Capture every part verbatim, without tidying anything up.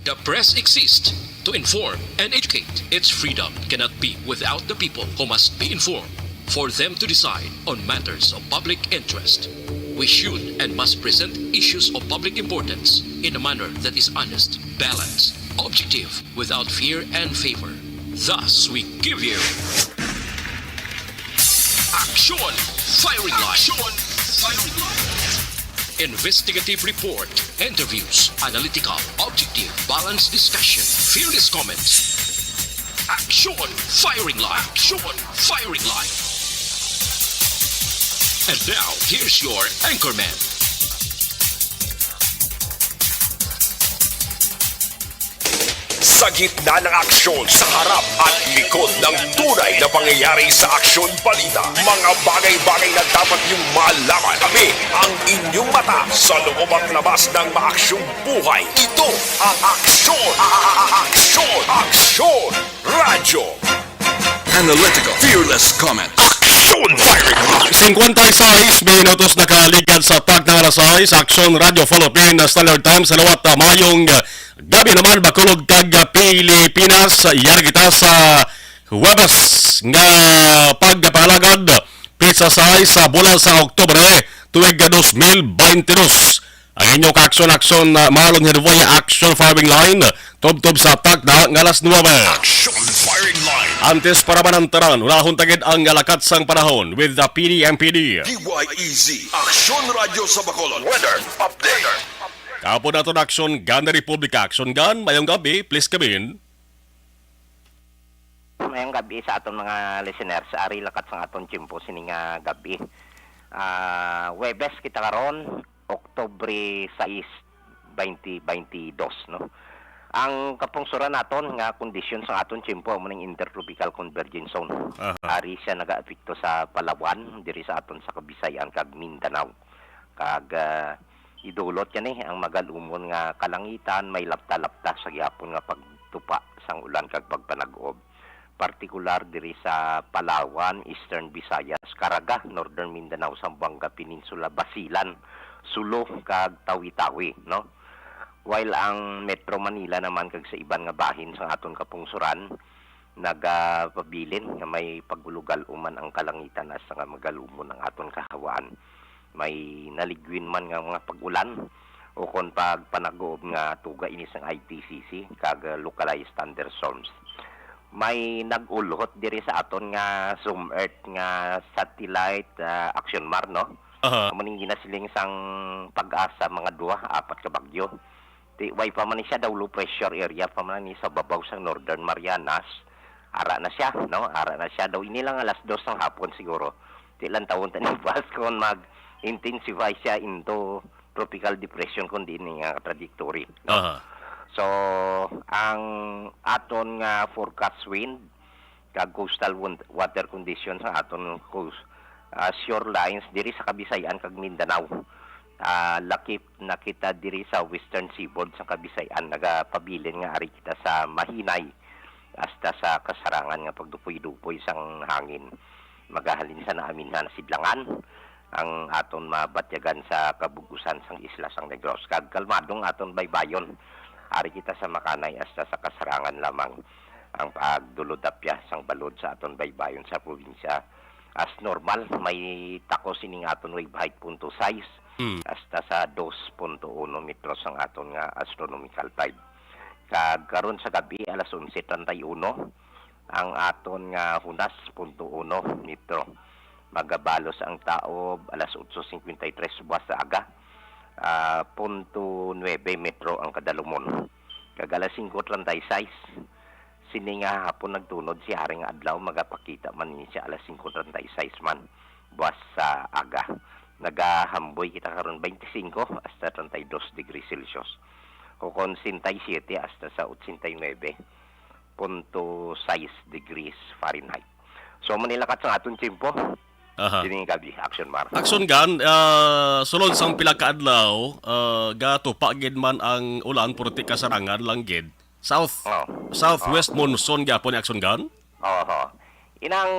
The press exists to inform and educate. Its freedom cannot be without the people, who must be informed for them to decide on matters of public interest. We should and must present issues of public importance in a manner that is honest, balanced, objective, without fear and favor. Thus, we give you Action Firing Line. Action Firing Line. Investigative report, interviews, analytical, objective, balanced discussion, fearless comments. Action Firing Line. Action Firing Line. And now, here's your anchorman. Sa gitna ng aksyon, sa harap at likod ng tunay na pangyayari sa Aksyon Balita, mga bagay-bagay na dapat niyong malaman. Kami ang inyong mata sa loob at labas ng maaksyong buhay. Ito ang Aksyon, a- a- a- Aksyon, Aksyon Radyo. Analytical, fearless comment. Action firing. Cincuenta y seis minutos nakaligad sa tag ng alas sais, Aksyon Radyo Philippine Standard Time sa liwat. Ah, mayong, ah, gabi naman, Bacolod kag, ah, Pilipinas. Yari kita sa Huwebes nga pagpangalagad, petsa sais sa bulan sa Oktubre, tuig nga dos mil baynte dos. Ang inyo ka-aksyon-aksyon, ah, Marlon Herboya, Action Firing Line, tubtob sa takna nga alas nuebe. Action Firing Line. Antes pa man ang tanan, unahon ta gid ang lakat sang panahon with the P D M P D. D Y E Z, Aksyon Radyo sa Bacolod. Weather update. Kaupod naton Action Gun, Republika Action Gun. Mayong gabi, please come in. Mayong gabi sa aton mga listeners. Ari lakat sang aton tiyempo sini nga gabi. Ah, Huwebes kita karon, Oktubre sais, twenty twenty-two, no? Ang kapungsoran naton nga kondisyon sa aton tiyempo amo ning Intertropical Convergence Zone. Aha. Ari siya nagaapekto sa Palawan, diri sa aton sa Kabisayan kag Mindanao. Kag, ah, idulot niya ni ang magalumon nga kalangitan, may lapta-lapta sa gihapon nga pagtupa sang ulan kag pagpanag-ob, partikular diri sa Palawan, Eastern Visayas, Caraga, Northern Mindanao, Zamboanga Peninsula, Basilan, Sulu, kag Tawi-Tawi, no? While ang Metro Manila naman kag sa iban nga bahin sang aton kapungsoran, nagapabilin nga may pag-ulugal-uman ang kalangitan hasta nga magalumon ang aton kahawaan. May naligwin man nga mga pag-ulan ukon pagpanag-uob nga tuga ini sang I T C C kag localized thunderstorms. May nag-ulhot diri sa aton nga Zoom Earth nga satellite, ah, Action Mar, no? Aha. Amo ning ginasiling sang PAGASA, mga duha, apat ka bagyo. Ti, way pa man ni siya daw low pressure area pa man ni sa babaw sang Northern Marianas. Ara na siya, no? Ara na siya daw. Ini lang alas dos sang hapon siguro. Ti, lantawon ta ni buwas kon mag-intensify siya into tropical depression kon diin ni nga trajectory, no? Aha. So, ang aton nga forecast wind, kag coastal won-, water condition sa aton coast, ah, shorelines diri sa Kabisayan kag Mindanao. Ah, lakip na kita diri sa western seaboard sa Kabisayan, nagapabilin nga ari kita sa mahinay hasta sa kasarangan nga pagdupoy-dupoy sang hangin. Magahalin sa naaminhan na sidlangan ang aton mabatyagan sa kabug-usan sang isla sang Negros, kag kalmadong aton baybayon. Ari kita sa makanay hasta sa kasarangan lamang ang pagdulod-apya sang balod sa aton baybayon sa probinsya. As normal, may takos ining aton wave height punto sais Mm. hasta sa dos punto uno metros ang aton nga astronomical tide. Kag karon sa gabi, alas onse treinta y uno, ang aton nga hunas, punto uno metro. Magabalos ang taob alas otso cincuenta y tres buwas sa aga, ah, punto nuebe metro ang kadalumon. Kag alas singko treinta y seis, sini nga hapon nagtunod si Haring Adlaw, magapakita man ni siya alas singko treinta y seis man buwas sa aga. Nagahamboy kita karon, twenty-cinco hasta treinta y dos degrees Celsius. O kon sesenta y siete hasta sa ochenta y nuebe punto sais degrees Fahrenheit. So, manilakat sa aton tiyempo. Aha. Sining gabi, Action Mar. Action Gun, ah, sulod sang pila ka adlaw, ah, gatupa gid man ang ulan, purti kasarangan lang gid. South, Oh. Southwest Oh. monsoon gyapon ni Action Gun? Oho. Inang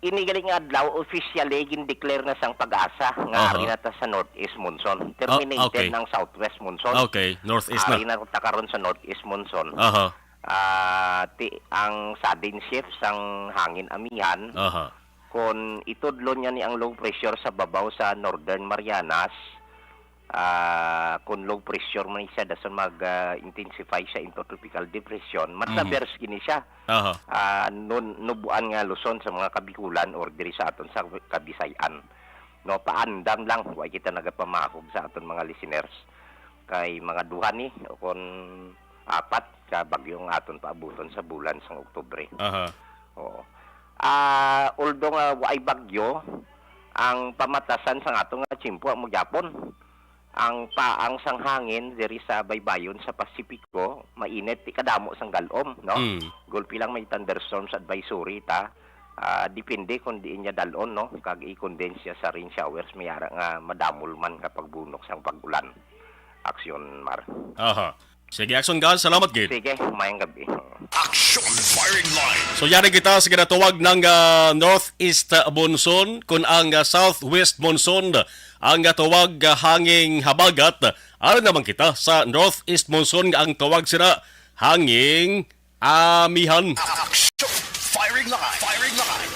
Ini gali nga adlaw, officially gindeclare na sang PAGASA nga Aha. ari na ta sa northeast monsoon. Terminated Ah, okay. ng southwest monsoon. Okay, northeast na. Ari na ta karon sa northeast monsoon. Aha. Ah, ti ang sudden shift sang hangin amihan, Aha. kon itudlo niya ni ang low pressure sa babaw sa Northern Marianas, ah, kon low pressure man siya, dason mag, ah, intensify siya into tropical depression, Mhm. ma-traverse gini siya. Aha. Ah, nun, nubuan nga Luzon sa mga Kabikulan or diri sa aton sa Kabisayan. No, paandam lang, wa kita nagapamahog sa aton mga listeners. Kay mga duha ni o kon apat ka bagyo ang aton paabuton sa bulan sang Oktubre. Aha. Oo. Ah, although nga waay bagyo, ang pamatasan sang ato nga tiyempo amo gyapon ang paang sang hangin diri sa baybayon sa Pasipiko, mainit, di kadamo sang galom, no? Mm. Gulpi lang may thunderstorms advisory ta. Ah, depende kung diin niya dalon, no? Kag i-condense siya sa rain showers, may ara nga madamol man nga pagbunok sang pag-ulan. Aksyon, Mar. Aha. Sige, Action God. Salamat, gid. Sige, mayang gabi. Action Firing Line. So, yari kita sa ginatawag ng, ah, northeast, ah, monsoon, kun ang, ah, southwest monsoon ang gatawag, ah, hanging habagat. Ari naman kita sa northeast monsoon nga ang tawag sila hanging amihan. Action Firing Line. Firing Line.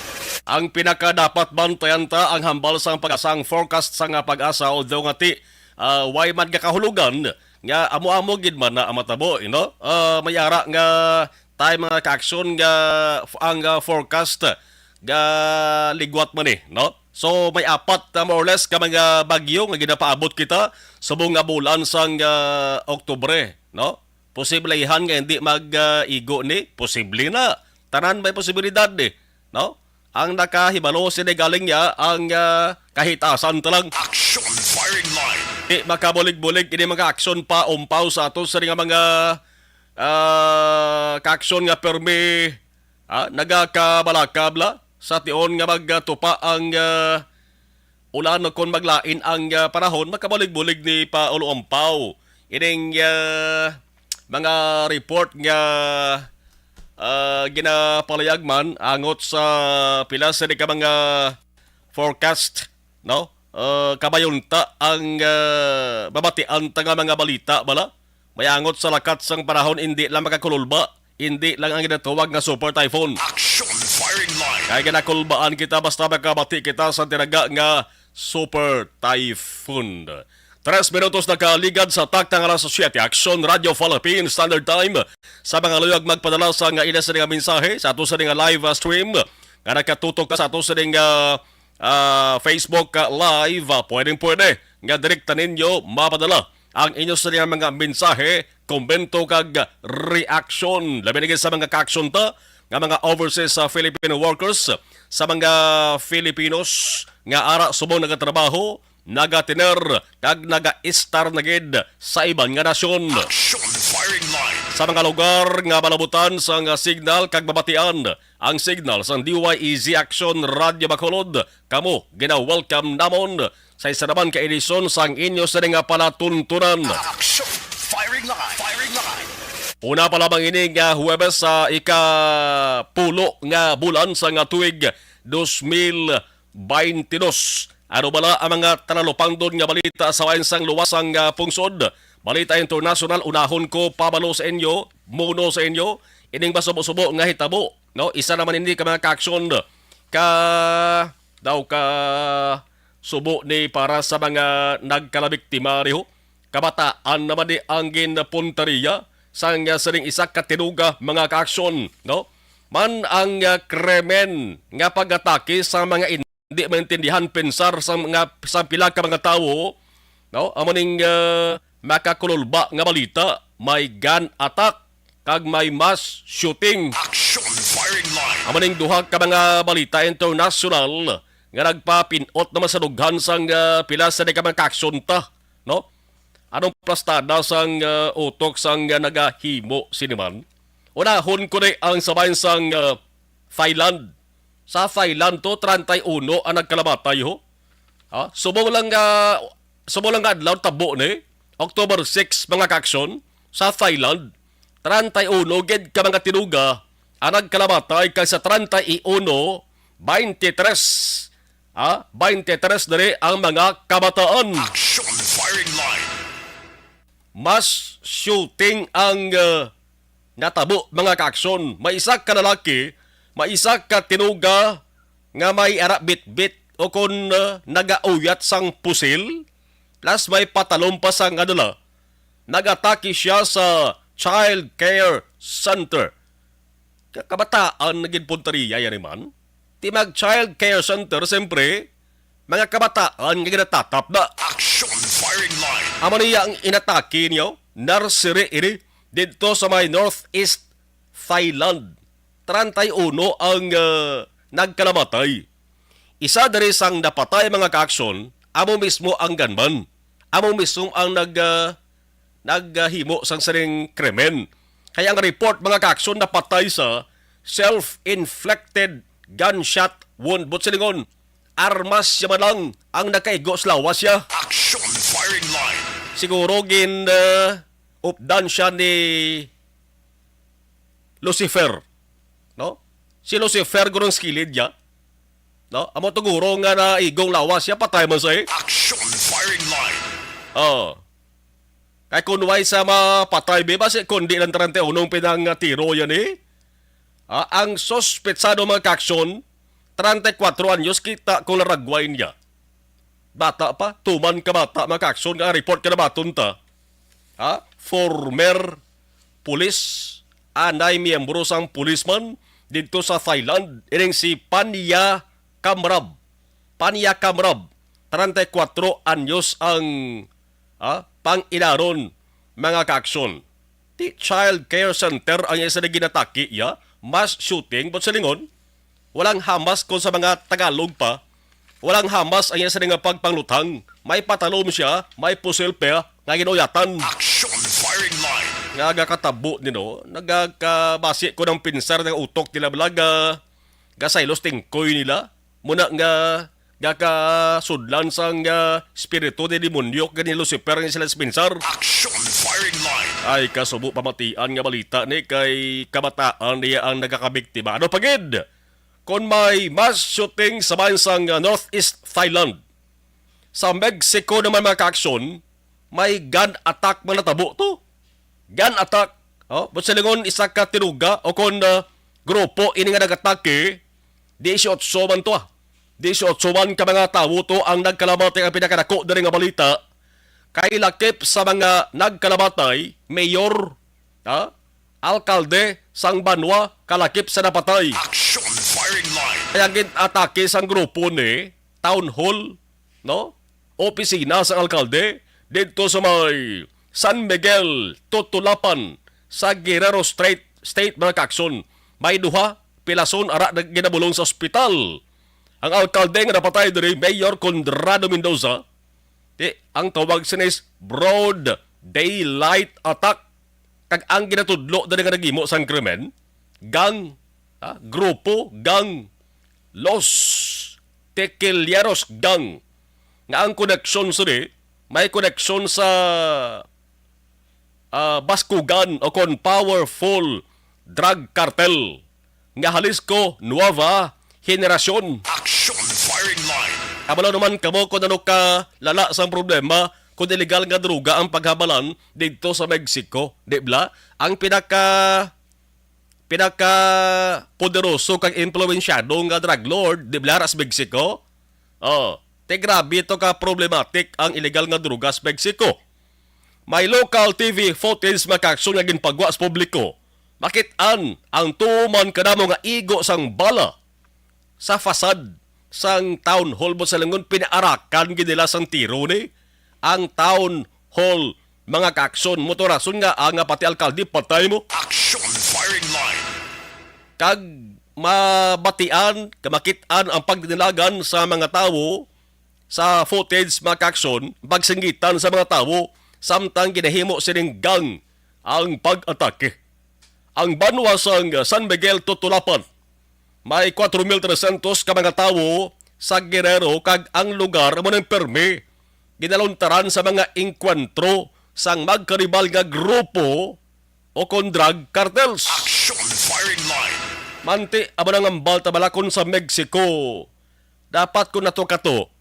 Ang pinakadapat bantayan ta ang hambal sang PAGASA, ang forecast sang PAGASA, although nga ti, ah, way man gakahulugan nga amo-amo gid man na ang matabo, you know? Ah, may ara nga time, mga ka-action, nga f-, ang, ah, forecast ga ligwat man eh, no? So may apat na more or less ka mga bagyo nga ginapaabot kita subong nga bulan sang, ah, Oktubre, no? Posiblihan nga hindi mag, ah, igo ni, posible na. Tanan may posibilidad eh, no? Ang nakahibalo sini galing niya ang, ah, kahitasan ta lang. Action Firing Line. Di makabulig-bulig ini mga action pa umpaw sa ato sa nga mga, ah, ka-action nga permi, ah, nagakabalakab la sa tion nga magtupa ang, ah, ulan o kon maglain ang, ah, panahon, makabulig-bulig ni pa ulo umpaw ining, ah, mga report nga, ah, ginapalayag man angot sa pila sa di ka mga forecast, no? Ah, kabayunta ang, ah, babatian ta nga mga balita bala. May angot sa lakat sang panahon, hindi lang makakululba, hindi lang ang ginatawag nga super typhoon. Action Firing Line. Kay ginakulbaan kita basta makabati kita sa tinaga nga super typhoon. Tres minutos na kaligad sa takta nga alas siyete. Action Radio Philippine Standard Time. Sa mga luyag magpadala sa nga ila sa nga mensahe sa ato sa nga live, ah, stream nga nakatutok ka sa ato sa nga, ah, Facebook, ah, Live, ah, pwedeng pwede nga direkta ninyo mapadala ang inyo sa mga mensahe, komento kag reaksyon. Labi na gid sa mga ka-action ta nga mga overseas, ah, Filipino workers, sa mga Filipinos nga ara subong nagatrabaho, nagatiner kag nagaistar na gid sa iban nga nasyon. Action Firing Line. Sa mga lugar nga malabutan sang signal kag mabatian ang signal sang D Y E Z Action Radio Bacolod, kamo gina-welcome namon sa isa naman ka edisyon sang inyo sa nga palatuntunan. Action Firing Line. Firing Line. Una pa lamang ini nga Huwebes sa ika-pulo nga bulan sa nga tuig dos mil baynte dos. Ano bala ang mga talalupangdon nga balita sa wayan sang luwas sang, ah, pungsod? Balita internasyonal, unahon ko pabalo sa inyo, muno sa inyo, ining masubo-subo nga hitabo, no? Isa naman ini ka mga ka-action ka, daw ka subo ni para sa mga nagkalabiktima, riho. Kabataan naman ni ang ginpuntariya sang, ah, sining isa ka tinuga, mga ka-action, no? Man ang, ah, krimen nga pag-atake sa mga hindi maintindihan pensar sa mga, sa pila ka mga tawo, no? Amo ning, ah, makakululba nga balita, may gun attack kag may mass shooting. Action Firing Line. Amo ning duha ka mga balita internasyonal nga nagpapin-ot naman sa dughan sang, ah, pila sa di ka mga ka-action ta, no? Anong plastada sang, ah, utok sang, ah, nagahimo sini man? Unahon ko ni ang sabay sang, ah, Thailand. Sa Thailand to, treinta y uno ang nagkalamatay, ho. Ha? Subong lang nga, subong lang nga adlaw tabo ni, October six, mga ka-action, sa Thailand, treinta y uno gid ka mga tinuga ang nagkalamatay, kag sa treinta y uno Twenty-three, ha? Twenty-three diri ang mga kabataan. Action firing line. Mass shooting ang, uh, natabo, mga kaaksyon. May isa ka lalaki, may isa ka tinuga nga may ara bitbit o kon, uh, nagauyat sang pusil, plus may patalon pa sang, ano la, nag-atake siya sa child care center. Ka-, kabataan na gid punteriya yan, man. Ti mag child care center, siyempre, mga kabataan nga ginatatap na. Action firing line. Amo niya ang inatake niyo, nursery ini, didto sa may Northeast Thailand. Treinta y uno ang, ah, nagkalamatay. Isa diri sang napatay, mga kaaksyon, amo mismo ang gunman. Amo mismo ang nag, ah, naghimo sang sining krimen. Kaya ang report, mga kaaksyon, napatay sa self-inflicted gunshot wound. Buot silingon, armas siya man lang ang nakaigo sa lawas siya. Action firing line. Siguro gin, ah, updan siya ni Lucifer, no? Si Lucifer gurong skilid niya, no? Amo to guro nga naigong lawas siya, patay man sa, eh. Action firing line. Oh. Kay kun way sa mapatay, be, basi kundi lang treinta y uno ang pinang, ah, tiro yan, eh. Ah, ang suspetsado, mga kaaksyon, treinta y cuatro anyos, kita kung laragway niya. Bata pa, tuman ka bata, mga kaaksyon, nga report ka na baton ta. Ha? Former police, anay miyembro sang policeman didto sa Thailand, ining si Panya Kamrab. Panya Kamrab, treinta y cuatro anyos ang, ah, pang-inaron, mga kaaksyon. Ti child care center ang iya sila ginatake, ya? Mass shooting, buot silingon, walang hamas kon sa mga Tagalog pa. Walang hamas ang iya sila nga pagpangluthang. May patalom siya, may pusil pa nga ginauyatan. Action firing line. Nga gakatabo nino, nagakabasi ko ng pinsar ng utok nila, bala, ga-, gasaylos tingkoy nila. Muna nga gakasudlan sang, ah, espiritu ni demonyo kag ni Lucifer nga sila sa pinsar. Action firing line. Ay, kasubo pamatian nga balita ni kay kabataan niya ang nagakabiktima. Ano pa gid? Kon may mass shooting sa bahin sang, ah, Northeast Thailand. Sa Mexico naman, mga kaaksyon, may gun attack man natabo to. Gun attack. Oh, buot silingon, isa ka tinuga o kon, ah, grupo ini nga nag-atake, dieciocho man to, ah. Dieciocho man ka mga tawo to ang nagkalamatay, ang pinakadako diri nga balita. Kay lakip sa mga nagkalamatay, mayor, ha? Alkalde sang banwa kalakip sa napatay. Action firing line. Kaya gin-atake sang grupo ni town hall, no? Opisina sang alkalde didto sa may San Miguel, Tutulapan, sa Guerrero Street, State, mga kaaksyon. May duha pilason ara na ginabulong sa ospital. Ang alkalde nga napatay diri, Mayor Conrado Mendoza, ti ang tawag sini is broad daylight attack. Kag ang ginatudlo diri nga naghimo sang krimen, gang, ha? Grupo, gang, Los Tequileros gang, nga ang koneksyon sini, may koneksyon sa, ah, Baskugan o kon powerful drug cartel nga Jalisco Nueva Generacion. Action firing line. Kabalo naman kamo kung ano ka lala sang problema kung illegal nga droga ang paghabalan didto sa Mexico, di bala? Ang pinaka, pinaka poderoso kag impluwensyado nga drug lord, di bala, ra sa Mexico? Oh, ti grabe to ka problematic ang illegal nga droga sa Mexico. May local T V footage, mga kaaksyon, nga ginpagwa sa publiko. Makit-an ang tuman kadamo nga igo sang bala sa fasad sang town hall, buot silingon, pinaarakan gid nila sang tiro ni ang town hall, mga kaaksyon. Amo to rason nga, ah, nga pati alkalde patay mo. Action firing line. Kag mabatian, kamakit-an ang pagdinilagan sa mga tawo sa footage, mga kaaksyon, pagsinggitan sa mga tawo, samtang ginahimo sining gang ang pag-atake. Ang banwa sang San Miguel Tutulapan, may kuwatro mil trescientos ka mga tawo sa Guerrero, kag ang lugar amo nang permi ginaluntaran sa mga engkwentro sang magkaribal nga grupo o kon drug cartels. Action firing line. Manti, amo nang hambal ta bala kon sa Mexico. Dapat kon nato kato,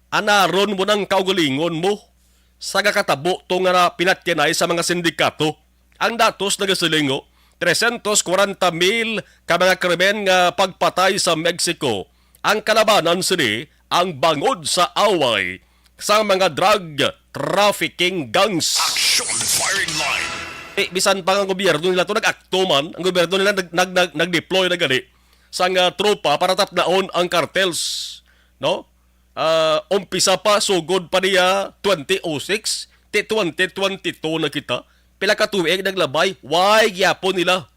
anaron mo nang kaugalingon mo sa gakatabo to nga pinatyanay sa mga sindikato. Ang datos nagasiling, oh, trescientos kwarenta mil ka mga krimen nga pagpatay sa Mexico. Ang kalabanan sini ang bangod sa away sa mga drug trafficking gangs. Action firing line. Eh, bisan pa nga ang gobyerno nila to nag-akto man, ang gobyerno nila nag, nag, nag, nag-deploy na gani sang, ah, tropa para tapdaon ang cartels, no? Ah, umpisa pa, sugod pa niya twenty oh six, ti twenty twenty-two na kita. Pila ka tuig naglabay, why gyapon nila?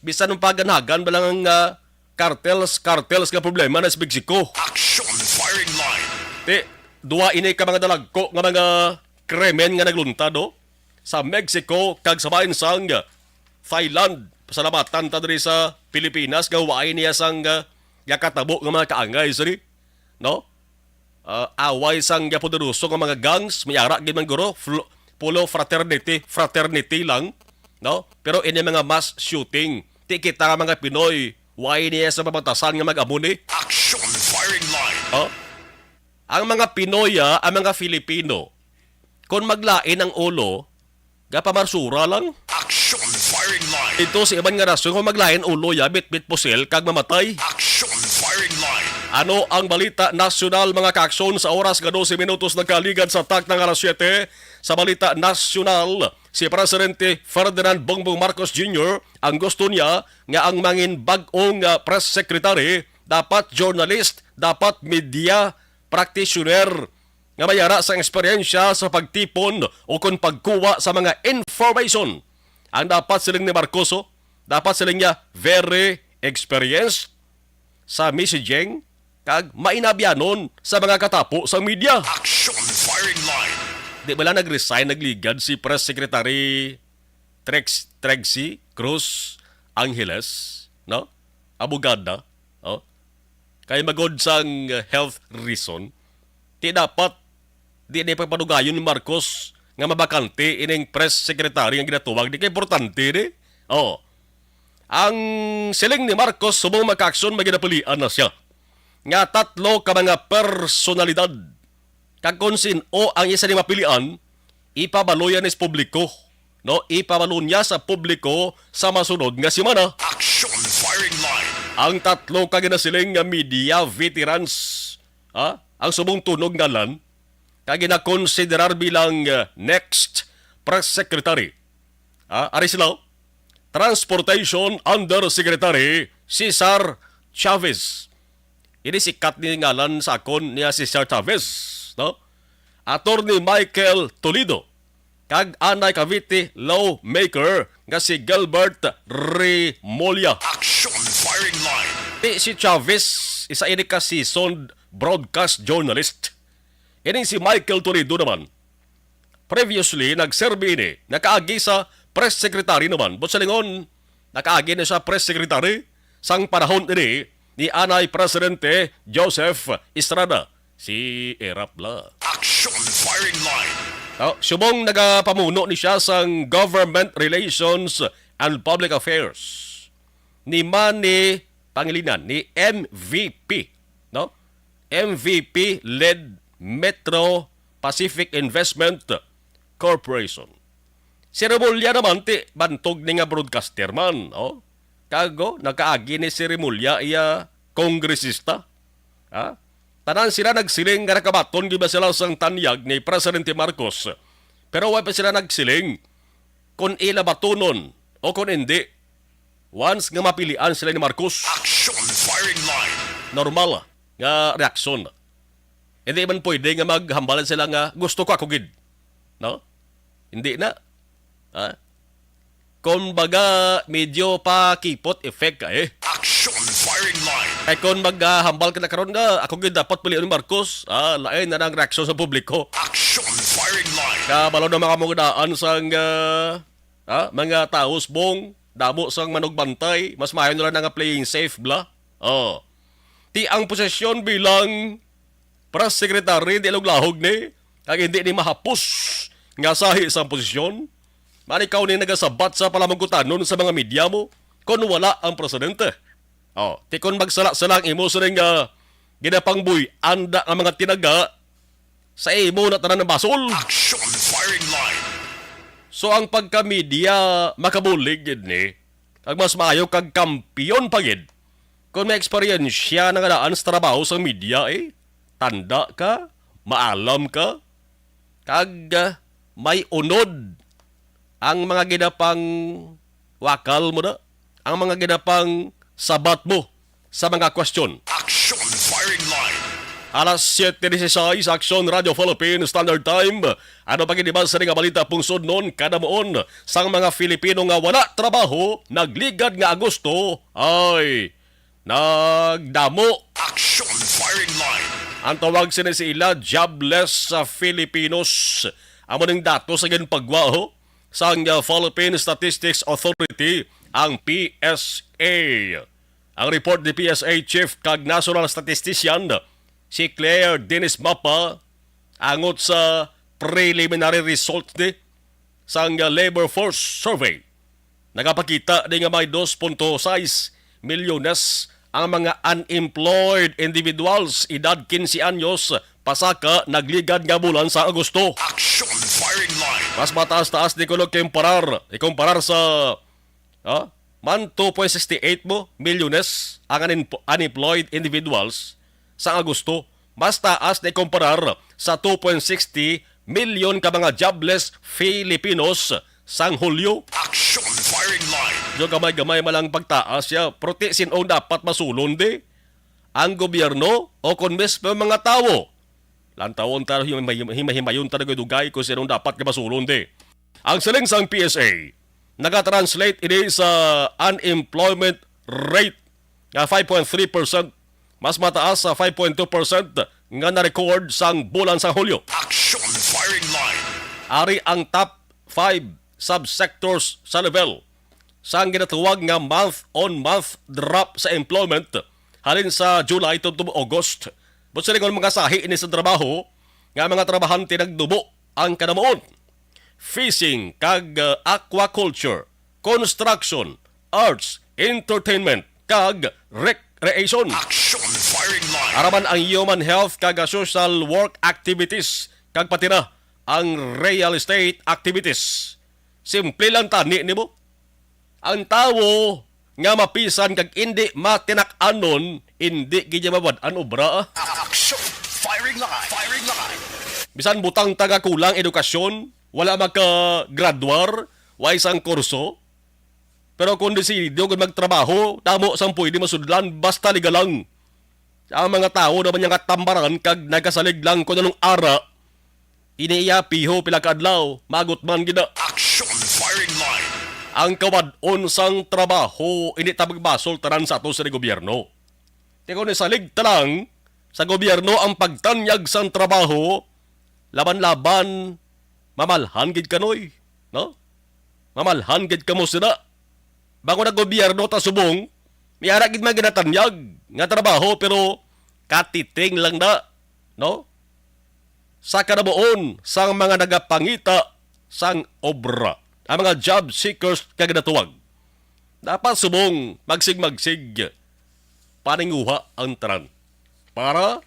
Bisan ang paganagan ba lang ang, ah, cartels, cartels nga problema na sa Mexico. Action firing line. Ti, duha ini ka mga dalagko nga mga krimen nga nagluntad, oh, sa Mexico kag sa bahin sang Thailand. Pasalamatan ta diri sa Pilipinas nga waay niya sang, ah, yakatabo nga mga kaangay, sini, no? Ah, away sang poderoso nga mga gangs, may ara gid man guro, flo-, puro fraternity, fraternity lang, no? Pero ini mga mass shooting, ti kita nga mga Pinoy, why niya sa pamatasan nga mag-amo ni? Action firing line. Oh? Ang mga Pinoy, ah, ang mga Filipino, kung maglain ang ulo, gapamarsura lang. Action firing line. Ito sa iban nga nasyon, kung maglain ulo ya, bitbit pusil, kag mamatay. Action firing line. Ano ang balita nasyonal, mga kaaksyon, sa oras nga dose minutos nagkaligad sa takna nga alas siyete? Sa balita nasyonal, si Presidente Ferdinand Bongbong Marcos Junior ang gusto niya nga ang mangin bag-ong, ah, press secretary dapat journalist, dapat media practitioner nga may ara sang eksperyensya sa pagtipon o kon pagkuha sa mga information. Ang dapat siling ni Marcos, oh, dapat siling niya very experienced sa messaging kag mainabyanon sa mga katapo sang media. Action firing line. Di bala nag-resign, nagligad si Press Secretary Trex-, Trexie Cruz Angeles, no? Abogada, oh. Kay magod sang health reason, ti dapat di ni pagpadugayon ni Marcos nga mabakante ining press secretary nga ginatawag, di kay importante ni. Oh. Ang siling ni Marcos, subong magkaaksyon, may ginapilian na siya nga tatlo ka mga personalidad. Kag kon sin-o ang isa ni mapilian, ipabalo yan sa publiko, no? Ipabalo niya sa publiko sa masunod nga semana. Action firing line. Ang tatlo ka ginasiling nga media veterans, ha? Ang subong tunog ngalan, ka ginakonsiderar bilang, uh, next press secretary. Ah, ari sila, Transportation Undersecretary Cesar Chavez. Ini sikat ni ngalan sa akon niya si Cesar Chavez, no? Attorney Michael Toledo, kag anay Cavite lawmaker nga si Gilbert Remulla. Action firing line. Ti si Chavez, isa ini ka seasoned broadcast journalist. Ining si Michael Toledo naman, previously, nagserbi ini, nakaagi sa press secretary naman. Buot silingon, nakaagi na siya press secretary sang panahon ini ni anay Presidente Joseph Estrada, si Erap la. Action firing line. Oh, subong nagapamuno ni siya sang Government Relations and Public Affairs ni Manny Pangilinan, ni M V P, no? M V P led Metro Pacific Investment Corporation. Si Remulla naman ti bantog ni nga broadcaster man, oh. Kag, oh, nakaagi ni si Remulla iya kongresista. Ha? Tanan sila nagsiling nga nakabaton gid ba sila sang tanyag ni Presidente Marcos. Pero wa pa sila nagsiling kung ila batunon o kung hindi. Once nga mapilian sila ni Marcos, action firing line. Normal nga reaksyon. Hindi man pwede nga maghambalan sila nga, "Gusto ko, ako gid." No? Hindi na. Ha? Kumbaga, medyo pa kipot effect ka eh. Action firing line. Kay kung maghambal ka na karon nga, "Ako gid dapat pilion ni Marcos," ah, lain na ang reaksyon sa publiko. Action firing line. Kabalo na mga mangudaan sang, ah, ha? Mga tawo subong, damo sang manugbantay, mas maayo na lang nga playing safe bala. Oh. Ti ang posisyon bilang press secretary, di lahuglahog ni, kag hindi ni mahapos nga sahi sa posisyon. Manikaw ni nagasabat sa palamangkutanon sa mga media mo kung wala ang presidente. Oh, ti kon magsala-sala ang imo sining, ah, ginapangbuy-an da nga mga tinaga, sa imo na tanan ang basol. Action firing line. So, ang pagka-media makabulig gid ni, kag mas maayo kag kampiyon pa gid. Kung may eksperyensya na nga daan sa trabaho sa media, eh, tanda ka, maalam ka, kag, ah, may unod ang mga ginapang wakal mo na, ang mga ginapang sabat mo sa mga kwestiyon. Action firing line. Alas siyete dieciséis, Action Radio Philippine Standard Time. Ano pa gid ba sa nga balita pungsod non kada muon sang mga Filipino nga wala trabaho, nagligad nga Agosto ay nagdamo. Action firing line. Ang tawag sini sa ila, jobless sa Filipinos. Amo ning datos sa ginpagwa, ho, sang, uh, Philippine Statistics Authority, ang P S A. Ang report ni P S A Chief kag National Statistician, si Claire Dennis Mapa, angot sa preliminary result ni sang, uh, labor force survey, nagapakita ni nga may dos punto sais milyones ang mga unemployed individuals edad quince anyos pasaka nagligad nga bulan sa Agosto. Action firing line. Mas mataas-taas ni kuno kumparar, ikumparar sa, ah, man two point six eight mo milyones ang unem-, unemployed individuals sa Agosto. Mas taas ni kumparar sa two point sixty milyon ka mga jobless Filipinos sang Hulyo. Action firing line. Yung gamay-gamay man lang pagtaas siya, pero ti sin-o dapat masulon di? Ang gobyerno o kon mismo mga tawo? Lantawon ta, himay-, himay-, himayon ta dugay-dugay kung sin-o dapat nga masulon di. Ang siling sang P S A, nagatranslate ini sa unemployment rate nga five point three percent, mas mataas sa five point two percent nga na-record sang bulan sa Hulyo. Action firing line. Ari ang top five subsectors sa level sang ginatawag nga month-on-month drop sa employment halin sa July tubtob August. Buot silingon, mga sahi ini sa trabaho nga mga trabahante nagdubo ang kanamuon: fishing kag, uh, aquaculture, construction, arts, entertainment, kag recreation. Action firing line. Araman ang human health kag social work activities, kag pati na ang real estate activities. Simple lang tani nimo. Ang tawo nga mapisan kag indi matinak-anon, indi gid niya mabad-an obra, ah. Action! Firing line! Firing line! Bisan butang ta nga kulang edukasyon, wala makagraduar, way sang kurso. Pero kung desidido gid magtrabaho, damo sang pwede masudlan, basta legal lang. Ang mga tawo naman niya nga tambaran kag nagasalig lang kung anong ara, ini iya piho pila ka adlaw, magot man gid na. Action firing line. Ang kawad-on sang trabaho, ini ta magbasol tanan sa ato sa gobyerno. Ti kon isalig ta lang sa gobyerno ang pagtanyag sang trabaho, laban-laban, mamalhan gid kanoy, no? Mamalhan gid kamo sila. Bangod ang gobyerno ta subong, may ara gid mga ginatanyag nga trabaho, pero katiting lang na, no? Sa kanabuon sang mga nagapangita sang obra, ang mga job seekers nga ginatuwag. Dapat subong magsig-magsig paninguha ang tanan para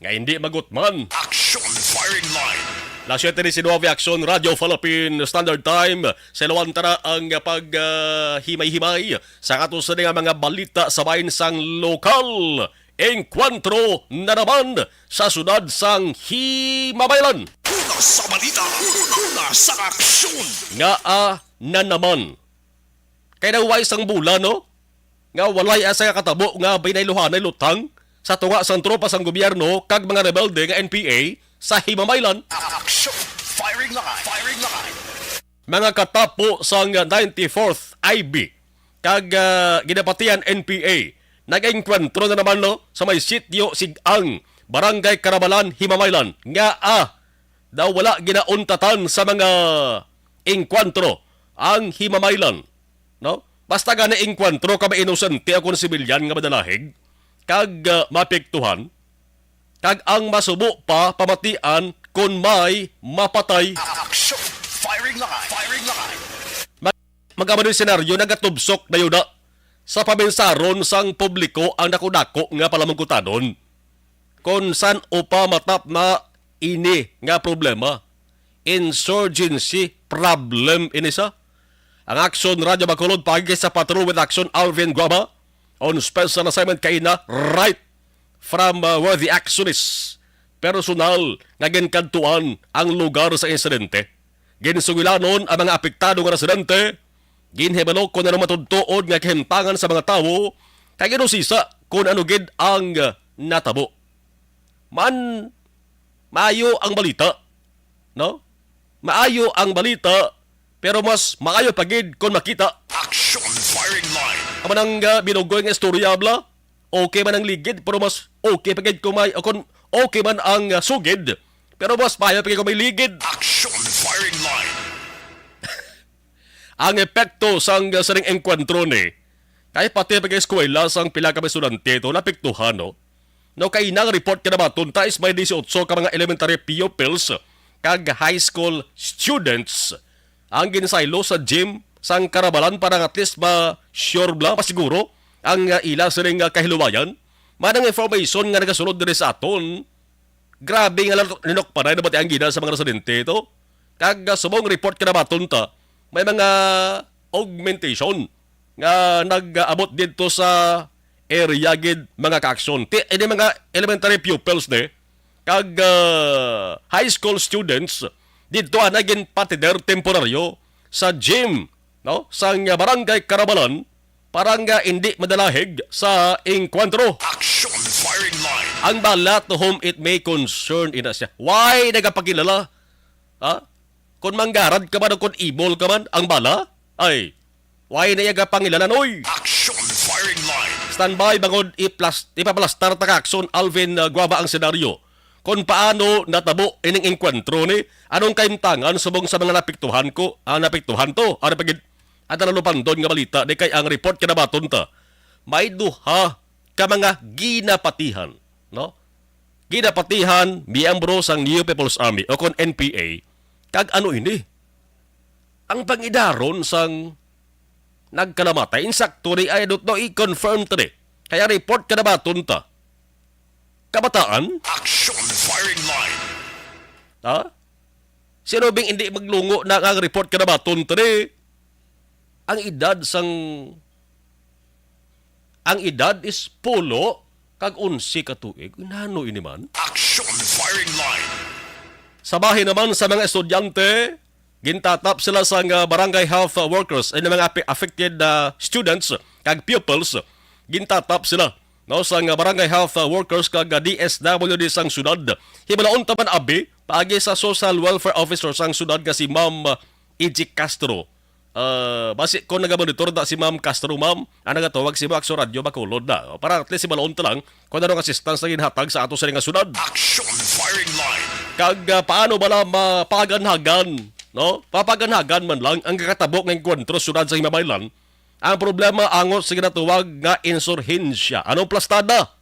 nga hindi magutman. Action firing line. Las siyete diecinuebe, Action Radio Philippine Standard Time. Sa ilawan ta na ang pag, ah, himay-himay sa ato sa nga mga balita sa bahin sang lokal. Engkwentro na naman sa siyudad sang Himamaylan. Una sa balita, una sa aksyon. Nga, ah, na naman. Kay daw way sang bulan, no? Nga walay asa nga katabo nga binayluhanay lutang sa tunga sang tropa sang gobyerno kag mga rebelde nga N P A sa Himamaylan. Action! Firing line! Firing line! Mga katapo sang ninety-fourth I B kag, ah, ginapatian N P A, nag-engkwentro na naman, no, sa may sitio Sig-ang, Barangay Karabalan, Himamaylan, nga, ah, daw wala ginauntatan sa mga engkwentro ang Himamaylan, no? Basta gani engkwentro ka, mainosente ako ng sibilyan nga madalahig kag, ah, mapiktuhan, kag ang masubo pa pamatian kon may mapatay. Action! Firing line! Firing line! Mag-, magkamadoy senaryo, nagatubsok na yun na Sa pamensaron sang publiko ang dako-dako nga palamungkutanon kon san-o pa matap na ini nga problema. Insurgency problem ini sa ang Aksyon Radyo Bacolod paagi sa Patrol with Action Alvin Guama on special assignment kaina right from uh, where the action is. Personal nga ginkadtuan ang lugar sa insidente. Ginsugilanon ang mga apektado nga residente. Ginhibalo kon ano matudtuod nga kahimtangan sa mga tawo kag ginusisa kon ano gid ang natabo. Man, maayo ang balita, no? Maayo ang balita, pero mas maayo pa gid kon makita. Action firing line. Ang manang uh, binugoy nga istorya, bla? Okay man ang ligid, pero mas okay pa gid kung may, o kung okay man ang uh, sugid, pero mas maayo pa gid kung may ligid. Action firing line. Ang epekto sang uh, sining engkwentro ni, kay pati pag-eskwela sang pila ka estudyante to napiktuhan, no? No, kay nang report kinabaton ta is may dieciocho ka mga elementary pupils kag high school students ang ginsaylo sa gym sang Karabalan para nga at least ma-sure bla, masiguro ang uh, ila sining uh, kahiluwayan. Manang information nga nagasulod diri sa aton, grabe nga linok-, linukpanay na batian gina sa mga residente to. Kag uh, subong report kinabaton ta, may mga augmentation nga nag-abot didto sa area gid, mga ka-aksyon. Ti, ini mga elementary pupils ni kag uh, high school students didto ana ginpatider temporaryo sa gym, no, sang uh, barangay Karabalan para nga indi madalahig sa engkwentro. Action firing line. Ang bala, to whom it may concern, ina siya. Why nagapakilala? Ha? Kung manggarad ka man o kung ibol ka man, ang bala? Ay, why na iya gapangilala, noy? Action firing line. Standby, bangod iplas-, ipaplastar ta ka, Aksyon Alvin uh, Guava ang senaryo. Kung paano natabo ining engkwentro ni, anong kahimtangan subong sa mga napiktuhan ko, ah, napiktuhan to, ano pagid, at nalupandon nga balita, di kay ang report kinabaton ta, may duha ka mga ginapatihan, no? Ginapatihan, miyembro sang New People's Army o kon N P A, kag ano ini? Ang pangidaron sang nagkalamatay, insakto ni, I don't know, i-confirm to ni. Kaya report kinabaton ta. Kabataan? Action firing line. Ha? Sino bing hindi maglungo na nga ang report kinabaton to ni? Ang edad sang, ang edad is pulo kag onse ka tuig. Nano ini man? Action firing line. Sa bahin naman sa mga estudyante, gintatap sila sang uh, barangay health uh, workers and mga ape-, affected uh, students kag pupils. Gintatap sila, no, sang uh, barangay health uh, workers kag uh, D S W D sang syudad. Himalaon ta man abi paagi sa social welfare officer sang syudad nga si Ma'am uh, E G Castro. Uh, basi ko nagamonitor da si Ma'am Castro, ma'am, ang nagatawag si Maxo Radio Bacolod na. Para at least himalaon ta lang kung anong assistance na ginhatag sa ato sa nga syudad. Action firing line. Kag uh, paano bala mapaganhagan, no? Papaganhagan man lang ang kakatabo nga engkwentro syudad sa Himabaylan. Ang problema angot sa ginatawag nga insurhensya. Anong plastada?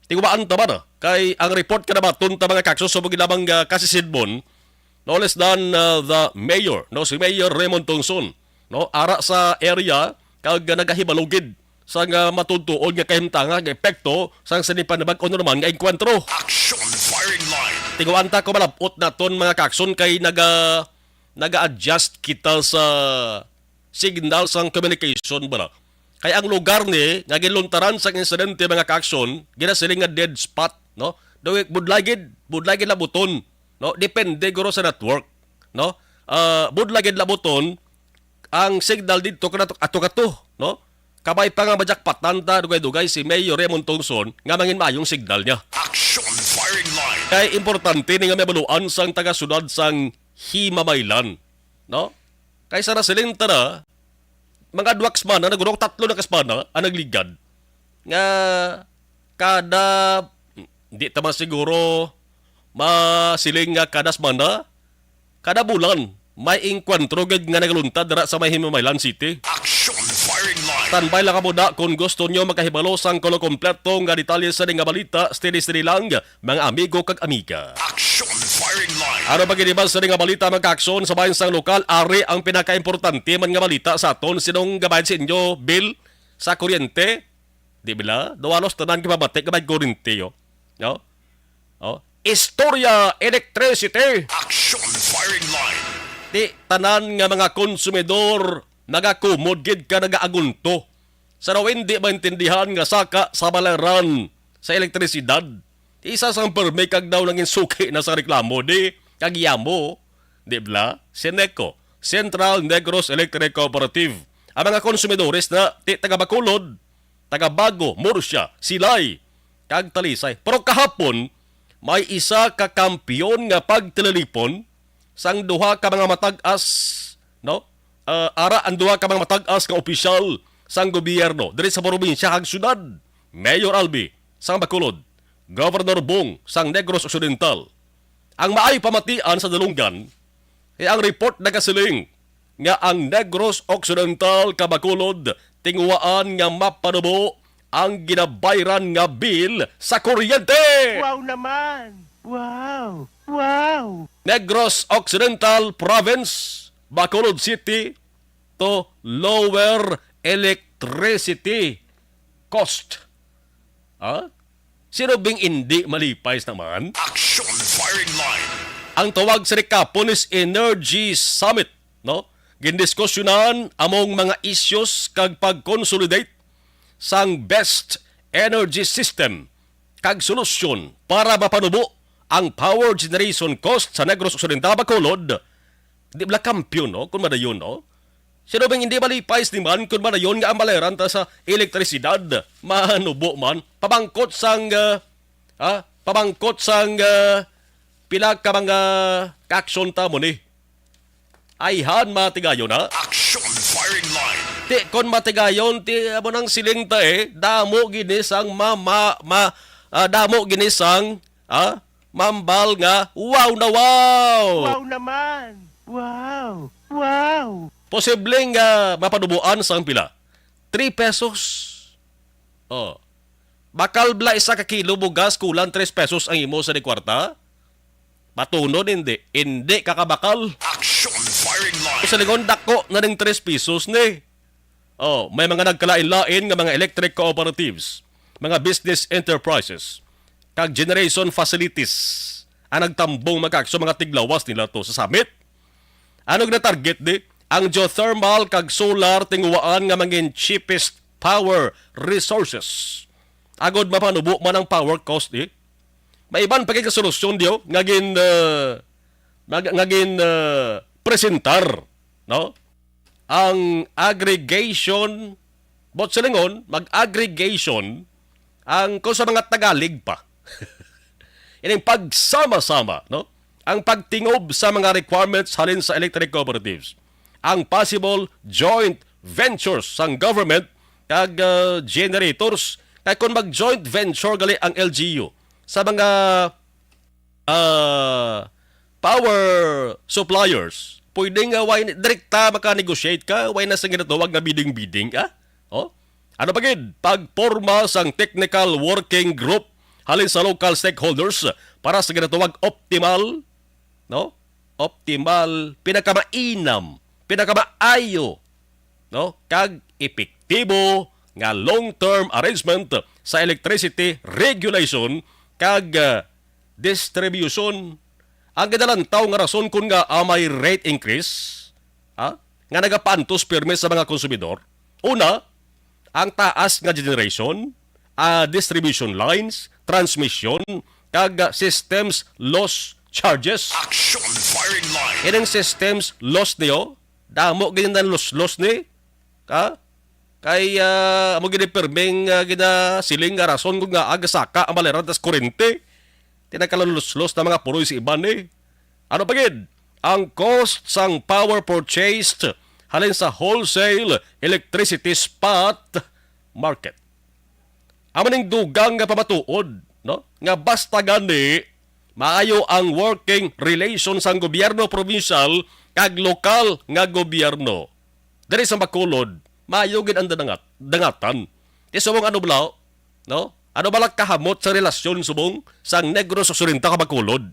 Tingwaan ta ba na? Kay ang report kanabaton ta mga kakso subong lamang uh, kasi Sidbon, no less than uh, the mayor, no, si Mayor Raymond Tongson, no, ara sa area kag uh, nagahibalugid sa nga matudtuon nga kahimtanga nga epekto sang sini panibag-o naman nga engkwentro. Action firing line. Tingwaan ta ko malabot naton mga kakson kay naga naga-adjust kita sa signal sang communication bala. Kay ang lugar ni nga ginluntaran sang insidente mga ka-aksyon, ginasiling nga dead spot, no? Daw budlay gid, budlay gid labuton, no? Depende guro sa network, no? Ah, budlay gid labuton ang signal didto kana ato kato, no? Kabay pa nga majakpatan ta dugay-dugay si Mayor Raymond Tongson nga mangin maayong signal niya. Action firing line. Kay importante ni nga mabaluan sang taga-syudad sang Himamaylan, no? Kay sa nasiling ta na, mga duha ka semana na guro, tatlo na ka semana ang nagligad. Nga kada, di ta man siguro masiling nga kada semana, kada bulan, may engkwentro gid nga nagaluntad dira sa may Himamaylan City. Action firing line. Standby lang kamo da kung gusto nyo makahibalo sang kuno kompleto nga detalye sa nga balita, steady-steady lang. Mga amigo kag amiga. Action firing line. Ano pa gid iban sa nga balita, mga ka-aksyon, sa bahin sang lokal, ari ang pinakaimportante man nga balita sa aton. Sinong gabayan sa inyo, Bill? sa kuryente, di ba? Daw halos tanan gipamati nga may kuryente, oh. No? Oh. Istorya, electricity. Action firing line. Ti tanan nga mga konsumidor nagakumod gid ka nagaagunto sa daw hindi maintindihan nga saka sa balaran sa elektrisidad. Isa sang permi kag daw nangin suki na sa reklamo di kag yamo, di bala? Si neco, Central Negros Electric Cooperative. Ang mga konsumidores na ti taga Bacolod, taga Bago, Murcia, Silay, kag Talisay. Pero kahapon, may isa ka kampiyon nga pagtililipon sang duha ka mga matag-as, no? Ah, ara ang duha ka mga matag-as nga opisyal sang gobyerno diri sa probinsya kag syudad, Mayor Albi sang Bacolod, Governor Bong sang Negros Occidental. Ang maay pamatian sa dalunggan, eh, ang report nagasiling nga ang Negros Occidental kag Bacolod tinguhaan nga mapanubo ang ginabayran nga bill sa kuryente. Wow naman! Wow! Wow! Negros Occidental Province, Bacolod City, to lower electricity cost. Ha? Sino bing indi malipay sa naman? Action firing line. Ang tawag sa kahapon is Energy Summit, no? Gindiskusyonan among mga issues kag pag-consolidate sang best energy system kag solusyon para mapanubo ang power generation cost sa Negros Occidental, Bacolod. Di bala kampiyon, no? Kung madayon, no? Sino bing hindi malipay sa naman kung madayon nga ang balaran ta sa elektrisidad manubo man? Pabangkot sang, ah, ah, pabangkot sang, ah, pila ka mga ka-aksyon ta mo ni. Ayhan, matigayon, ha? Action firing line. Ti, kon matigayon, ti, amo nang siling ta, eh, damo gini sang ma, ma, ma, ah, damo gini sang, ah, mambal nga, "Wow na wow!" Wow naman! Wow! Wow! Posibleng, ah, mapanubuan sang pila? Three pesos. Oh. Bakal bala isa ka kilo bugas, kulang tres pesos ang imo sa di kwarta? Matuno, hindi. Hindi ka kabakal. Action firing line. Sa lingon, dako na ning tres pesos ni. Oh, may mga nagkalain-lain nga mga electric cooperatives, mga business enterprises, kag generation facilities ang nagtambong magkakso mga tiglawas nila to sa summit. Ano gina-target di? Ang geothermal kag solar tinguwaan nga mangin cheapest power resources. Agod mapanubo man ang power cost di. May iban pa kay solusyon diyo nga gin, ah, nga, nga gin, ah, presentar, no? Ang aggregation, but silingon, mag-aggregation ang kung sa mga Tagalig pa. Ining pagsama-sama, no? Ang pagtingob sa mga requirements halin sa electric cooperatives. Ang possible joint ventures sang government kag, ah, generators. Kay kung mag-joint venture gali ang L G U sa mga, ah, power suppliers, pwede nga way direkta maka-negotiate ka, way na sa ginatawag nga bidding-bidding ka. Oh? Ano pa gid? Pagporma sang technical working group halin sa local stakeholders para sa ginatawag optimal, no? Optimal, pinakamainam, pinakamaayo, no? Kag epektibo nga long-term arrangement sa electricity regulation kag, ah, distribution. Ang ginalantaw nga rason kun ngaa may rate increase, ha, nga nagapaantos pirme sa mga konsumidor, una, ang taas nga generation, ah, distribution lines, transmission, kag, ah, systems loss charges. Action firing line. Ining systems loss niyo, damo gid na loss-loss ni, ha? Kay, ah, amo gid pirming, ah, ginasiling nga rason kung nga agasaka ang balaran tas kurente. Tinagkalaluslos na mga puloy si iban, eh. Ano pa gid? Ang cost sang power purchased halin sa wholesale electricity spot market. Amo ning dugang nga pamatuod, no? Nga basta gani, maayo ang working relation sang gobyerno probinsyal kag lokal nga gobyerno. Diri sa Bacolod, maayo gid ang dangat, dangatan. Ti subong ano bala, no? Ano bala kahamot sa relasyon subong sang Negros Occidental kag Bacolod?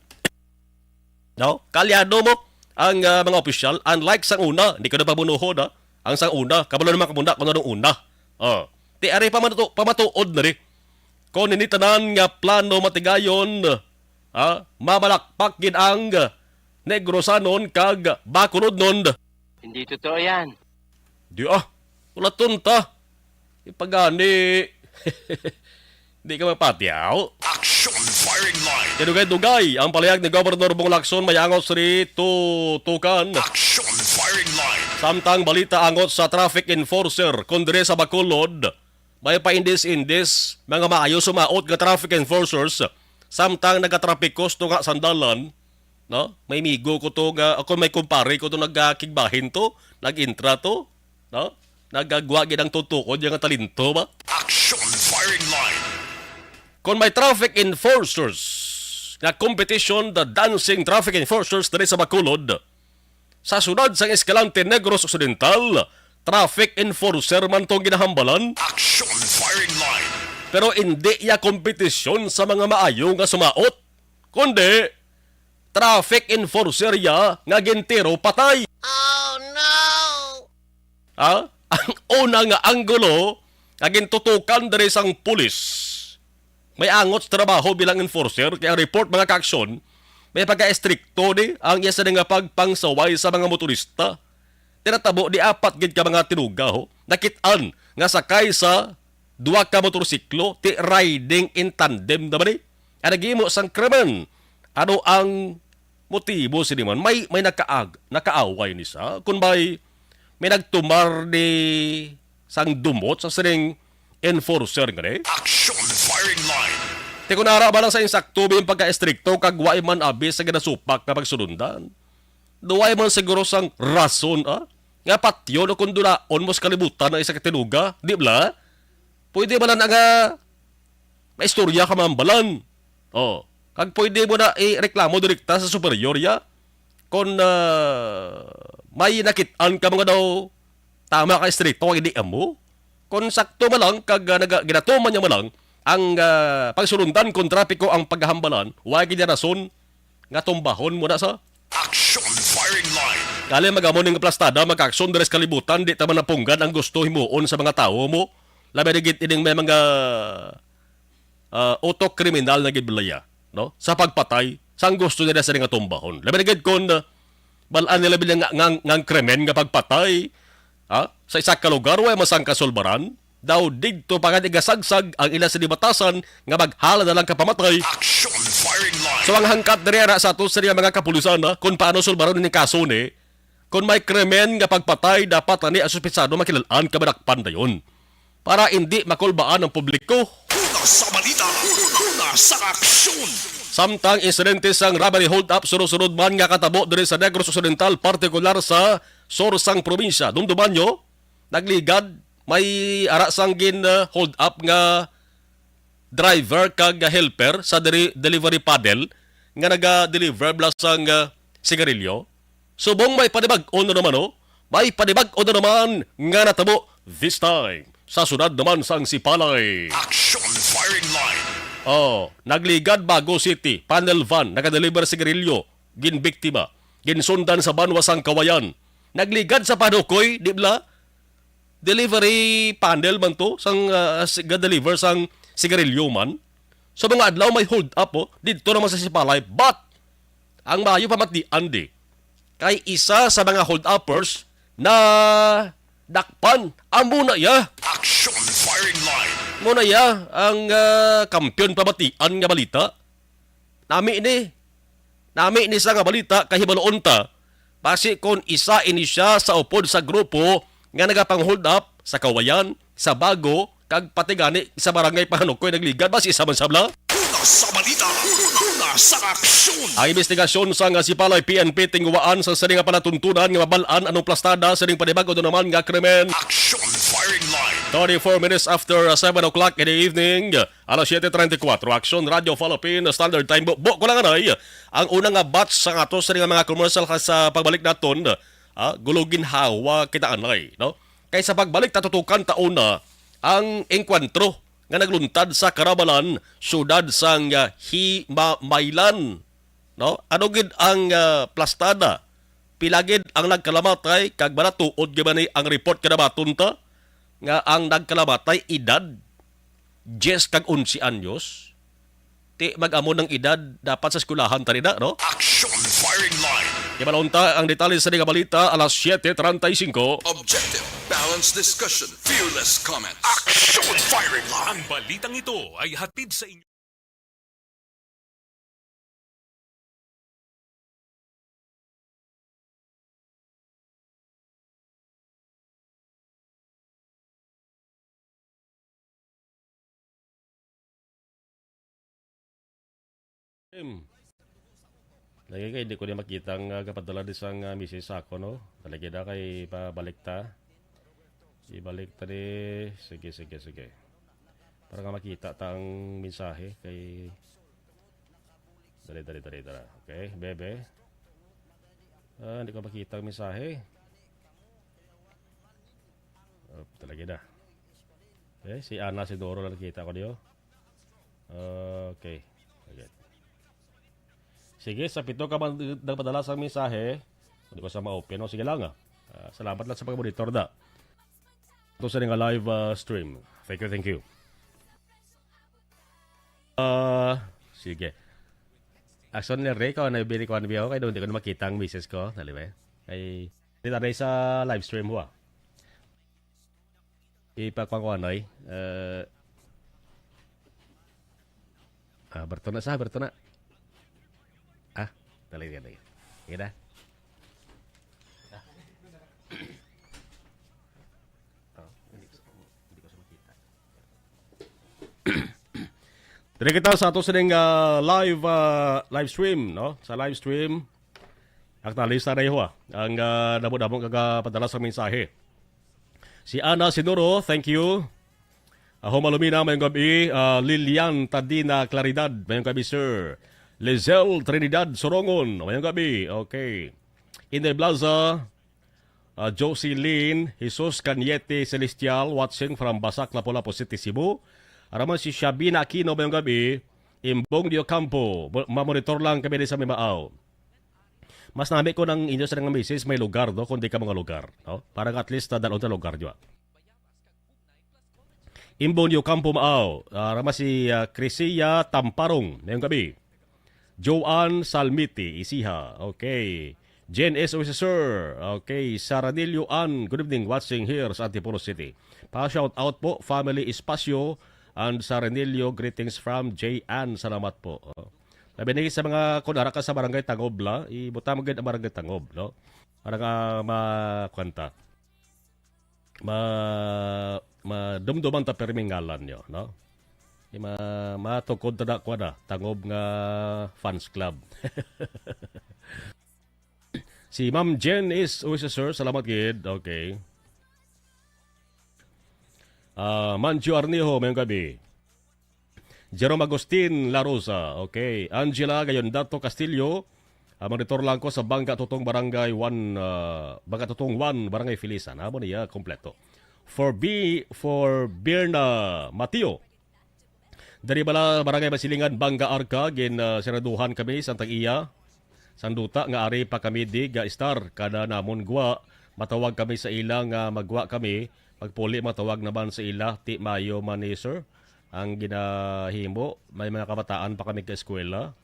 No? Kaalyado mo ang, ah, mga opisyal, unlike sang una, hindi ko na pabunuhon, ha? Ang sang una, kabalo naman ka muna kung anong una. Oh. Ti ari pamato-, pamatuod na di. Kon ini tanan nga plano matigayon, ha, mamalakpak gid ang Negrosanon kag Bacolodnon. Hindi totoo yan. Di ah, wala tonta. Ipagani. Di ka mapatiaw. Action firing line. Kadugay-dugay ang palihag ni Governor Bong Lacson may angot sa tutukan. Action firing line. Samtang balita angot sa traffic enforcer kon dire sa Bacolod, may paindis-indis, mga maayo sumaot nga traffic enforcers, samtang nagatrapikos to nga sandalan, no? May migo ko to nga, ako may kumpare ko to nagkikigbahin to, nag-intra to, no? Nagagwa gid ang tutuod nga talento ba? Action firing line. Kung may traffic enforcers nga competition, the dancing traffic enforcers diri sa Bacolod, sa sudad sang Escalante, Negros Occidental, traffic enforcer man tong ginahambalan. Action firing line. Pero indi iya kompetisyon sa mga maayo nga sumaot, kundi traffic enforcer iya nga gintiro patay. Oh no! Ha? Ang una nga anggulo nga gintutukan diri sang pulis, may angot sa trabaho bilang enforcer, kay ang report, mga kaaksyon, may pagka-estrikto ni ang iya sini nga pagpangsaway sa mga motorista. Tinatabo di apat gid ka mga tinuga, ho, nakit-an nga sakay sa duha ka motorsiklo, ti riding in tandem na ba ni? Ang naghimo sang krimen, ano ang motibo sini man? May, may nakaag-, nakaaway ni sa? Kung may, may nagtumar ni sang dumot sa sining enforcer nga ni? Action firing line. Ti kun ara ba lang sa insakto ba yung pagka-estrikto kag wa man abi sa ginasupak nga pagsulundan? Duway man siguro sang rason, ah? Nga patyon o kung dunaon mo sa kalibutan ang isa ka tinuga, di ba? Pwede ba na nga maistorya ka mambalan? Oh, kag pwede mo na ireklamo direkta sa superior ya. Kung, ah, may nakit-an ka mga daw tama ka estrikto ang hindi amo. Kung sakto man lang kag, ah, naga-, ginatuman niya man lang ang, ah, pagsulundan kung trapiko ang paghambalan, wa gid rason nga tumbahon mo na sa Action firing line. Gali magamo ning plastada, mag-action diri sa kalibutan, di ta man napunggan ang gusto himuon sa mga tawo mo. Labi na gid ining may mga, ah, utok kriminal na gid balaya, no? Sa pagpatay, sang gusto nila sila nga tumbahon. Labi na gid kung, ah, balaan nila bilang nga, nga, nga krimen nga pagpatay, ha? Sa isa ka lugar, way masang kasulbaran. Daw digto pa nga igasagsag ang ila sa dibatasan nga maghala na lang ka pamatay. Action firing line. So, ang hangkat diri ara sa ato sa mga kapulisan, ha, kung paano sulbaron ini kaso ni, kung may krimen nga pagpatay, dapat ani ang suspetsado makilalaan ka madakpan dayon. Para hindi makulbaan ang publiko. Una sa balita, una sa aksyon. Samtang insidente sang robbery hold-up sunod-sunod man nga katabo diri sa Negros Occidental, partikular sa sur sang probinsya. Dumduman nyo, nagligad, may ara sang gin, uh, hold up nga driver kag helper sa deli-, delivery panel nga naga-deliver bala sang, uh, sigarilyo. Subong may panibag-o na naman, oh. May panibag-o na naman nga natabo this time sa sunod naman sang Sipalay. Action firing line. Oh, nagligad Bago City, panel van, naga-deliver sigarilyo, ginbiktima, ginsundan sa banwa sang Kawayan. Nagligad sa Panukoy, di bala? Delivery panel man to, sang, ah, si-, ga-deliver sang sigarilyo man. Sa mga adlaw may hold up, oh, didto naman sa Sipalay, but ang maayo pamatian di, kay isa sa mga hold uppers na dakpan. Amo na iya. Action firing line. Amo na iya ang, ah, kampiyon pamatian nga balita. Nami ni. Nami ni sa nga balita, kay hibaluon ta, basi kon isa ini siya sa upod sa grupo nga nagapang-hold up sa Kawayan, sa Bago, kag pati gani sa barangay Panukoy nagligad, basi isa man sabla. Una sa balita, una sa aksyon. Ang investigasyon sa nga Sipalay P N P tinguhaan sa sini nga palatuntunan nga mabal-an anong plastada sining panibag-o na naman nga krimen. Action firing line. Thirty-four minutes after, uh, seven o'clock in the evening. Alas siete treinta y cuatro, Aksyon Radio Philippine Standard Time. Bu-, bu-, ko lang anay, ang una nga batch sa ato sa nga mga commercial ka sa pagbalik naton, ah, gulo ginhawa kita anay, no? Kay sa pagbalik tatutukan ta una ang engkwentro nga nagluntad sa Karabalan, siyudad sang, ah, Himamaylan, no? Ano gid ang, ah, plastada? Pila gid ang nagkalamatay kag malatuod gid ba ni ang report nga nabaton ta? nga ang nagkalamatay edad diyes kag onse anyos, ti mag-amo ng edad dapat sa eskwelahan ta dida, no? Action Firing Line. Ibalon ta ang detalye sa nga balita alas siyete treinta y cinco. Objective, balanced discussion, fearless comments. Action Firing Line. Ang balitang ito ay hatid sa inyo. Em. Lagi kay di ko na makita ang, ah, kapadala di sang, ah, misis sa ako, no? Talagi na kay pabalik ta. Ibalik ta di. Sige, sige, sige. Para nga makita ta ang mensahe kay dali, dali, dali, dali. Okay, bebe. Ah, hindi ko makita ang mensahe. Oh, talaga na. Okay, si Ana Sidoro lang nakita ko diyo. Okay. Okay. Sige, sa pito ka man nagpadala sang mensahe, hindi ko sa ma-open, no? Sige lang, ah. Ah, salamat lang sa pag-monitor da. Ito sa nga live, ah, stream. Thank you, thank you. Ah, sige. Action ni Ray, ko na bini ko ano biya ko, kay doon di ko na makita ang misis ko, dali ba? Kay, di na sa live stream, wa. Ipakuha ko, Anoy. Eh, ah, berto na sa, berto na. Ah, dali, dali. Sige na. Ah. Oh, hindi ko sa, hindi ko sa makita. Diri kita sa ato sining, ah, live, ah, live stream, no? Sa live stream, aktualista na iho, ah, ang, ah, damo-damo kagapadala sa mensahe. Si Ana Sinuro, thank you. Aho Malumina, mayong gabi. Ah, Lilian Tadina Claridad, mayong gabi, sir. Lizelle Trinidad Sorongon, mayong gabi. Okay. Inday Blaza, ah, Jocelyn Jesus Cañete Celestial, watching from Basak, Lapu-Lapu City, Cebu. Araman si Shabina Aquino, mayong gabi. Imbong Dio Campo, mo-, mamonitor lang kami di sa Mimaaw. Mas nami ko nang inyo sa nga misis may lugar, no? Kundi ka mga lugar, no? Para nga at least, ah, dalon sa lugar nyo, ah. Imbong Dio Campo Maaw, ah, rama si, ah, Crisia Tamparong, ngayong gabi. Joanne Salmiti, isiha. Okay. Jen S. Officer. Okay. Saranilio Ann, good evening. Watching here sa Antipolo City. Pa-shout out po, Family Espacio and Saranilio. Greetings from J Ann. Salamat po. Oh. Labi na sa mga, kung ara ka sa Barangay Tangob la, ibutang mo gid ang Barangay Tangob, no? Para nga ma-, kuwan ta. Ma-, madumduman ta pirmi ngalan nyo, no? Di ma-, matukod ta na, kuwan na, Tangob nga fans club. Si Ma'am Jen is, oh, si Sir, salamat gid. Okay. Ah, Manjo Arnijo, mayong gabi. Jerome Agustin La Rosa, okay. Angela Gayondato Castillo, ah, monitor lang ko sa Bangga Tutong Barangay one, ah, Bangga Tutong one, Barangay Filisan. Amo niya, kompleto. For B, for Birna Mateo. Dari bala Barangay Masilingan, Bangga Arca, gin, ah, siraduhan kami sa tag-iya. Sang duta nga ari pa kami di ga-estar, kada namon gwa, matawag kami sa ila nga maggwa kami, magpuli matawag naman sa ila, ti mayo man ni sir ang ginahimo. May mga kabataan pa kami ka eskwela.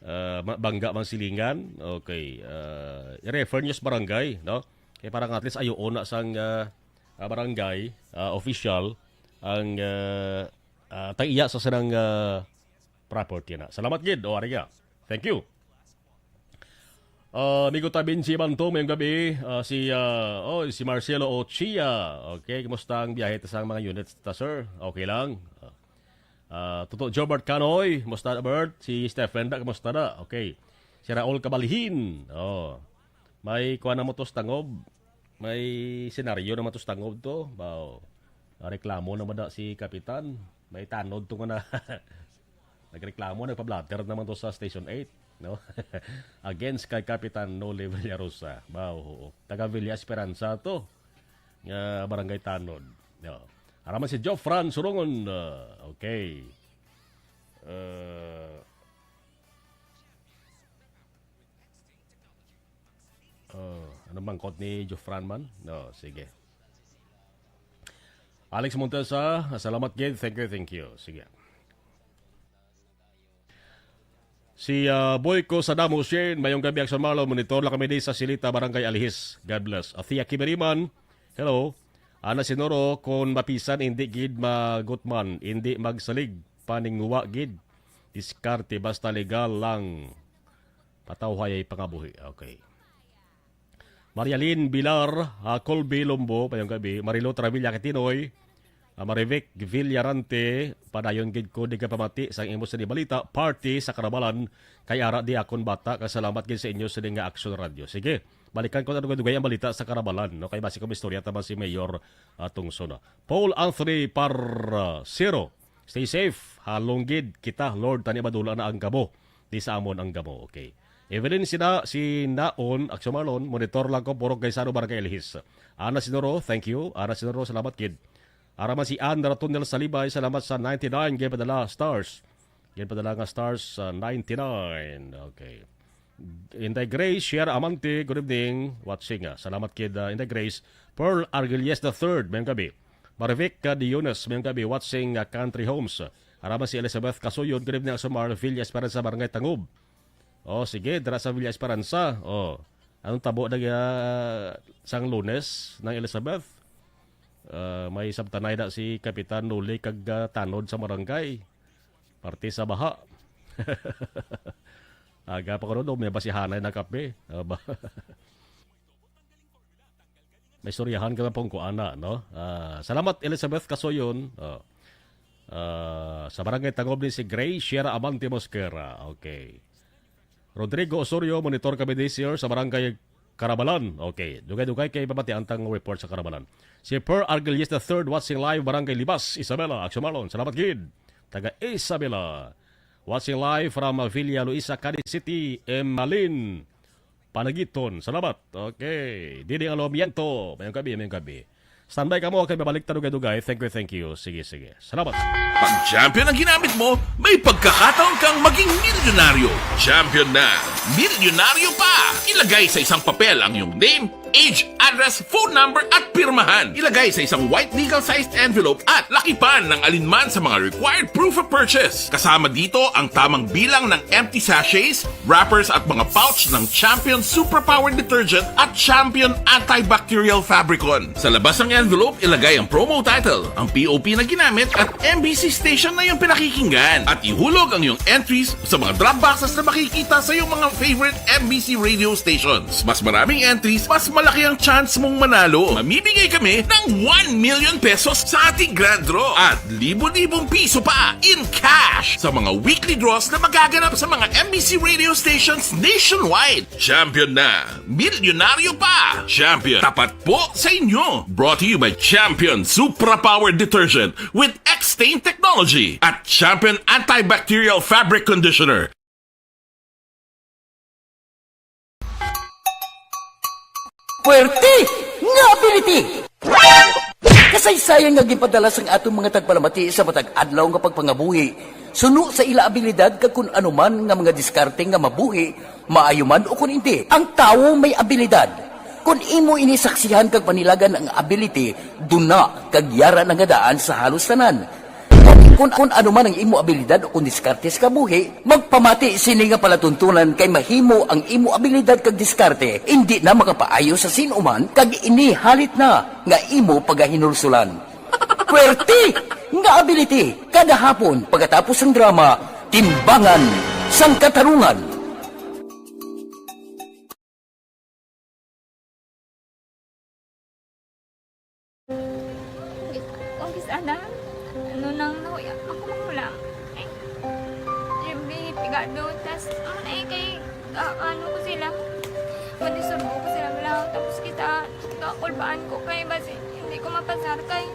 Ah, ma-, Bangga Masilingan. Okay. Ah, i-refer niyo sa barangay, no? Kay para nga at least ayoon na sang, ah, ah, barangay, ah, official ang, ah, ah, tag-iya sa sanang, ah, property na. Salamat gid, o, ari ka. Thank you. Ah, amigo ta Benji Banto, mayong gabi. Ah, si, ah, oh, si Marcelo Ochia. Okay, kumusta ang biyahe ta sang mga units ta, sir? Okay lang. Ah, Toto Jobert Canoy, kumusta na, Bert? Si Stephen da, kumusta na? Okay. Si Raul Kabalihin. Oh. May kuha na mo to sa Tangob. May senaryo naman to sa Tangob to. Bao. Ah, reklamo naman na si Kapitan. May tanod to nga na. Nagreklamo, nagpa-blotter naman to sa Station eight, no? Against kay Kapitan Noli Villarosa. Bao, oo. Taga Villa Esperanza to. Nga barangay Tanod. No. Araman si Jofran Surungon. Ah, okay. Ah, Oh, ano bang quote ni Jofran man? No, sige. Alex Montesa, salamat gid. Thank you, thank you. Sige. Si, ah, Boyko Sadamo Shane, mayong gabi, Action Marlon. Monitor lang kami di sa Silita, Barangay Alihis. God bless. Athea Kibiriman, hello. Ana Sinoro, kung mapisan, hindi gid magutman, hindi magsalig, paningwa gid. Diskarte, basta legal lang. Patawhay ay pangabuhi. Okay. Marialin Bilar, ah, Colby Lombo, mayong gabi. Marilo Travilla Katinoy, ah, Marivic Villarante, padayon gid ko di ka pamati sang imo sini balita, party sa Karabalan, kay ara di akon bata, kasalamat gid sa inyo sini nga Action Radio. Sige, balikan ko na dugay-dugay ang balita sa Karabalan, no? Kay basi ko istorya ta man si Mayor, ah, Tungso, no? Paul Anthony Parcero, stay safe, halong gid kita, Lord, tani madula na ang gamo. Di sa amon ang gamo. Okay. Evelyn Sina, Sinaon, Action Marlon, monitor lang ko, Purok Gaisano, Barangay Elihis. Ana Sinoro, thank you. Ana Sinoro, salamat gid. Ara man si Ann Ratonel Salibay, salamat sa ninety-nine, gay padala stars. Gay padala nga stars sa ninety-nine. Okay. Inday Grace, Sierra Amante, good evening. Watching, ah. Salamat gid, ah, Inday Grace. Pearl Argilles the third, mayong gabi. Marivic, ah, Diones, mayong gabi. Watching, ah, Country Homes. Ara man si Elizabeth Kasuyon, good evening, Action Marlon, Villa Esperanza, Barangay Tangub. Oh, sige, dira sa Villa Esperanza. Oh. Anong tabo na, ah, sang Lunes, Nang Elizabeth? Ah, may sabtanay na si Kapitan Noli kag, ah, tanod sa barangay. Parte sa baha. Aga pa ko ron, may basihanay na kape. Ah, ba? May istoryahan ka na pong kuana, no? Ah, salamat, Elizabeth Kasoyon. Oh. Ah, sa Barangay Tangub ni si Gray Sierra Amante Mosquera. Okay. Rodrigo Osorio, monitor kami this year sa Barangay Karabalan. Okay. Dugay-dugay kay pamatian tang report sa Karabalan. Si Per Argelius the third, watching live, Barangay Libas, Isabela, Action Marlon. Salamat gid. Taga Isabela. Watching live from Villa Luisa, Cadiz City, Emalin Panagiton. Salamat. Okay. Didi ang Lomiento. Mayong gabi, mayong gabi. Standby kamo kay babalik ta dugay-dugay. Thank you, thank you. Sige, sige. Salamat. Pag Champion ang ginamit mo, may pagkakataon kang maging milyonaryo. Champion na, milyonaryo pa! Ilagay sa isang papel ang iyong name, age, address, phone number, at pirmahan. Ilagay sa isang white legal-sized envelope at lakipan ng alinman sa mga required proof of purchase. Kasama dito ang tamang bilang ng empty sachets, wrappers, at mga pouch ng Champion Superpower Detergent at Champion Antibacterial Fabricon. Sa labas ng envelope, ilagay ang promo title, ang P O P na ginamit, at M B C station na iyong pinakikinggan. At ihulog ang iyong entries sa mga drop boxes na makikita sa iyong mga favorite M B C radio stations. Mas maraming entries, mas malaki ang chance mong manalo. Mamimigay kami ng one million pesos sa ating grand draw at libo-libong piso pa in cash sa mga weekly draws na magaganap sa mga M B C radio stations nationwide. Champion na! Milyonaryo pa! Champion, tapat po sa inyo! Brought to you by Champion Supra Power Detergent with X-Stain Technology at Champion Antibacterial Fabric Conditioner. Puwerte nga ability! Kasaysayan nga ginpadala sang aton mga tagpalamati sa matag adlaw nga pagpangabuhi, suno sa ila abilidad kag kun ano man nga mga diskarte nga mabuhi, maayo man o kun indi. Ang tawo may abilidad. Kun imo ini saksihan kag panilagan ang ability, duna kag yara na nga daan sa halos tanan. Kun, kun, kun ano man ang imo abilidad o kun diskarte sa kabuhi, magpamati sini nga palatuntunan kay mahimo ang imo abilidad kag diskarte indi na makapaayo sa sin-o man kag ini halit na nga imo pagahinulsulan. Puwerte nga ability kada hapon pagkatapos sang drama, Timbangan sang Katarungan. Kung kis ana, ano nang nahuya, ako makulang. Ay, Jimmy, pigado, tas, ano na eh, kay, ah, ano ko sila, madisurbo ko sila lang, tapos kita, kakulbaan ko kay, basi, hindi ko mapasar kay.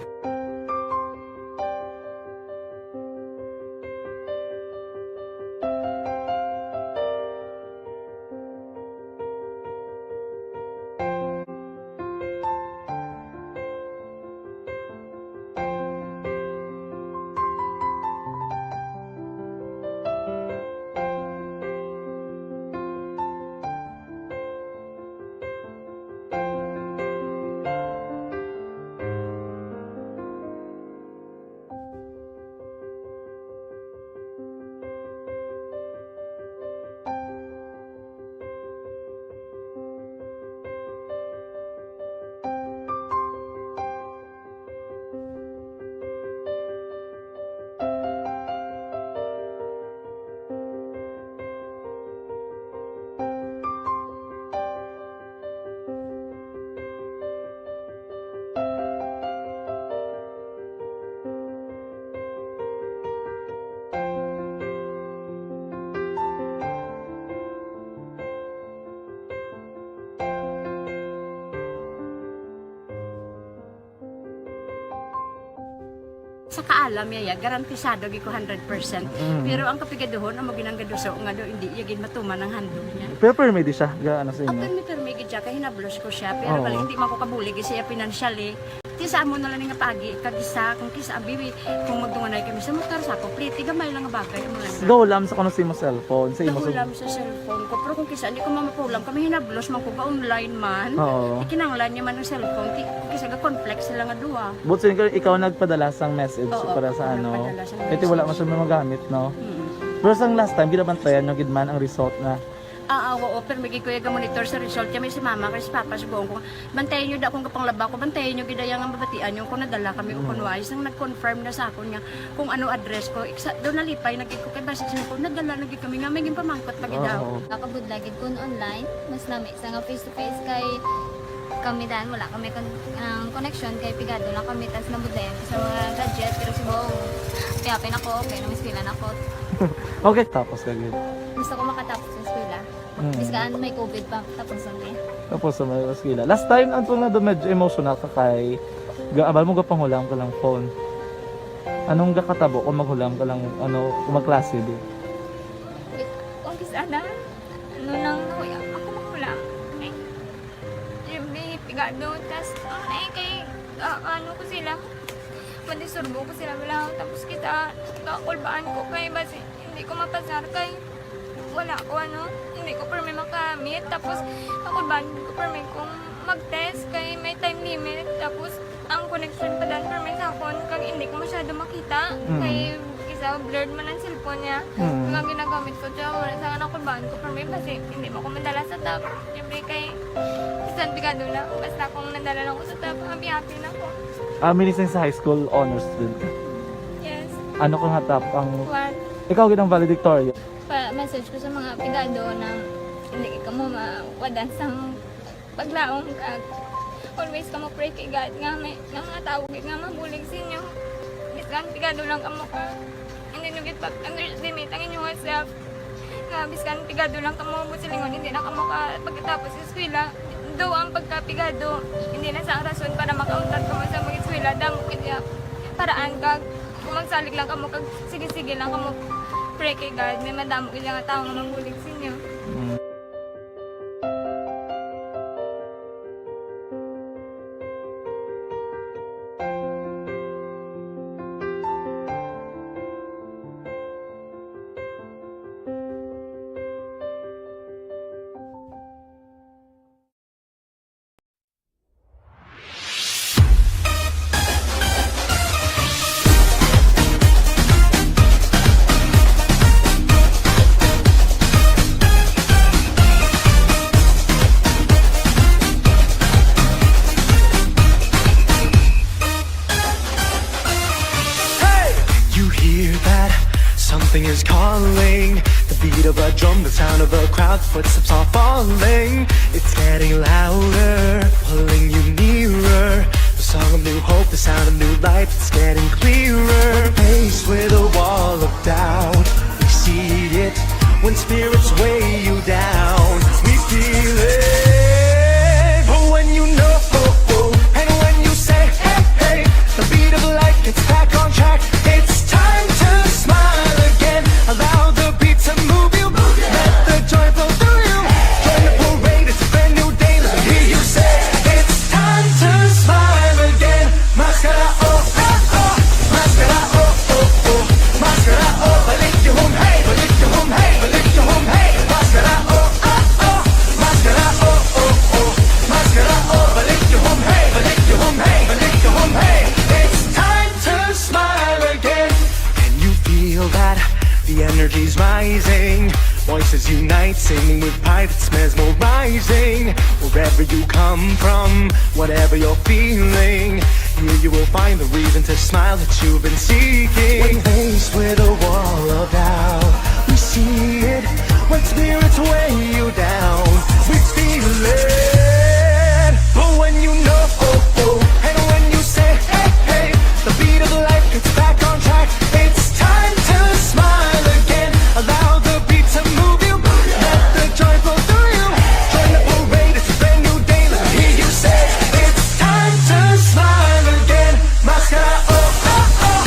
Sa kaalam niya, ya, garantisado gid ko hundred percent. Mm. Pero ang kapigaduhon, amo ginang gaduso nga do, hindi iya gid matuman ang handog niya. Pero permi di siya, ga-, ano sa inyo? Permi, permi gid siya, kay hinablos ko siya. Pero Oo. bali, hindi man ko kabulig siya financially. Ti sa amo na lang nga paagi, kag isa, kung kisa, bibi, kung magdunganay kami sa motor, sa ako, pliti, gamay lang nga bagay, amo lang. Gahulam sa kuno sa imo cellphone, sa imo sa Gahulam sa cellphone ko, pero kung kisa, hindi ko mamapulam, kami hinablos man ko, ga-online man. Oo. Ikinanglan niya man ang cellphone, ti, kung kisa, ga-conflict sila nga duha. But sin-, ikaw nagpadala sang message Oo, para sa ako ano? nagpadala sang Kaya wala message. man siya magamit, no? Mm. Pero sang last time, ginabantayan nyo gid man ang result na? Ah, ah, oo, pero may kuya ga-monitor sa result. Kami si mama, kay si papa, subuon ko. Bantayan nyo da akong kapanglaba ko, bantayan nyo gid ang mabatian nyo kung nadala kami o Mm. kung wala. Isang nag-confirm na sa akon nga kung ano address ko. Iksa, doon nalipay, nagkik ko kay basi sa ko, nadala na gid kami nga, may ginpamangkot pa gid daw. Oo. Nakabudlay gid kun online, mas nami sa nga face to face kay kami dan, wala kami kon-, ang connection kay pigado lang kami, tas nabudlayan ko sa mga gadget, pero subong, kaya pinako, okay, nang eskwela na ko. Okay, tapos ka gid. Gusto ko makatapos sa eskwela. Mm. Biskan may covid pa, tapos ang eh. Tapos sa mga eskwela. Last time, ang tunga do medyo emotional ka kay ga-, abal mo gapanghulam ka lang phone. Anong gakatabo kung maghulam ka lang, ano, kung magklase di? Wait, kung kis-, ana, ano nang nahuya, ako maghulam. Ay, siyempre, pigado, tas, ang eh, kay, ah, ano ko sila, madisturbo ko sila, wala, tapos kita, kakulbaan ko kay, basi, hindi ko mapasar kay, wala ko, ano, hindi ko permi makamit, tapos, kakulbaan ko permi kung mag-test kay may time limit, tapos, ang connection pa dan permi sa akon, kag hindi ko masyado makita, Mm. kay, isa, blurred man ang cellphone niya, Mm. kag ginagamit ko, siya, wala sa kakulbaan ko permi, basi, hindi mo ko madala sa top, siyempre kay, bisan pigado na, basta kung nadala lang ko sa top, happy-happy na ko. Ah, minising sa high school honors student ka? Yes. Ano ka nga top ang One. Ikaw gid ang valedictorian? Pa-message ko sa mga pigado na hindi ka mo mawadan sang paglaom ka. Always ka mo pray kay God nga may, nga mga tawo gid nga mabulig sa inyo. Bisan pigado lang kamo ka. Hindi nyo gid pag-underestimate ang inyong self. Nga biskan pigado lang kamo, buot silingon, hindi na kamo ka pagkatapos sa eskwela. Daw ang pagkapigado, hindi na sa rason para makauntat kamo sa mag-eskwela. Damo kaya paraan kag kung magsalig lang kamo kag sige-sige lang kamo pray kay God, may madamo gid nga tawo nga magbulig sa inyo. Mm. Hey! You hear that? Something is calling. The beat of a drum, the sound of a crowd, footsteps are falling. It's getting louder, pulling you nearer. The song of new hope, the sound of new life, it's getting clearer. When faced with a wall of doubt, we see it. When spirits weigh you down, we feel it. But when you know, and when you say, hey, hey, the beat of life gets back on track. It's time to smile again. Allow the beat to move you. Let the joy flow through you. Join the parade, it's a brand new day. Let me hear you say, it's time to smile again. Maskara, oh, oh, oh. Maskara, oh, oh, oh. Maskara, oh, balik yung hum, hey, balik yung hum, hey, balik yung hum, hey. Maskara, oh, oh, oh. Maskara, oh, oh, oh. Maskara, oh, balik yung hum, hey, balik yung hum, hey, balik yung hum, hey. It's time to smile again. Can you feel that? The energy's rising. Voices unite, singing with pride, it's mesmerizing. Wherever you come from, whatever you're feeling, here you will find the reason to smile that you've been seeking. When faced with a wall of doubt, we see it. When spirits weigh you down, we feel it. But when you know, oh, oh, and when you say, hey, hey, the beat of life gets back on track. It's time to smile again. Allow the beat to move you. Let the joy flow through you. Join the parade, it's a brand new day. Let me hear you say, it's time to smile again. Maskara, oh, oh, oh.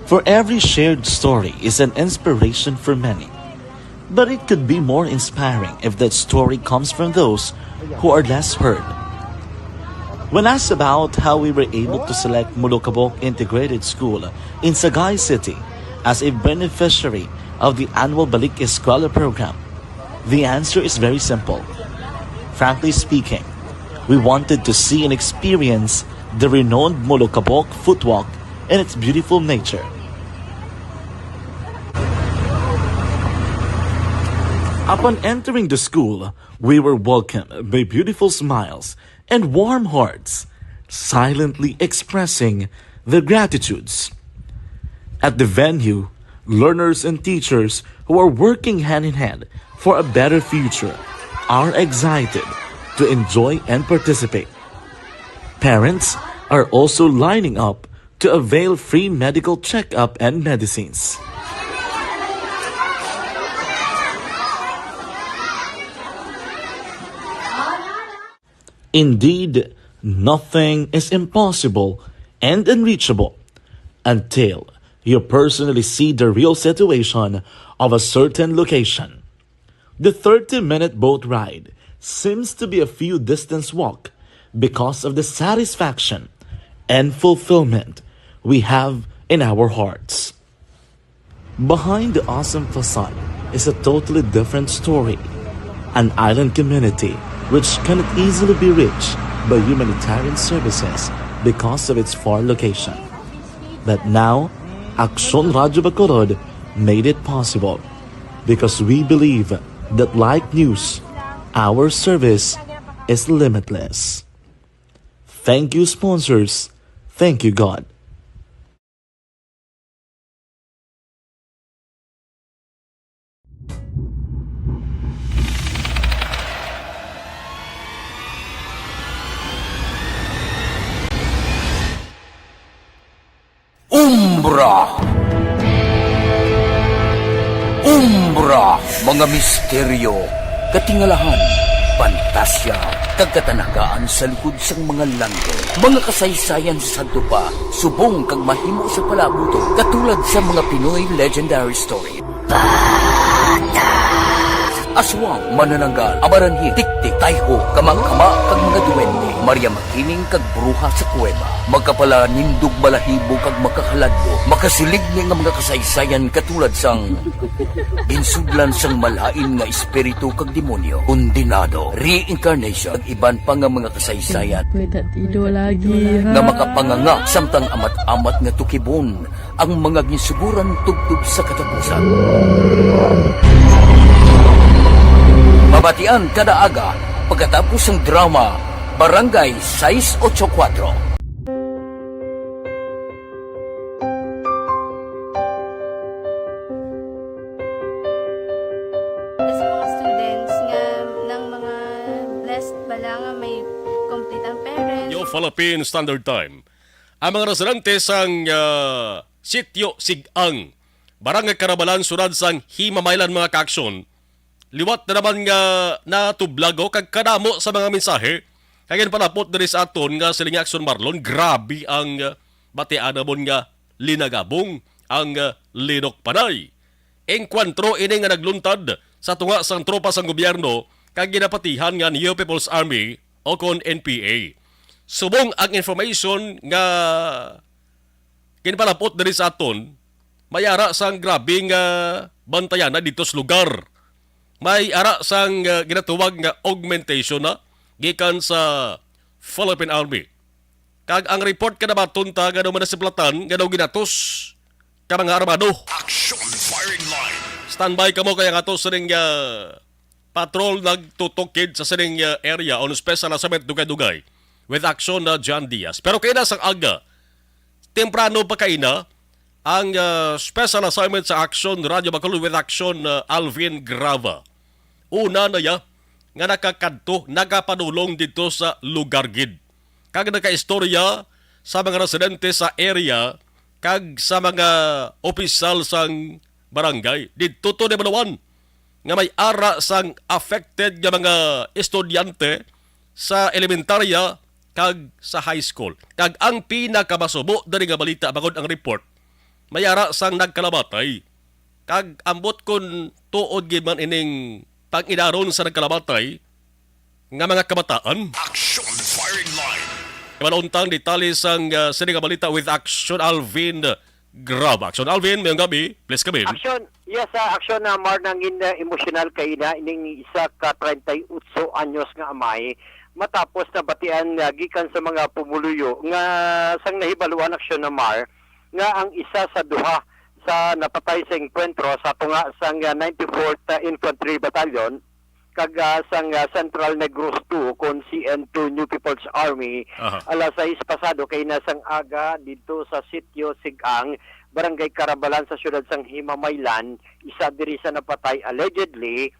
For every shared story is an inspiration for many. But it could be more inspiring if that story comes from those who are less heard. When asked about how we were able to select Molokabok Integrated School in Sagay City as a beneficiary of the annual Balik Eskwela program, the answer is very simple. Frankly speaking, we wanted to see and experience the renowned Molokabok Footwalk and its beautiful nature. Upon entering the school, we were welcomed by beautiful smiles and warm hearts, silently expressing their gratitudes. At the venue, learners and teachers who are working hand in hand for a better future are excited to enjoy and participate. Parents are also lining up to avail free medical checkup and medicines. Indeed, nothing is impossible and unreachable until you personally see the real situation of a certain location. The thirty-minute boat ride seems to be a few distance walk because of the satisfaction and fulfillment we have in our hearts. Behind the awesome facade is a totally different story, an island community which cannot easily be reached by humanitarian services because of its far location. But now, Aksyon Radyo Bacolod made it possible because we believe that, like news, our service is limitless. Thank you, sponsors. Thank you, God. Umbra. Umbra, mga misteryo, katingalahan, pantasya, kag katanagaan sa likod sang mga langit. Mga kasaysayan sa sadto pa, subong kag mahimo sa palabuton, katulad sa mga Pinoy legendary story. Aswang, manananggal, amaranhit, tiktik, tayho, kamangkama, kag mga duwende, Maria Makining kag bruha sa kuweba, makapalanindog balahibo kag makahaladlok, makasiligni nga mga kasaysayan katulad sang ginsudlan sang malain nga espiritu kag demonyo, kondenado, reincarnation, kag iban pa nga mga kasaysayan May tatido lagi, ha? nga makapanganga samtang amat-amat nga tukibon ang mga ginsuguran tubtob sa katapusan. Mabatian kada aga pagkatapos sang drama Barangay sais ocho kuwatro. Sa mga students nga nang mga blessed bala nga may complete ang parents. Yo Philippine Standard Time. Ang mga residente sang, ah, Sitio Sig-ang, Barangay Carabalan, Siyudad sang Himamaylan, mga kaaksyon, liwat na naman nga natublag, oh, kag kadamo sa mga mensahe kag ginpalapot diri sa aton nga siling nga aksyon, Marlon. Grabe ang, ah, batian namon nga linagabong ang, ah, linok panay. Engkwentro ini nga nagluntad sa tunga sang tropa sang gobyerno kag ginapatihan nga New People's Army o kon N P A. Subong ang information nga ginpalapot diri sa aton, may ara sang grabe nga bantayan na dito sa lugar. May ara sang, ah, ginatawag nga augmentation na gikan sa Philippine Army. Kag ang report kanabaton ta nga daw manasiplatan nga daw ginatos ka mga armado. Action firing line. Standby kamo kay ang ato sining, ah, patrol nagtutukid sa sining, ah, area on special assignment dugay-dugay with action na John Diaz. Pero kay na sang aga, temprano pa kaina ang, ah, special assignment sa Action Radio Bacolod with Action, ah, Alvin Grava. Una na ya nga nakakadto, nakapadulong dito sa lugar gid. Kag nakaistorya sa mga residente sa area kag sa mga opisyal sang barangay. Didto to ni Balawan nga may ara sang affected nga mga estudyante sa elementarya kag sa high school. Kag ang pinakamasubo diri nga balita, bangod ang report, may ara sang nagkalamatay. Kag ambot kon tuod gid man ining pang-inaron sa nagkalamatay nga mga kabataan. Action Firing Line. Manuntang detalye sang, ah, sini nga balita with Action Alvin Grab. Action Alvin, mayong gabi. Please come in. Action, yes, ah, Action na Mar, nangin, ah, emosyonal kay na ining isa ka treinta y ocho anyos nga amay matapos nabatian nga gikan sa mga pumuluyo nga sang nahibaluan, Action na Mar, nga ang isa sa duha sa napatay sa engkwentro sa tunga sang, ah, ninety-fourth Infantry Battalion kag, ah, sang, ah, Central Negros two kon C N two New People's Army, Aha. alas sais pasado kay na sang aga didto sa Sitio Sigang, Barangay Carabalan sa siyudad sang Himamaylan, isa diri sa napatay allegedly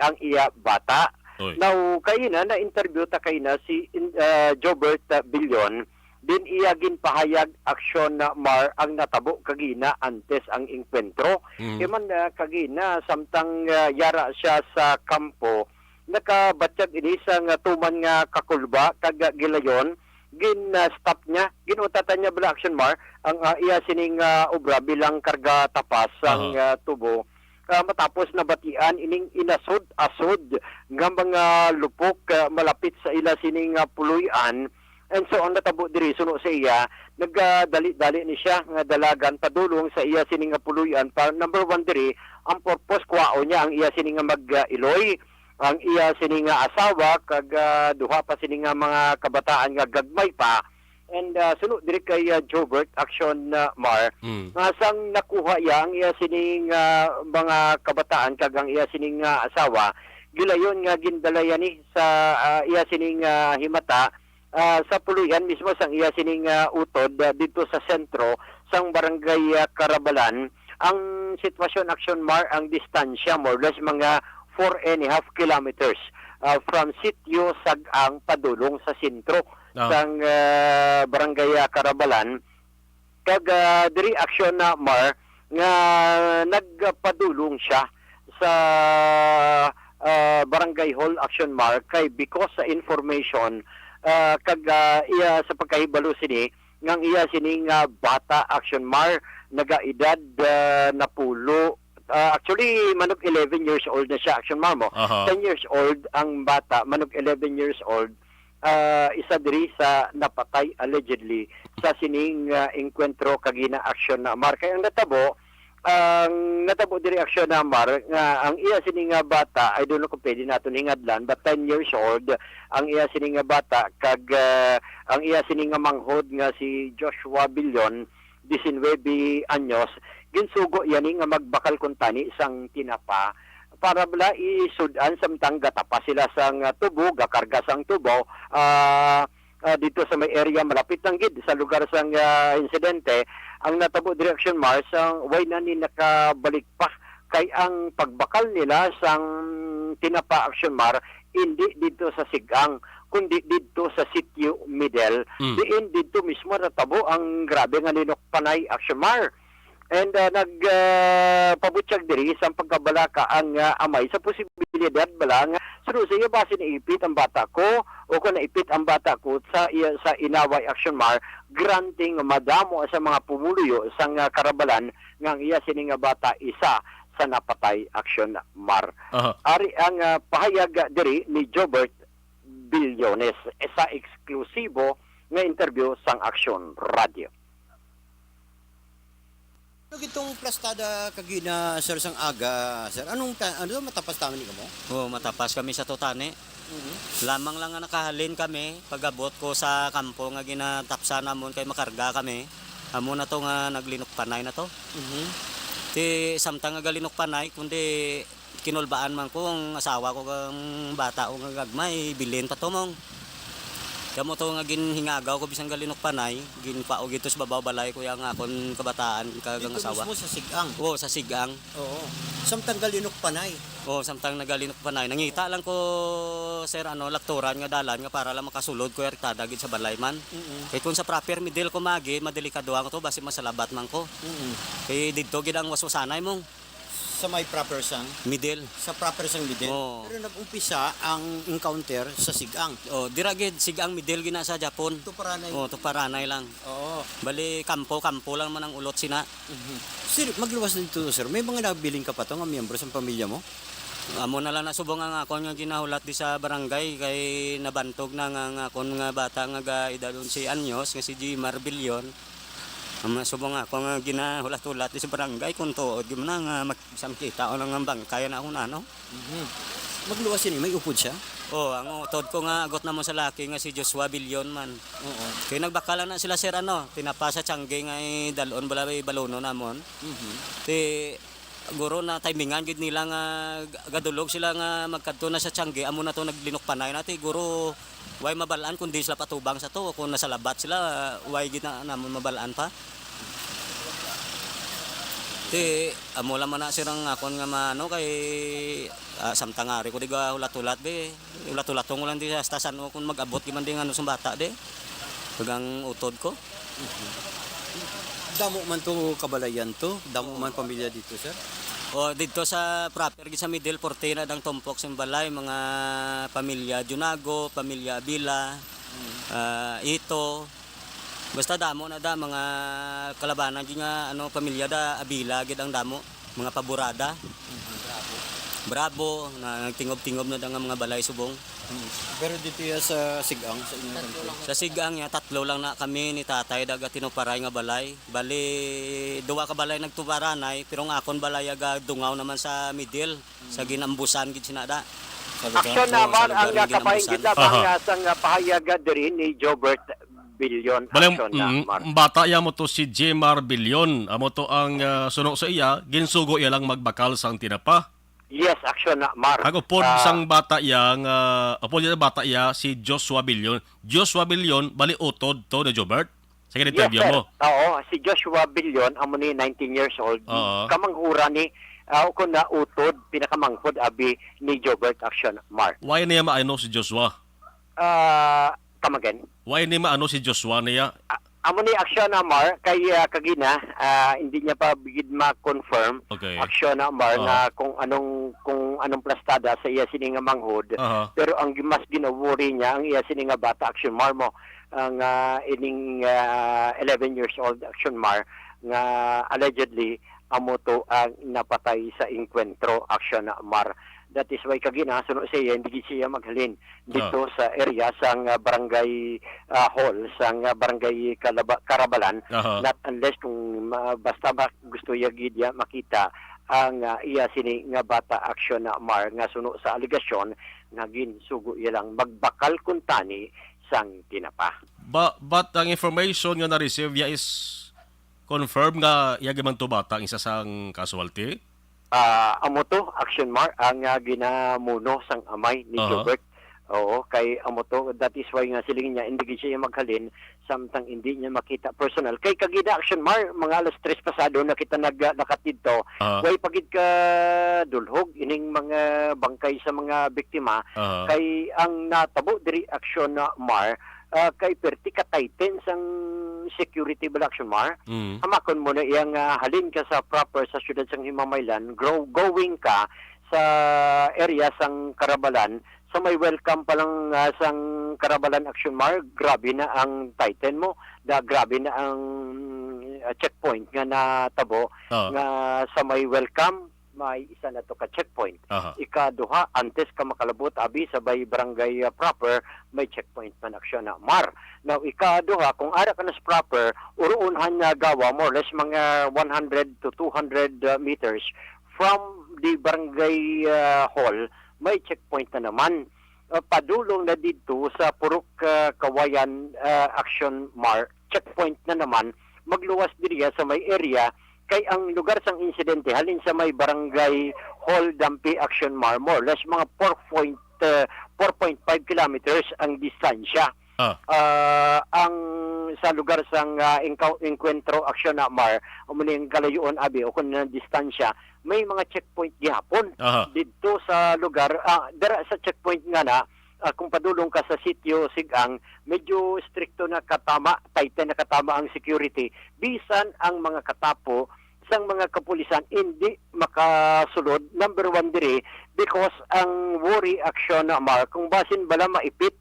ang iya bata. Oy. Now, kay na, na-interview ta kay na si, ah, Jobert, ah, Billion, din iya ginpahayag, Action na Mar, ang natabo kagina antes ang engkwentro. Mhm. Kay man, ah, kagina, samtang, ah, yara siya sa kampo, nakabatyag ini sa nga tuman nga kakulba kag, ah, gilayon, gin, ah, stop niya. Ginutatan niya bala, Action Mar, ang, ah, iya sining, ah, obra bilang karga tapas sang, Aha. ah, tubo. Ah, matapos nabatian ining inasod-asod nga mga lupok, ah, malapit sa ila sini nga puloy-an. And so, ang natabo diri, suno sa iya, nagdali-dali ni siya nga dalagan padulong sa iya sini nga puloy-an. Pa, number one diri, ang purpose, kwaon niya ang iya sini nga mag-iloy, ang iya sini nga asawa, kag, ah, duha pa sini nga mga kabataan nga gagmay pa. And, ah, suno diri kay, ah, Jobert, Action, ah, Mar, Mm. nga sang nakuha iya ang iya sining, ah, mga kabataan kag ang iya sining, ah, asawa, gilayon nga gindala ya ni sa, ah, iya sining, ah, himata, ah, sa puloy-an mismo sang iya sining, ah, utod, ah, didto sa sentro sang Barangay, ah, Carabalan. Ang sitwasyon, Action Mar, ang distansya, more or less, mga four and a half kilometers, ah, from Sitio Sag-ang padulong sa sentro Ah. sang, ah, Barangay, ah, Carabalan. Kag, ah, diri, Action na Mar, nga nagpadulong siya sa, ah, Barangay Hall, Action Mar, kay because sa information, ah, kag, ah, iya sa pagkahibalo sini, nga ang iya sini nga bata, Action Mar, nagaedad, ah, napulo. Ah, actually, manug eleven years old na siya, Action Mar, mo. Aha. Ten years old ang bata, manug eleven years old, ah, isa diri sa napatay allegedly sa sining, ah, engkwentro kagina, Action na Mar. Kay ang natabo, ang natabo diri, Action na Mar, nga ang iya sini nga bata, I don't know kung pwede naton hingadlan, but ten years old ang iya sini nga bata, kag, ah, ang iya sini nga manghod nga si Joshua Billion, diecinuebe anyos, ginsugo yani nga magbakal kuntani sang tinapa para bala isud-an samtang gatapa sila sang, ah, tubo, gakarga sang tubo, ah, ah, dito sa may area malapit lang gid sa lugar sang, ah, insidente. Ang natabo diri, Action Mar, sang way na ni nakabalik pa kay ang pagbakal nila sang tinapa, Action Mar, hindi dito sa Sigang, kundi dito sa Sitio Middle. Mm. Diin dito mismo natabo ang grabe nga linukpanay, Action Mar. And, ah, nag, ah, pabutyag diri sang pagkabalaka ang, ah, amay sa posibilidad bala nga suno sa iya basi naipit ang bata ko o kung naipit ang bata ko sa iya, sa inaway, Action Mar, granting madamo sa mga pumuluyo sang, ah, Carabalan nga ang iya sini nga bata isa sa napatay, Action Mar. Aha. Ari ang, ah, pahayag diri ni Jobert Billones sa eksklusibo nga interview sang Action Radio. Ano gitong plastada kagina, sir, sang aga, sir? Anong ta-, ano, matapas taman ni kamo? Oo, matapas kami sa tutani. Mhm. Lamang lang nga nakahalin kami, pag-abot ko sa kampo nga ginatapsa namon kay makarga kami. Amo na to nga naglinukpanay na to. Mhm. Ti samtang nga galinukpanay, kundi kinulbaan man ko ang asawa ko kang bata ko nga gagmay, bilin pa to, mong. Kamo to nga ginhingagaw ko bisan galinukpanay, ginpaog ito sa babaw balay ko yang akon kabataan kag ang Dito asawa. Mismo sa Sigang? Oo, sa Sigang. Oo. Samtang galinukpanay? Oo, samtang nagalinukpanay. Nangita lang ko, sir, ano, lakturan nga dalan nga para lang makasulod ko yartada gid sa balay man. Mm-mm. Kay kung sa proper middle ko magi, madelikado ang to, basi masalabat man ko. Mm-mm. Kay didto gid ang waswasanay mong Sa may proper sang? Middle. Sa proper sang middle. Oo. Pero nag-umpisa ang encounter sa Sigang. Oh, dira gid, Sigang middle gina sa Japon. Tuparanay. Oh, tuparanay lang. Oo. Bali, kampo-kampo lang man ang ulot sina. Mhm. Sir, magluwas na dito, sir. May mga nabiling ka pa to nga miyembro sa pamilya mo? Amo na lang nasubong ang akon nga ginahulat di sa barangay kay nabantog na nga ang akon nga bata nga ga edad onse anyos nga si Jimar Bilyon. Ang mga subong ako nga ginahulat-hulat sa barangay, kung tuod gyud na nga mak-, bisan kita ko lang ang bangkay na ako na, no? Mhm. Magluwas ini, may upod siya? Oh, ang utod ko nga agot na mo sa laki nga si Joshua Bilyon man. Oo. Kaya nagbakala na sila, sir, ano, tinapa sa tiyangge nga, eh, dalon bala, eh, balono namon. Mhm. Ti, guro na timingan gid nila nga g-, gadulog sila nga magkadto na sa tiyangge, amo na to naglinukpanay na, ti, guro, way mabalaan kung di sila patubang sa to, kung nasa labat sila, way gid na namon mabalaan pa. Ti, amo lang man na sirang akon nga maano kay, ah, samtang ari ko di ga hulat-hulat, be. Hulat-hulat ko lang di hasta san-o kung mag-abot gid man di nga ano sa bata, de. Kag ang utod ko. Damo man to kabalayan to, damo man pamilya dito, sir? O, dito sa proper gid sa middle, forty na dang tumpok sa balay, mga pamilya Junago, pamilya Abila, ah, Ito. Basta damo na da, mga kalabanan gid nga, ano, pamilya da, Abila gid ang damo, mga Paburada. Bravo, na nagtingob-tingob na da nga mga balay subong. Mm. Pero dito ya sa Sigang, sa inyong Tatlo kanto? Lang. Sa Sigang niya, tatlo lang na kami ni tatay, daga tinuparay nga balay. Bali, duwa ka balay nagtuparanay, pero ang akon balay aga dungaw naman sa middle, sa ginambusan gid sinada. Sa lugar? Aksyon Oo, na sa man lugar ang nga nga kapain ginambusan. Gid lamang Aha. Nga sang, ah, pahayag, ah, diri ni Jobert Bilyon. Bali, Aksyon na, mm, Mar. Ang bata ya mo to si Jemar Bilyon. Amo to ang, ah, suno sa iya, ginsugo iya lang magbakal sang tinapa. Yes, aksyon na, Mar. Ang upod Ah. Sang bata iya nga, upod iya bata iya si Joshua Bilyon. Joshua Bilyon, bali utod to ni Jobert? Sa Yes, interview sir. Mo? Oo, si Joshua Bilyon, amo ni nineteen years old. Oo. Kamanghuran ni, ah, o kung nautod, pinakamangkod abi ni Jobert Action, Mar. Why niya maano si Joshua? Ah, come again? Why ni maano si Joshua niya? A-, amo ni Action, ah, Mar, kay, ah, kagina, ah, hindi niya pa gid ma-confirm. Okay. Action, ah, Mar, Oo. Nga kung anong, kung anong plastada sa iya sini nga manghod. Aha. Pero ang gi-, mas ginaworry niya ang iya sini nga bata, Action, Mar, mo, ang, ah, ining, ah, eleven years old, Action, Mar, nga allegedly amo to ang napatay sa engkwentro, Action, Mar. That is why kagina, suno sa iya, hindi gid siya maghalin dito Ah. Sa area sang, ah, barangay, ah, hall, sang, ah, barangay Kalaba-, Karabalan, Aha. Not unless kung ma-, basta ba gusto iya gid iya makita ang, ah, iya sini nga bata, Action, Mar, nga suno sa alegasyon nga ginsugo iya lang magbakal kuntani sang tinapa. Ba-, but ang information nga na-receive ya is confirm nga iya gid man to bata ang isa sang casualty? Ah, amo to, Action, Mar, ang, ah, ginamuno sang amay ni Aha. Jobert. Oo, kay amo to, that is why nga siling niya, hindi gid siya maghalin, samtang hindi niya makita personal. Kay kagina, Action, Mar, mga alas tres pasado na kita nag-, ah, nakatidto. Aha. Way pa gid ka dulhog ining mga bangkay sa mga biktima. Aha. Kay ang natabo diri, Action, ah, Mar, ah, kay perti ka tighten sang security bala, Action, Mar. Mm. Hamakon mo na iyang, ah, halin ka sa proper sa siyudad sang Himamaylan, grow-, going ka sa area sang Karabalan, sa may welcome pa lang, ah, sang Karabalan, Action, Mar, grabe na ang tighten mo, da, grabe na ang, ah, checkpoint nga natabo, Oo. Nga sa may welcome, may isa na to ka checkpoint. Aha. Ikaduha, antes ka makalabot, abi, sa may barangay, ah, proper, may checkpoint man, Action, ah, Mar. Now, ikaduha, kung ara ka na sa proper, uruunhan nga gawa, more or less mga one hundred to two hundred, ah, meters from the barangay, ah, hall, may checkpoint na naman. Ah, padulong na didto sa Purok, ah, Kawayan, ah, Action, Mar, checkpoint na naman, magluwas diriya sa may area, kay ang lugar sang insidente halin sa may barangay hall, Dampi, Action, Mar, more or less mga four point, ah, four point five kilometers ang distansya. Ah. Ah, ang sa lugar sang, ah, engkaw-, engkwentro, Aksyon Amar, amo ni ang kalayuon, abi, o kung ang distansya, may mga checkpoint gihapon Aha. didto sa lugar. Ah, dira sa checkpoint nga na, ah, kung padulong ka sa sitio Sigang, medyo stricto na katama, tighten na katama ang security. Bisan ang mga katapo sang mga kapulisan hindi makasulod, number one diri, because ang worry, Aksyon Amar, kung basin bala maipit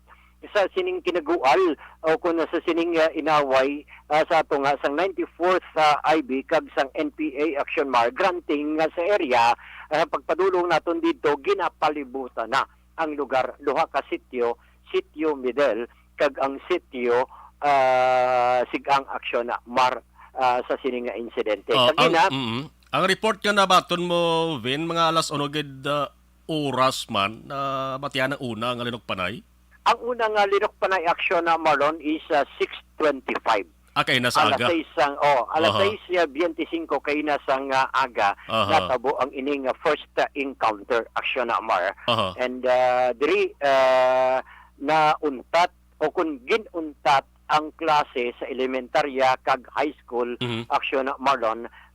sa sining kinagual o kung sa sining, ah, inaway, ah, sa ato nga sang ninety-fourth, ah, I B kag sang N P A, Aksyon Amar, granting nga sa area, ah, pagpadulong naton didto, ginapalibutan na ang lugar, duha ka sitio, Sitio Midel kag ang Sitio, ah, Sigang, Aksyon Amar, ah, sa sini nga insidente. Oh, Kag ang, ina, mm, ang report nga nabaton mo, Vin, mga alas uno gid, ah, oras man, ah, batian ang una nga linukpanay? Ang una nga linukpanay, Aksyon Amar, is, ah, six twenty-five. Ah, kay nasa Alas aga. sais sang, oh, alas Aha. sais, ah, biyente singko kay na sang, ah, aga, Aha. natabo ang ining, ah, first, ah, encounter, Aksyon Amar. Aha. And, ah, diri, ah, nauntat o kung ginuntat ang klase sa elementarya kag high school, Mhm. Aksyon Amar,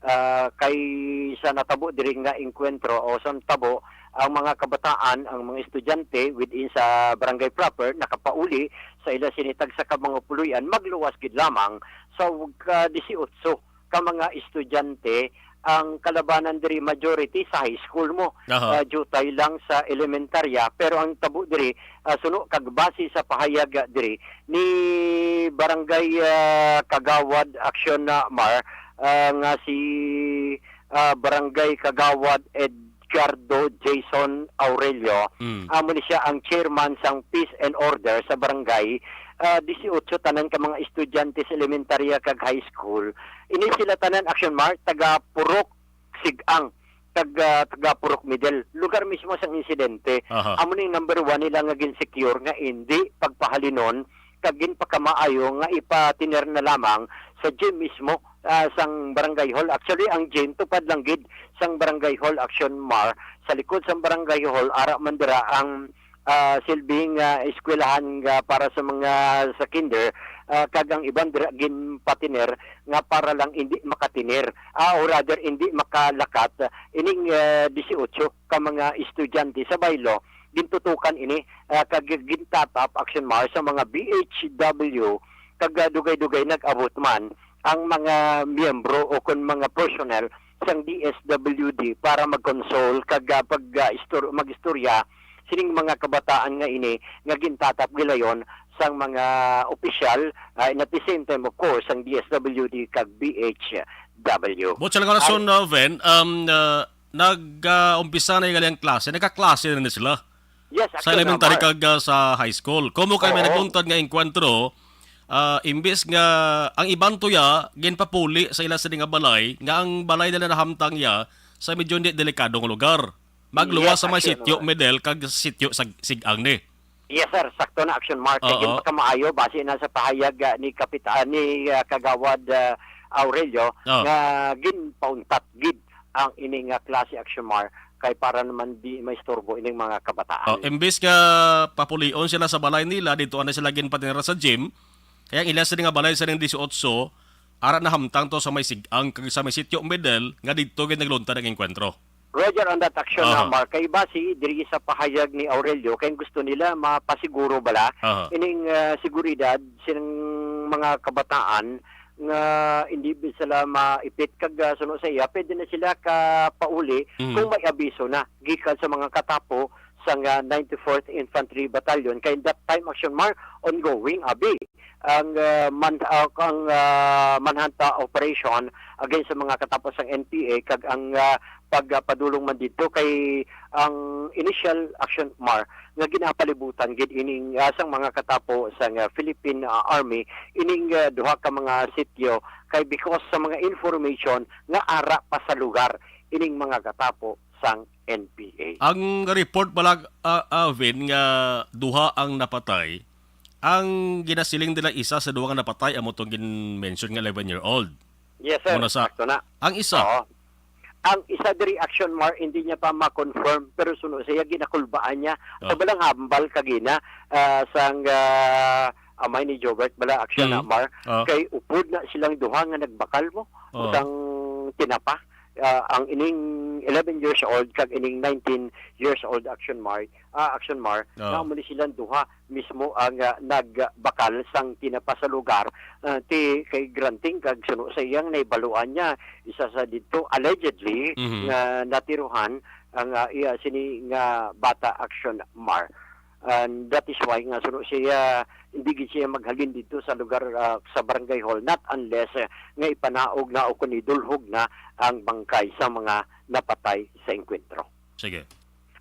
ah, kay sa natabo diri nga engkwentro o sa natabo, ang mga kabataan, ang mga estudyante within sa barangay proper nakapauli sa ila sini tagsa ka mga puloy-an, magluwas gid lamang sa ka disiotso ka mga estudyante. Ang kalabanan diri, majority sa high school mo. Aha. Ah, diutay lang sa elementarya, pero ang tabo diri, ah, suno kag base sa pahayag, ah, diri ni Barangay, ah, Kagawad Aksyon Amar, ah, nga si, ah, Barangay Kagawad Edgardo Jason Aurelio, Mm. amo ni siya ang chairman sang Peace and Order sa barangay. Ah, disiotso tanan ka mga estudyante sa elementarya kag high school. Ini sila tanan, Aksyon Amar, taga Purok Sigang, taga, taga Purok Middle. Lugar mismo sang insidente. Aha. Amo ning number one nila nga gin-secure nga indi pagpahalinon kag ginpakamaayo nga ipatiner na lamang sa gym mismo, ah, sang barangay hall. Actually, ang gym tupad lang gid sang barangay hall, Aksyon Amar. Sa likod sang barangay hall, ara man dira ang, ah, silbing, ah, eskwelahan nga para sa mga sa kinder, ah, kag ang iban dira ginpatiner nga para lang indi makatiner, ah, or rather, indi makalakat, ah, ining, ah, disiotso ka mga estudyante sa baylo. Gintutukan ini, ah, kag gintatap, Aksyon Amar, sa mga B H W, kag, ah, dugay-dugay nag-abot man ang mga miyembro o kon mga personnel sang D S W D para mag-console kag, ah, pag, ah, istor-, mag-istorya sining mga kabataan nga ini nga gintatap gilayon sang mga opisyal, ah, and at the same time, of course, sang D S W D kag B H W. Buot siling orason, Al- uh, Ven, um, uh, nag, uh, umpisa na yung klase, nagkaklase na ni sila. Yes, sa elementary kag, ah, sa high school. Kumo kay may Oo. Nagluntad nga engkwentro, ah, imbis nga ang iban tuya ginpapuli sa ila sini nga balay, nga ang balay nila nahamtang ya sa medyo hindi delikado nga lugar. Magluwas Yes, sa may Aksyon Amar. Sitio Medel kag sitio sa Sigang ni. Yes, sir. Sakto na, Aksyon Amar. Kay Oo. Ginpakamaayo, base na sa pahayag, ah, ni Kapitan, ni, ah, Kagawad, ah, Aurelio, Oo. nga ginpauntat gid ang ini nga klase, Aksyon Amar, kay para naman di maistorbo ining mga kabataan. Oh, imbis nga papulion sila sa balay nila, dito na sila ginpatinira sa gym. Kaya ang ila sini nga balay sa ning disiotso, ara nahamtang to sa may Sigang kag sa may Sitio Medel nga didto gid nagluntad ang engkwentro. Roger, on that, Aksyon Aha. Amar, kay base diri sa pahayag ni Aurelio, kay gusto nila mapasiguro bala Aha. ining, ah, seguridad sining mga kabataan nga hindi sila maipit kag, ah, suno sa iya, pwede na sila ka pauli Mm. kung may abiso na gikan sa mga katapo sang, ah, ninety-fourth Infantry Battalion. Kay that time, Aksyon Amar, ongoing abi ang, ah, man-, ah, ang, ah, manhunt, ah, operation against sa mga katapo sang N P A kag ang, ah, pagpadulong man didto kay ang initial, Aksyon Amar, nga ginapalibutan gid ining, ah, sang mga katapo sang, ah, Philippine, ah, Army ining, ah, duha ka mga sitio kay because sa mga information nga ara pa sa lugar ining mga katapo sang N P A. Ang report pala, ah, Alvin, nga duha ang napatay, ang ginasiling nila isa sa duha nga napatay amo tong gin-mention nga eleven-year-old. Yes, sir. Muna sa Sakto na. Ang isa? Oo. Ang isa diri, Aksyon Amar, hindi niya pa ma-confirm, pero suno siya, ginakulbaan niya. Oh. Sa balang hambal kagina, ah, sang, ah, amay ni Jobert bala, aksyon na, Mm. Mar, Ah. kay upod na silang duha nga nagbakal mo, Oh. sang tinapa. Ah, ang ining eleven years old kag ining nineteen years old, action Mar, ah, action Mar, Oh. na amo ni silang duha mismo ang, ah, nagbakal sang tinapa sa lugar, ah, ti kay granting kag suno sa iyang nahibaluan niya, isa sa didto allegedly Mhm. nga natiruhan ang, ah, iya sini nga bata, action Mar. And that is why nga suno siya, hindi gid siya maghalin dito sa lugar, ah, sa barangay hall, not unless, eh, nga ipanaog na o kung idulhog na ang bangkay sa mga napatay sa engkwentro. Sige.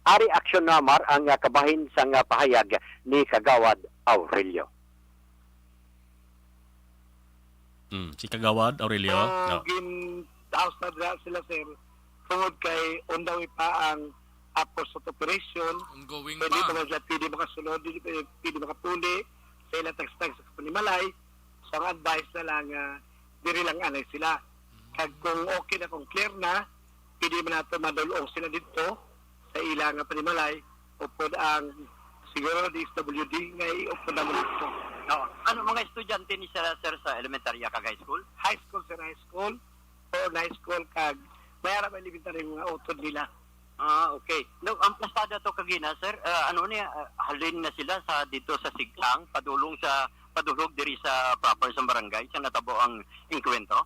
Ari aksyon na, Mar, ang, ah, kabahin sang, ah, pahayag ni Kagawad Aurelio. Mm, si Kagawad Aurelio. So, No. gin-house na dira sila, sir. Tungod kay on the way pa ang, ah, pursuit operation. Ongoing Pwede pa. pa man sila pwede makasulod, dili pa pwede makapuli sa ilang tagsa-tagsa ka panimalay. So, ang advice na lang, ah, diri lang anay sila. Kag kung okay na, kung clear na, pwede man nato madulong sila dito sa ila nga panimalay, upod ang siguro D S W D nga iupod na mo dito. Oo. Ano, mga estudyante ni sila, sir, sa elementarya kag high school? High school, sir, high school. Or high school, kag may ara may elementary mga utod nila. Ah, okay. No, ang pasada to kagina, sir, ah, ano ni, ah, halin na sila sa dito sa Siglang, padulong sa, padulog diri sa proper sa barangay, sa natabo ang engkwentro?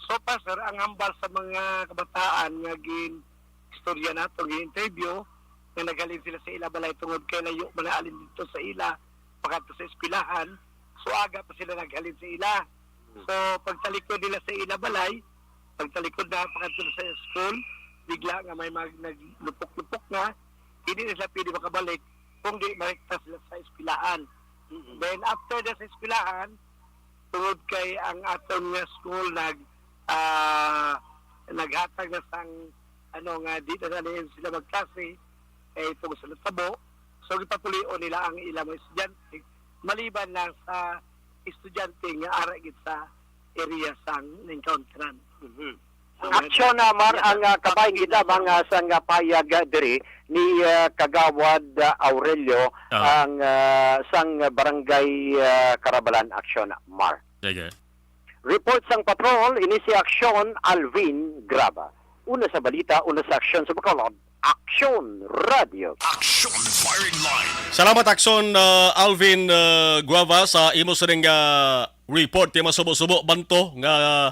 So far, sir, ang hambal sa mga kabataan nga gin-istorya nato, gin-interview, nga naghalin sila sa ila balay tungod kay layo man ang halin dito sa ila, pakadto sa eskwelahan. So, aga pa sila naghalin sa ila. So, pagtalikod nila sa ila balay, pagtalikod na pakadto sa school, bigla nga may mag-, naglupok-lupok na, hindi na sila pwede makabalik kung di marekta sila sa eskwelahan. Mm-mm. Then, after na sa eskwelahan, tungod kay ang aton nga school nag, ah, naghatag na sang, ano, nga di na sila magklase, eh, tungod sa natabo. So, gipapulion nila ang ilang mga estudyante, maliban lang sa estudyante nga ara gid sa area sang na-encounteran. Mhm. So, Aksyon na, Mar, yeah, ang, ah, kabahin kita, mga sang, ah, payag, ah, diri ni, ah, Kagawad, ah, Aurelio, Ah. ang, ah, sang barangay, ah, Karabalan, aksyon, Mar. Sige. Report sang patrol, ini si Aksyon Alvin Graba. Una sa balita, una sa aksyon sa Bacolod, Aksyon Radio. Action Firing Line. Salamat, Aksyon, uh, Alvin, uh, Guava, sa imo sining, uh, report. Kay masubo-subo banto nga, uh,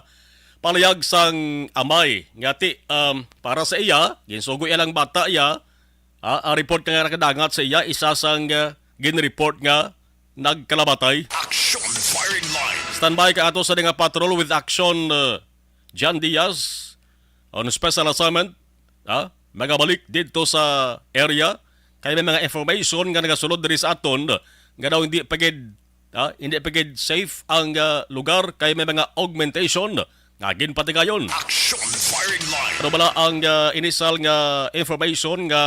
palayag sang amay nga ti, um, para sa iya, ginsugo iya lang bata iya, ah, ang report nga nakadangat sa iya, isa sang, uh, gin-report nga nagkalamatay. Action Firing Line. Standby ka ato sa nga patrol with Action, uh, John Diaz on special assignment, ha? Magabalik dito sa area kay may mga information nga nagasulod diri sa aton nga daw hindi pa gid, ha? Hindi pa gid safe ang, ah, lugar kay may mga augmentation nga ginpatigayon. Action Firing Line. Ano bala ang, ah, inisal nga information nga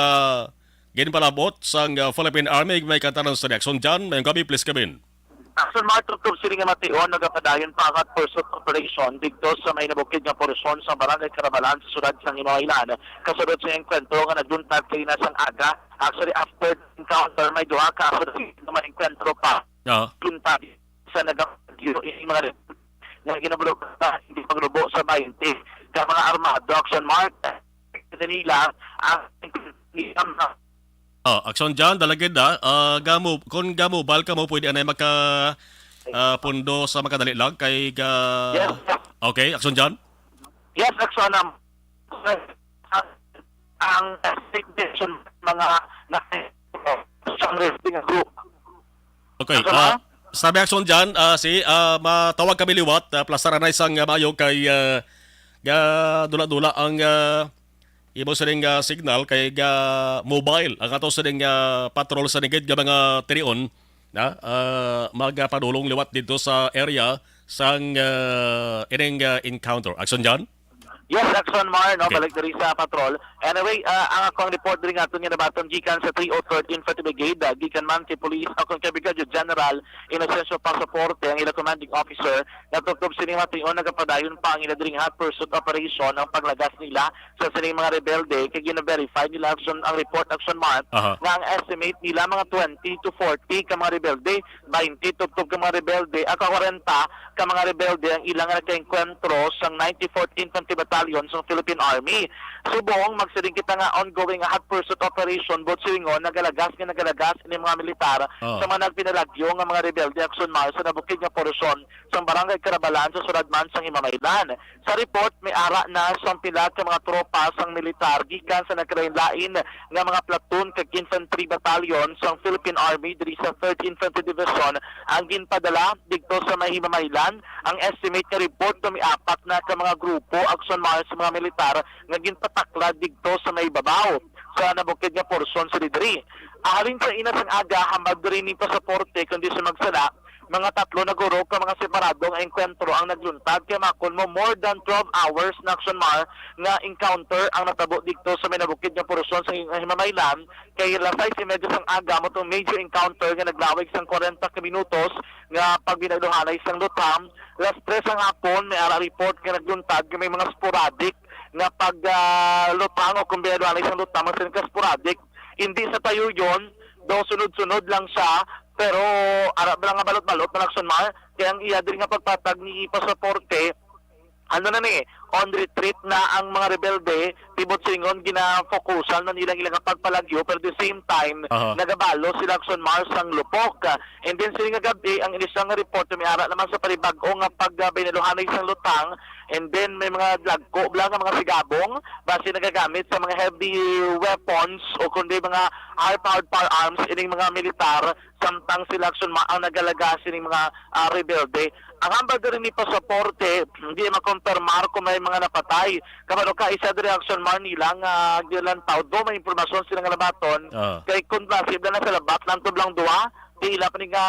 ginpalabot sang, ah, Philippine Army? May katanan sa reaksyon dyan. Mayong gabi, please come in. Action Mark, tubtob sini nga mation, nagapadayon pa ang pursuit operation didto sa may nabukid nga porsyon sa Barangay Carabalan sa siyudad sang Iloilo, kasulod sa engkwentro nga nagbuntag kay na sang aga. Actually, after the encounter, may duha ka aso nga may engkwentro pa. Ah. Buntag sa nagapadayon ini mga report nga ginabulogan hindi paglubo sa baynte ka mga armado. Action Mark, nila ang Oh, action dyan, dalagid, ah. Ah, gamo, kung gamo, bal ka mo, pwede anay maka, ah, pundo sa makadali lang kay ga-, Yes, sir. Okay, action dyan. Yes, action, um, ang expectation mga na, sa resting group. Okay, Action, ah, ma'am? Sabi action dyan, ah, si, ah, matawag kami liwat, ah, plasaran na isang, ah, mayo kay, ah, ga dula-dula ang, ah, imo sining, ah, signal kay ga mobile ang ato sining, ah, patrol sa nigid nga mga tirion na, ah, magapadulong liwat dito sa area sang, ah, ining, ah, encounter. Action dyan? Yes, Action Mar, no? Okay. Balik diri sa patrol. Anyway, ah, ang akong report diri nga aton nga nabaton gikan sa three oh third Infantry Brigade, ah, gikan man kay Police, akong kay Brigadier General Inocencio Pasaporte, ang ila commanding officer, natubtob sining mga tion, nagapadayon pa ang ila diri nga hot pursuit operation, ang panglagas nila sa sining mga rebelde, kay gina-verify nila action, ang report, Action Mar, Aha. nga ang estimate nila mga twenty to forty ka mga rebelde, twenty tubtob ka mga rebelde, aka kwarenta ka mga rebelde ang ilang nagkaengkwentro sang ninety-fourth Infantry Battalion sang Philippine Army. Subong, magsiling kita nga ongoing nga hot pursuit operation, buot silingon, nagalagas nga nagalagas ini mga militar Oo. sa mga nagpinalagyo nga mga rebelde, Action Mar, sa nabukid nga porsyon sang Barangay Carabalan sa syudad man sang Himamaylan. Sa report, may ara na sang pila ka mga tropa sang militar gikan sa nagkalain-lain nga mga platoon kag infantry battalion sang Philippine Army diri sa Third Infantry Division ang ginpadala didto sa may Himamaylan. Ang estimate nga report, may apat na ka mga grupo, Action Mar, sa mga militar nga ginpataklad didto sa may babaw sa nabukid nga porsyon sa diri. Halin sa ina sang aga, hambal diri ni Pasaporte, kundi sa magsala, mga tatlo naguro ka mga separado nga engkwentro ang nagluntad, kay makon mo more than twelve hours na, Action Mar, nga encounter ang natabo didto sa may nabukid nga porsyon sa Himamaylan, kay alas sais y media sang aga mo tong major encounter nga naglawig sang kwarenta ka minutos nga pagbinaluhanay sang lutang. Alas tres sang hapon, may ara report nga nagluntad nga may mga sporadic nga pag, ah, lutang o kung binaluhanay sang lutang, mas ka sporadic. Hindi sa tayo yon, daw sunod-sunod lang siya, pero ara ba nga balot-balot na, Action Mar, kay ang iya diri nga pagpatag ni Pasaporte, ano na ni, on retreat na ang mga rebelde, ti buot silingon, ginafokusan na nila ang ilang pagpalagyo, pero at the same time, Aha. nagabalo sila, Action Mar, sang lupok. And then, sini nga gab-i, ang inisyal nga report, may ara naman sa panibag-o nga pag, ah, binaluhanay sang lutang, and then may mga dagko bala nga mga sigabong, basi nagagamit sa mga heavy weapons o kundi mga high-powered firearms ining mga militar, samtang sila, Action Mar, ang nagalaga sining mga, ah, rebelde. Ang hambal diri ni Pasaporte, hindi makonfirmar kung may mga napatay. Kabalo ka, isa diri, Action Mar, nila nga gilantaw, do may impormasyon sila nga labaton. Ah. Kay kung posible na sa labat lang to lang duha, di ila pa ni nga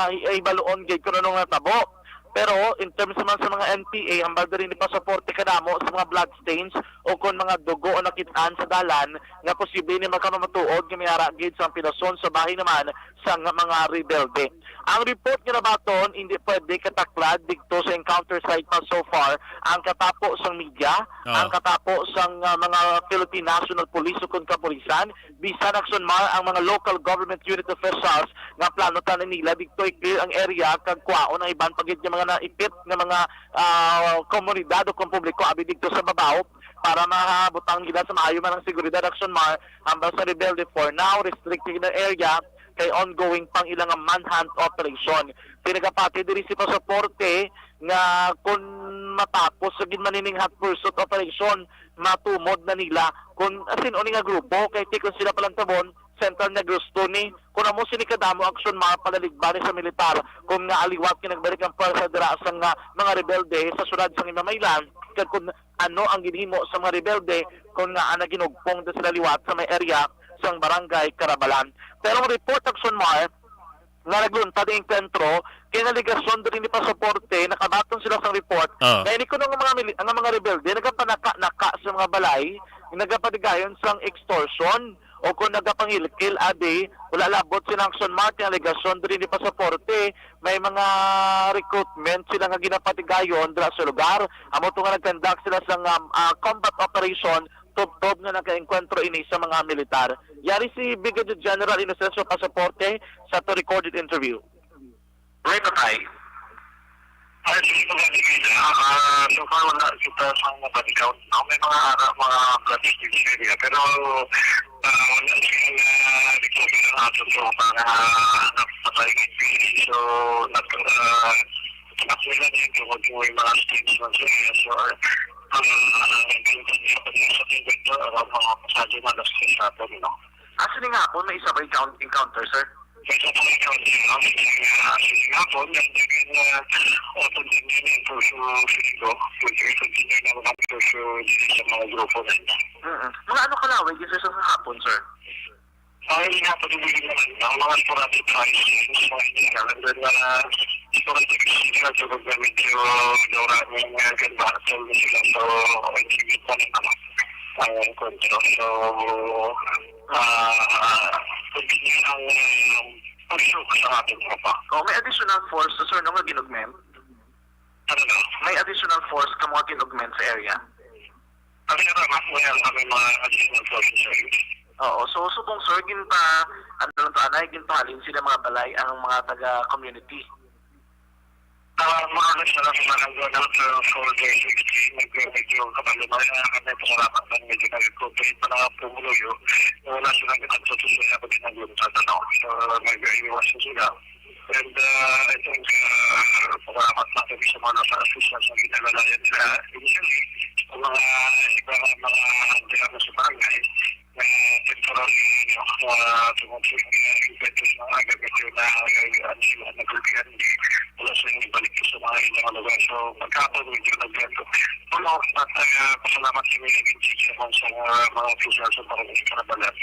i-, ibaluon gid kung anong natabo. Pero in terms naman sa mga N P A, hambal diri ni Pasaporte kadamo sa mga blood stains o kon mga dugo o nakit-an sa dalan nga posible ni makamamatuod nga may ara gid sang pilason sa bahin naman sang mga rebelde. Ang report nga nabaton, hindi pwede kataklad didto sa encounter site pa so far ang katapo sang media, Ah. ang katapo sang, ah, mga Philippine National Police o kon kapulisan, bisan, Action Mar, ang mga local government unit officials nga plano tanan nila didto i-clear ang area kag kwaon ang iban pa gid nga mga naipit nga mga, ah, komunidad o kon publiko abi didto sa babaw para mahabutang nila sa maayo man ang seguridad, Action Mar, hambal sa rebelde. For now, restricted na area kay ongoing pang ilang manhunt operation. Pinagapati diri si Pasaporte nga kung matapos sa ginmanining hot pursuit operation, matumod na nila kung, ah, sin-o ni nga grupo, kay ti kung sila palantabon, Central Negros to ni, kung amo sini kadamo, Action Mar, palaligban ni sa militar, kung nga aliwat nga nagbalik ang pwersa dira sa nga mga rebelde sa syudad sang Himamaylan, kag kung ano ang ginhimo sa mga rebelde, kung nga ana ginugpong na sila liwat sa may area sang Barangay Carabalan. Pero ang report, Action Mar, nga nagluntad ang enkwentro, kay ang alegasyon diri ni Pasaporte, nakabaton sila sang report, Ah. nga ini kuno nga mga mili-, nga mga rebelde, nagapanaka-naka sa mga balay, nagapatigayon sang extortion, o kung nagapangilkil, abi, wala labot sila, Action Mar, ang alegasyon diri ni Pasaporte, may mga recruitment sila nga ginapatigayon dira sa lugar. Amo to nga nag-conduct sila sang, um, ah, combat operation, tubtob nga nakaengkwentro ini sa mga militar. Yari si Brigadier General Inocencio Pasaporte sa to recorded interview. May patay. Ay, sige, mga dikit, ah, ah, so far, wala kita sa mga body count, no? May mga ara, mga blood stains area, pero, ah, wala siya na recover ang ato sa mga napatay. So, nag-, ah, nila din tungod mo yung mga stains man sa area. So, ah, nagpunta niya pa din sa Tibet, ah, mga pasado na alas tres hapon, no? Ah, sining hapon, may isa pa encoun-, encounter, sir? May isa pa encounter, no? Sining, ah, sining hapon, nagdagan na, ah, continue na yung pursue, feeling ko. Continue, continue na ang pursue dito sa mga grupo na ito. Mm-mm. Mga ano kalawig, sir, sa hapon, sir? Ay, hindi nga pwede naman. Ang mga sporadic fights, mga hindi ka. And then, mga sporadic signals, so, pag medyo Dora ning, ah, gunbattle na sila. So, exhibit na rin naman ang encuentro. So, ah, ah, continue ang, ah, pag-shoot sa ating tropa. Oh, may additional force, sir, no, nga gin-augment? Ano na? May additional force ka mga gin-augment sa area? Kami na ba, mas mo yan, kami mga additional forces, sir. Oo, so, subong, sir, ginpa-, ano lang to, anay, ginpahalin sila mga balay ang mga taga-community. Ah, more or less na lang sa mga nagwa ng, uh, shoulder sixty, medyo, medyo kabalo na rin ang kanya, pasalamat lang, medyo nag-cooperate pa na pumuluyo. Wala silang ginagawa sa susunod na pag-, ano. So, nag-iwas na sila. And, uh, I think, uh, pasalamat lang kami sa mga nasa assistance na ginagalayan nila initially. Sa mga iba nga mga drama sa barangay, na temporary, ano, uh, tungod sa mga impetus ng agad medyo na, uh, ano sila, nagulpihan, wala silang ibalik sa mga ilang lugar. So, pagkapon, medyo nagganto. Pero, at, uh, pasalamat kami ng sa mga, mga officials sa barangay Carabalan.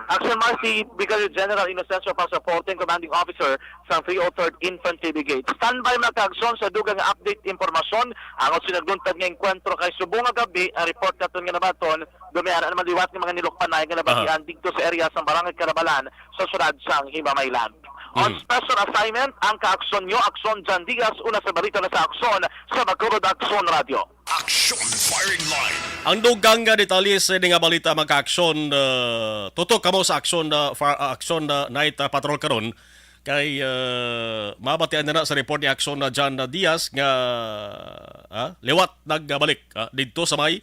Action Marcy, Brigadier General Inocencio Pasaporte, Commanding Officer sa three oh third Infantry Brigade. Standby, mga kaaksyon, sa dugang nga update impormasyon. Ang sinagluntad nga engkwentro kay subong nga gab-i, ang report naton nga nabaton, gumiana naman liwat nga mga nilukpanay nga nabatian didto sa area sang Barangay Carabalan sa siyudad sang Himamaylan. On special assignment ang kaaksyon nyo, Aksyon Jan Diaz, una sa balita na sa aksyon sa Bacolod Aksyon Radio. Action Firing Line. Ang dugang nga detalye sa ini nga balita, mga kaaksyon, uh, tutok kamo sa aksyon, uh, fa-, uh, aksyon, uh, night, uh, patrol karon. Kay, uh, mabatian na na sa report ni Aksyon na John Diaz nga, ah, liwat nagbalik, ah, didto sa may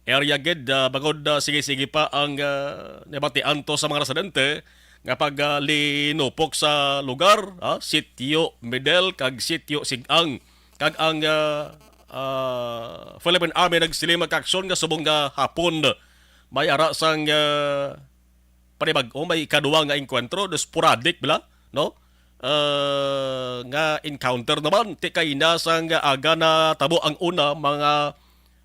area gid, ah, bangod, ah, sige-sige pa ang, ah, nabatian to sa mga residente nga pag, ah, linupok sa lugar, ah, Sitio Medel kag Sitio Sigang, kag ang, ah, ah, Philippine Army nagsiling, mga kaaksyon, nga subong nga hapon may ara sang, ah, panibag-o, may ikaduha nga engkwentro, the sporadic bala, no? Ah, nga encounter naman, ti kay na sang aga natabo ang una, mga,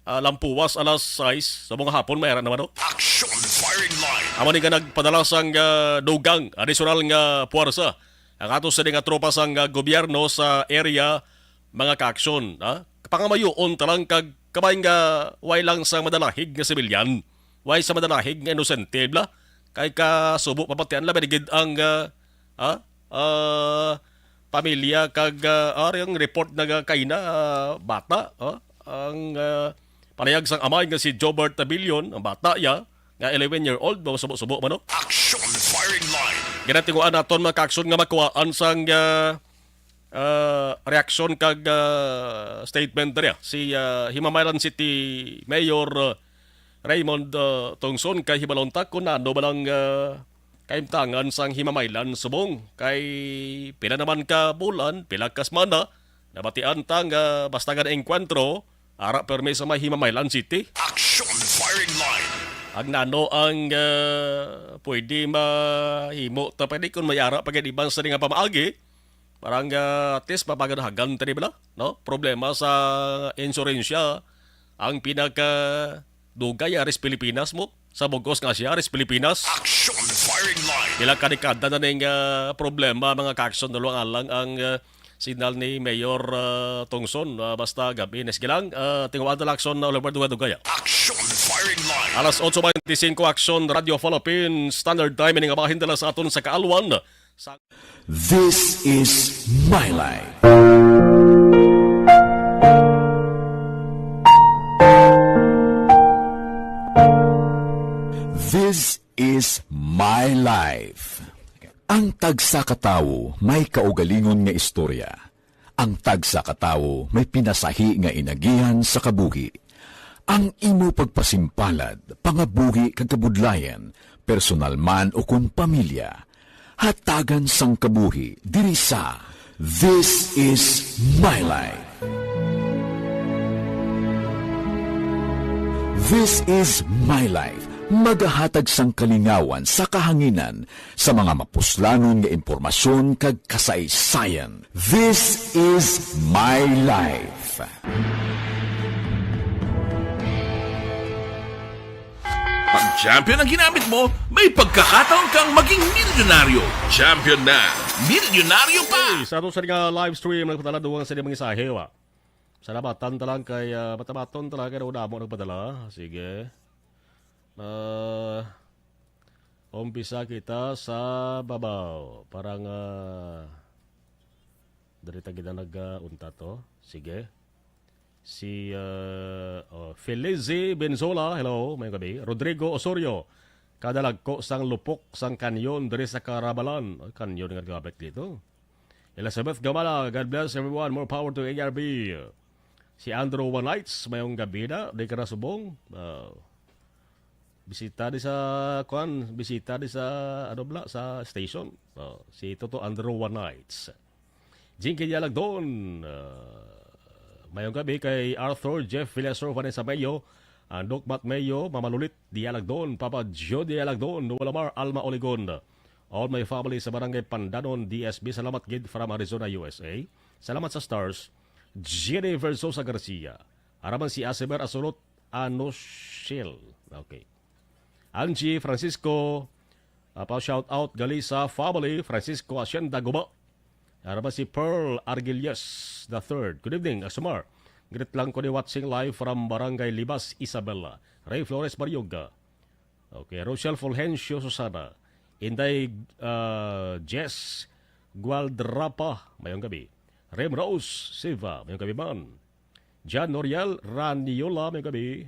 ah, lampuwas alas sais sa mga hapon, may ara naman, no? Action Firing Line. Amo ni nga nagpadala sang, ah, dugang, additional nga puwersa ang ato sini nga tropa sang, ah, gobyerno sa area, mga kaaksyon, ha? Pangamayoon ta lang kag kabay nga way lang sa madalahig nga sibilyan, way sa madalahig nga inosente, bala. Kay kasubo pamatian, labi na gid ang, ah, ha? Ah, pamilya kag, ah, ari ang report na nga kaina, ah, bata, ha? Ang, ah, panayag sang amay nga si Jobert Tabilion, ang bata ya, nga eleven year old, mga subo-subo man, no? Action Firing Line. Ginatinguan naton, mga kaaksyon, nga makuhaan sang, ah, ah, reaksyon kag, ah, statement diri, ah, si, ah, Himamaylan City Mayor, ah, Raymond, ah, Tongson, kay hibalon ta kon ano ba lang, ah, kaimtangan sang Himamaylan subong, kay pila naman ka bulan, pila ka semana, nabatian ta nga basta nga naengkwentro, ara permi sa may Himamaylan City. Action Firing Line. Ang nano ang, ah, pwede mahimo ta pwede kung may ara pa gid iban sa nga pamaagi, parang, ah, at least mapagadahagan tani bala, no? Problema sa insurensya, ang pinaka dugay aris Pilipinas mo. Sa bugos nga siya aris Pilipinas. Action Firing Line. Pila ka dekada na ning, ah, problema, mga kaaksyon, naluang alang ang, ah, signal ni Mayor, ah, Tongson. Ah, basta gabi na sige lang. Ah, tinguan na lang aksyon na ulit dugay-dugay, ah. Action Firing Line. Alas otso veinticinco, Aksyon Radio Philippines Standard Time, ini nga bahin dala sa aton sa kaalwan. Sa This is My Life. This is My Life. Ang tagsa ka tawo may kaugalingon nga istorya. Ang tagsa ka tawo may pinasahi nga inagihan sa kabuhi. Ang imo pagpasimpalad, pangabuhi kag kabudlayan, personal man o kon pamilya, hatagan sang kabuhi diri sa This Is My Life. This Is My Life, magahatag sang kalingawan sa kahanginan sa mga mapuslanon nga impormasyon kag kasaysayan. This Is My Life. Pag champion ang ginamit mo, may pagkakataon kang maging milyonaryo. Champion na, milyonaryo pa! Okay, sa ato sa nga live stream, nagpadala duwang sa mga mensahe, wa? Salamatan ta lang kay, ah, matabaton ta lang kay damo nagpadala. Sige. Ah, umpisa kita sa babaw. Parang, ah, diri ta gid nag, ah, unta to. Sige. Si, ah, oh, Felizy Benzola, hello, maayong gabi. Rodrigo Osorio, kadalagko sang lupok sang kanyon diri sa Karabalan. Ay, kanyon nga gamit dito. Elizabeth Gamala, God bless everyone. More power to A R B. Si Andrew One Nights, mayong gabi na, di ka na subong. Ah, bisita di sa, kuan, bisita di sa, ano bala, sa station. Oh, si Toto Andrew One Nights. Jinky Dialagdon, ah, mayong gabi kay Arthur, Jeff Villasor, Vanessa Mayo, Andok Mat Mayo, Mama Lulit Dialagdon, Papa Joe Dialagdon, Walamar Alma Oligon. All my family sa Barangay Pandanon, D S B, salamat gid from Arizona, U S A. Salamat sa stars. Jenny Versosa Garcia. Araman si Asimer Asulot Anoshil. Okay. Angie Francisco, ah, pa shout out gali sa family, Francisco Hacienda Guba. Araman si Pearl Argilias the third. Good evening, Asumar. Greet lang ko ni watching live from Barangay Libas, Isabela. Ray Flores Barioga. Okay, Rochelle Fulgencio Susana. Inday, ah, Jess Gualdrapa, mayong gabi. Rem Rose Silva, mayong gabi man. Jan Noriel Raniola, mayong gabi.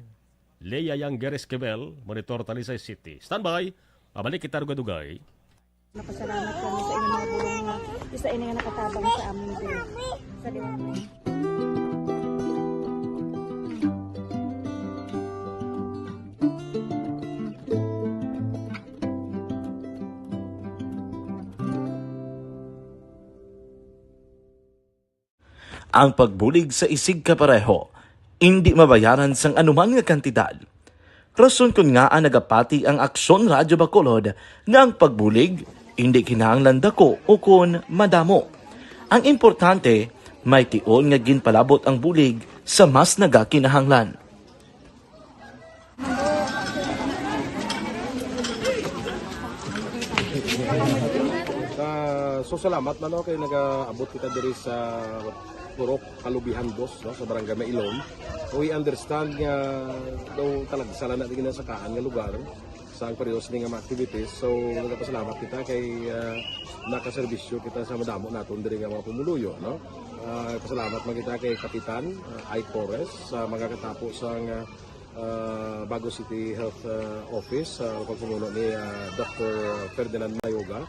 Lea Yang Geres Quevel, monitor Talisay City. Standby, mabalik kita dugay-dugay. Napasalamat kami sa inyong mga bulong nga isa ini nga nakatabang sa amon diri. Sa Ang pagbulig sa isigkapareho indi mabayaran sang anuman nga kantidad. Rason kon ngaa nagapati ang Aksyon Radyo Bacolod nga ang pagbulig indi kinahanglan dako ukon madamo. Ang importante, may tion nga ginpalabot ang bulig sa mas nagakinahanglan. Ah, so salamat man, no, kay nagaabot kita diri sa Purok Kalubihan Dos, no, sa Barangay Mailom. We understand nga daw talagsa lang na di ginasakaan nga lugar sa ang pareho sini nga mga activities. So nagapasalamat kita kay, ah, nakaserbisyo kita sa madamo naton diri nga mga pumuluyo, no. Ah, pasalamat man kita kay Kapitan, ah, Ike Torres sa mga katapo sa nga ah, Bago City Health, ah, Office, sa pagpamuno ni, ah, Doctor Ferdinand Mayoga,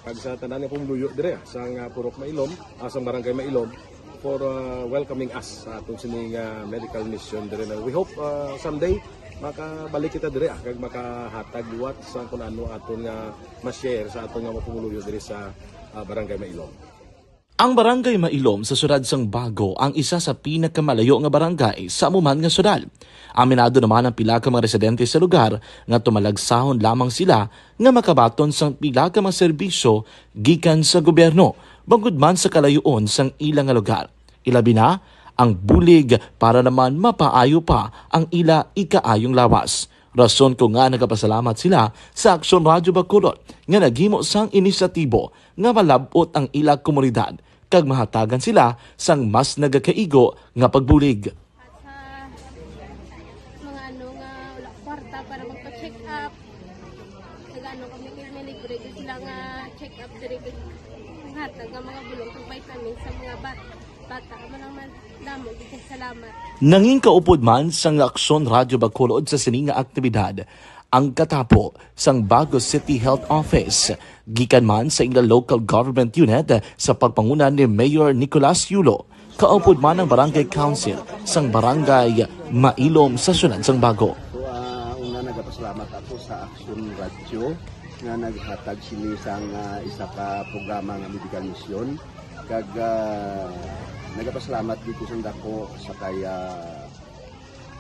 kag sa tanan nga pumuluyo dire, ah, sang, ah, Purok Mailom, ah, sang Barangay Mailom, for, ah, welcoming us sa aton sining, ah, medical mission dire na. We hope, ah, someday makabalik kita dire, ah, kag makahatag liwat sa kun ano aton nga ma-share sa aton nga mga pumuluyo dire sa, ah, Barangay Mailom. Ang Barangay Mailom sa siyudad sang Bago ang isa sa pinakamalayo nga barangay sa amo man nga siyudad. Aminado naman ang pila ka mga residente sa lugar nga tumalagsahon lamang sila nga makabaton sang pila ka mga serbisyo gikan sa gobyerno, bangod man sa kalayuon sang ila nga lugar. Ilabi na, ang bulig para naman mapaayo pa ang ila ikaayong lawas. Rason ko nga nagapasalamat sila sa Aksyon Radyo Bacolod nga naghimo sang inisyatibo nga malab-ot ang ila komunidad kag mahatagan sila sang mas nagakaigo nga pagbulig. Sa mga ano nga wala kwarta para magpa-check up. Nagano kami kay may libre gyud sila nga check up diri, kay hatag nga mga bulong kag vitamins sa mga ba-, bata. Amo lang man, damo gyud kay salamat. Nangin kaupod man sang Aksyon Radyo Bacolod sa sini nga aktibidad ang katapo sang Bago City Health Office, gikan man sa ila local government unit sa pagpanguna ni Mayor Nicolas Yulo, kaupod man ang Barangay Council sang Barangay Mailom sa siyudad sang Bago. So, ah, una, nagapasalamat ako sa Aksyon Radyo nga naghatag sini sang, ah, isa ka programa nga medical mission. Kag, ah, nagapasalamat gid ko sang dako sa kay, ah,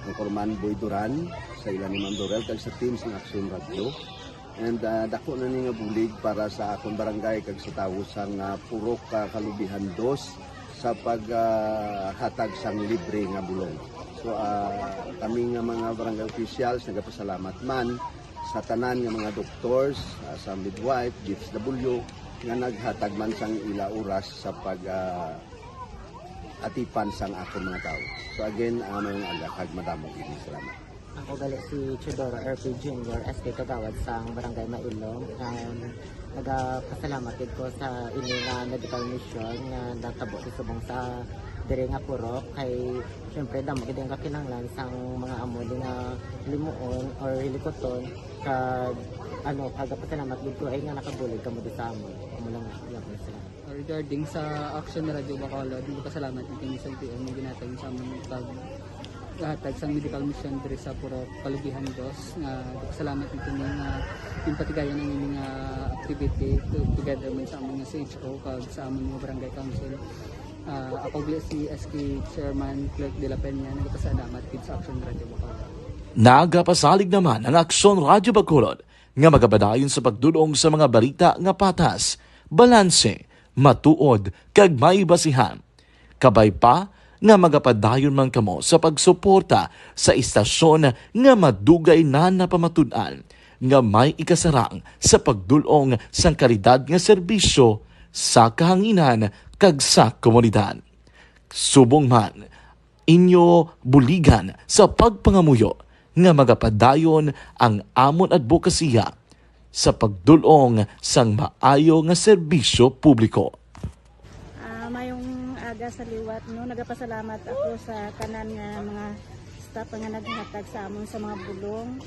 Anchorman Boy Duran, sa ila ni Ma'am Dorel, kag sa team sang Aksyon Radyo. And, ah, dako na ni nga bulig para sa akon barangay kag sa tawo sang, ah, Purok, ah, Kalubihan Dos sa pag, ah, hatag sang libre nga bulong. So, ah, kami nga mga barangay officials nagapasalamat man sa tanan nga mga doctors, ah, sa midwife, D S W, nga naghatag man sang ila oras sa pag, ah, atipan sang akon mga tawo. So again, ah, mayong aga kag madamo gid nga salamat. Ako gali si Teodoro R P Junior, S K Kagawad sang Barangay Mailong. Um, nagapasalamat gid ko sa ini nga medical mission nga natabo sa subong sa diri nga purok. Kay, syempre, damo gid ang kakinahanglan sang mga amo ni nga limuon or hilikuton. Kag, ano, nagapasalamat gid ko ay nga nakabulig kamo di sa amon. Amo lang, yun, salamat. Regarding sa Action Radio Bacolod, nagpasalamat kami sa L T O nga ginhatag sa amon pag hatag sang medical mission diri sa Purok Kalugihan Dos, nga nagpasalamat kami nga ginpatigayon ang ining, ah, activity to-, together man sa amon nga C H O kag sa amon nga barangay council. Ah, ako gali si S K Chairman Clerk de la Peña, nagpasalamat gid sa Action Radio Bacolod. Nagapasalig naman ang Aksyon Radyo Bacolod nga magapadayon sa pagdul-ong sa mga balita nga patas, balanse, matuod, kag may basihan. Kabay pa nga magapadayon man kamo sa pagsuporta sa istasyon nga madugay na napamatud-an nga may ikasarang sa pagdul-ong sang kalidad nga serbisyo sa kahanginan kag sa komunidad. Subong man, inyo buligan sa pagpangamuyo nga magapadayon ang amon adbokasiya sa pagdul-ong sang maayo nga serbisyo publiko. Ah, mayong aga sa liwat, no? Nagapasalamat ako sa tanan nga mga staff nga naghatag sa amon sa mga bulong.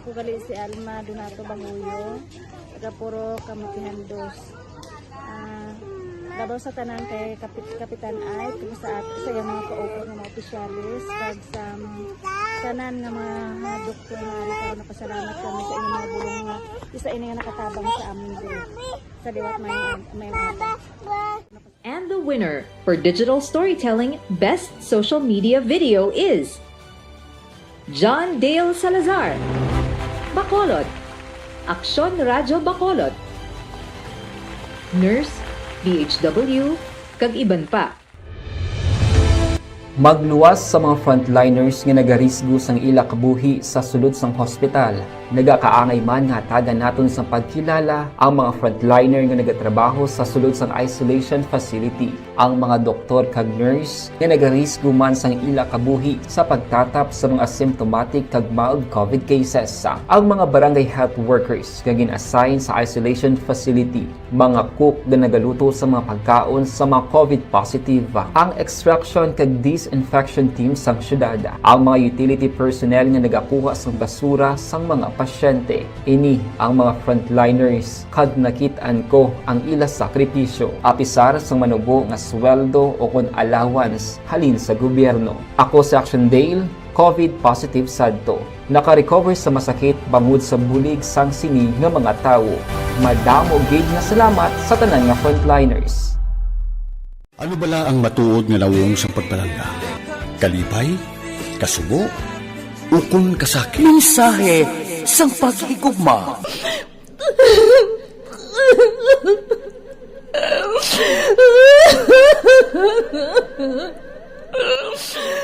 Ako gali si Alma Donato Bahuyo, taga Purok Kamukihan Dos. Ah, labaw sa tanan kay Kapit-, Kapitan Ike, kag sa at-, sa iyang mga kaupod nga mga opisyales, kag sa, um, tanan nga mga, mga doktor nga ari karon, nagapasalamat kami sa inyong mga bulong nga isa ini nga nakatabang sa amin diri. Sa liwat, may, may mga And the winner for digital storytelling best social media video is John Dale Salazar, Bacolod, Aksyon Radyo Bacolod, Nurse, D H W, kag iban pa. Magluwas sa mga frontliners nga nagarisgo sang ila kabuhi sa sulod sang hospital. Nagakaangay man nga hatagan naton sang pagkilala ang mga frontliner nga nagatrabaho sa sulod sang isolation facility. Ang mga doktor kag nurse nga nagarisgo man sang ila kabuhi sa pagtatap sa mga symptomatic kag mild covid cases. Ang mga barangay health workers nga gin-assign sa isolation facility, mga cook nga nagaluto sa mga pagkaon sa mga covid positive, ang extraction kag disinfection team sang syudad, ang mga utility personnel nga nagakuha sang basura sang mga pasyente. Ini ang mga frontliners, kag nakit-an ko ang ila sakripisyo. Apisar sang manubo nga sweldo o kon allowance halin sa gobyerno. Ako si Action Dale, covid positive sadto. Naka-recover sa masakit bangod sa bulig sang sini nga mga tawo. Madamo gid nga salamat sa tanan nga frontliners. Ano bala ang matuod nga nawong sang pagpalangga? Kalipay? Kasubo? Ukon kasakit? Mensahe sang paghigugma.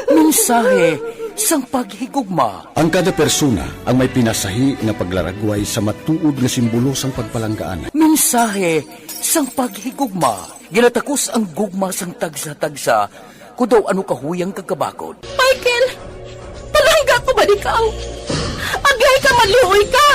Mensahe sang paghigugma. Ang kada persona ang may pinasahi nga paglaragway sa matuod nga simbolo sang pagpalanggaan. Mensahe sang paghigugma. Ginatakos ang gugma sang tagsa-tagsa, kon daw ano kahuyang kag kabakod. Michael, palangga ko ba ikaw? Agay ka, maluoy ka!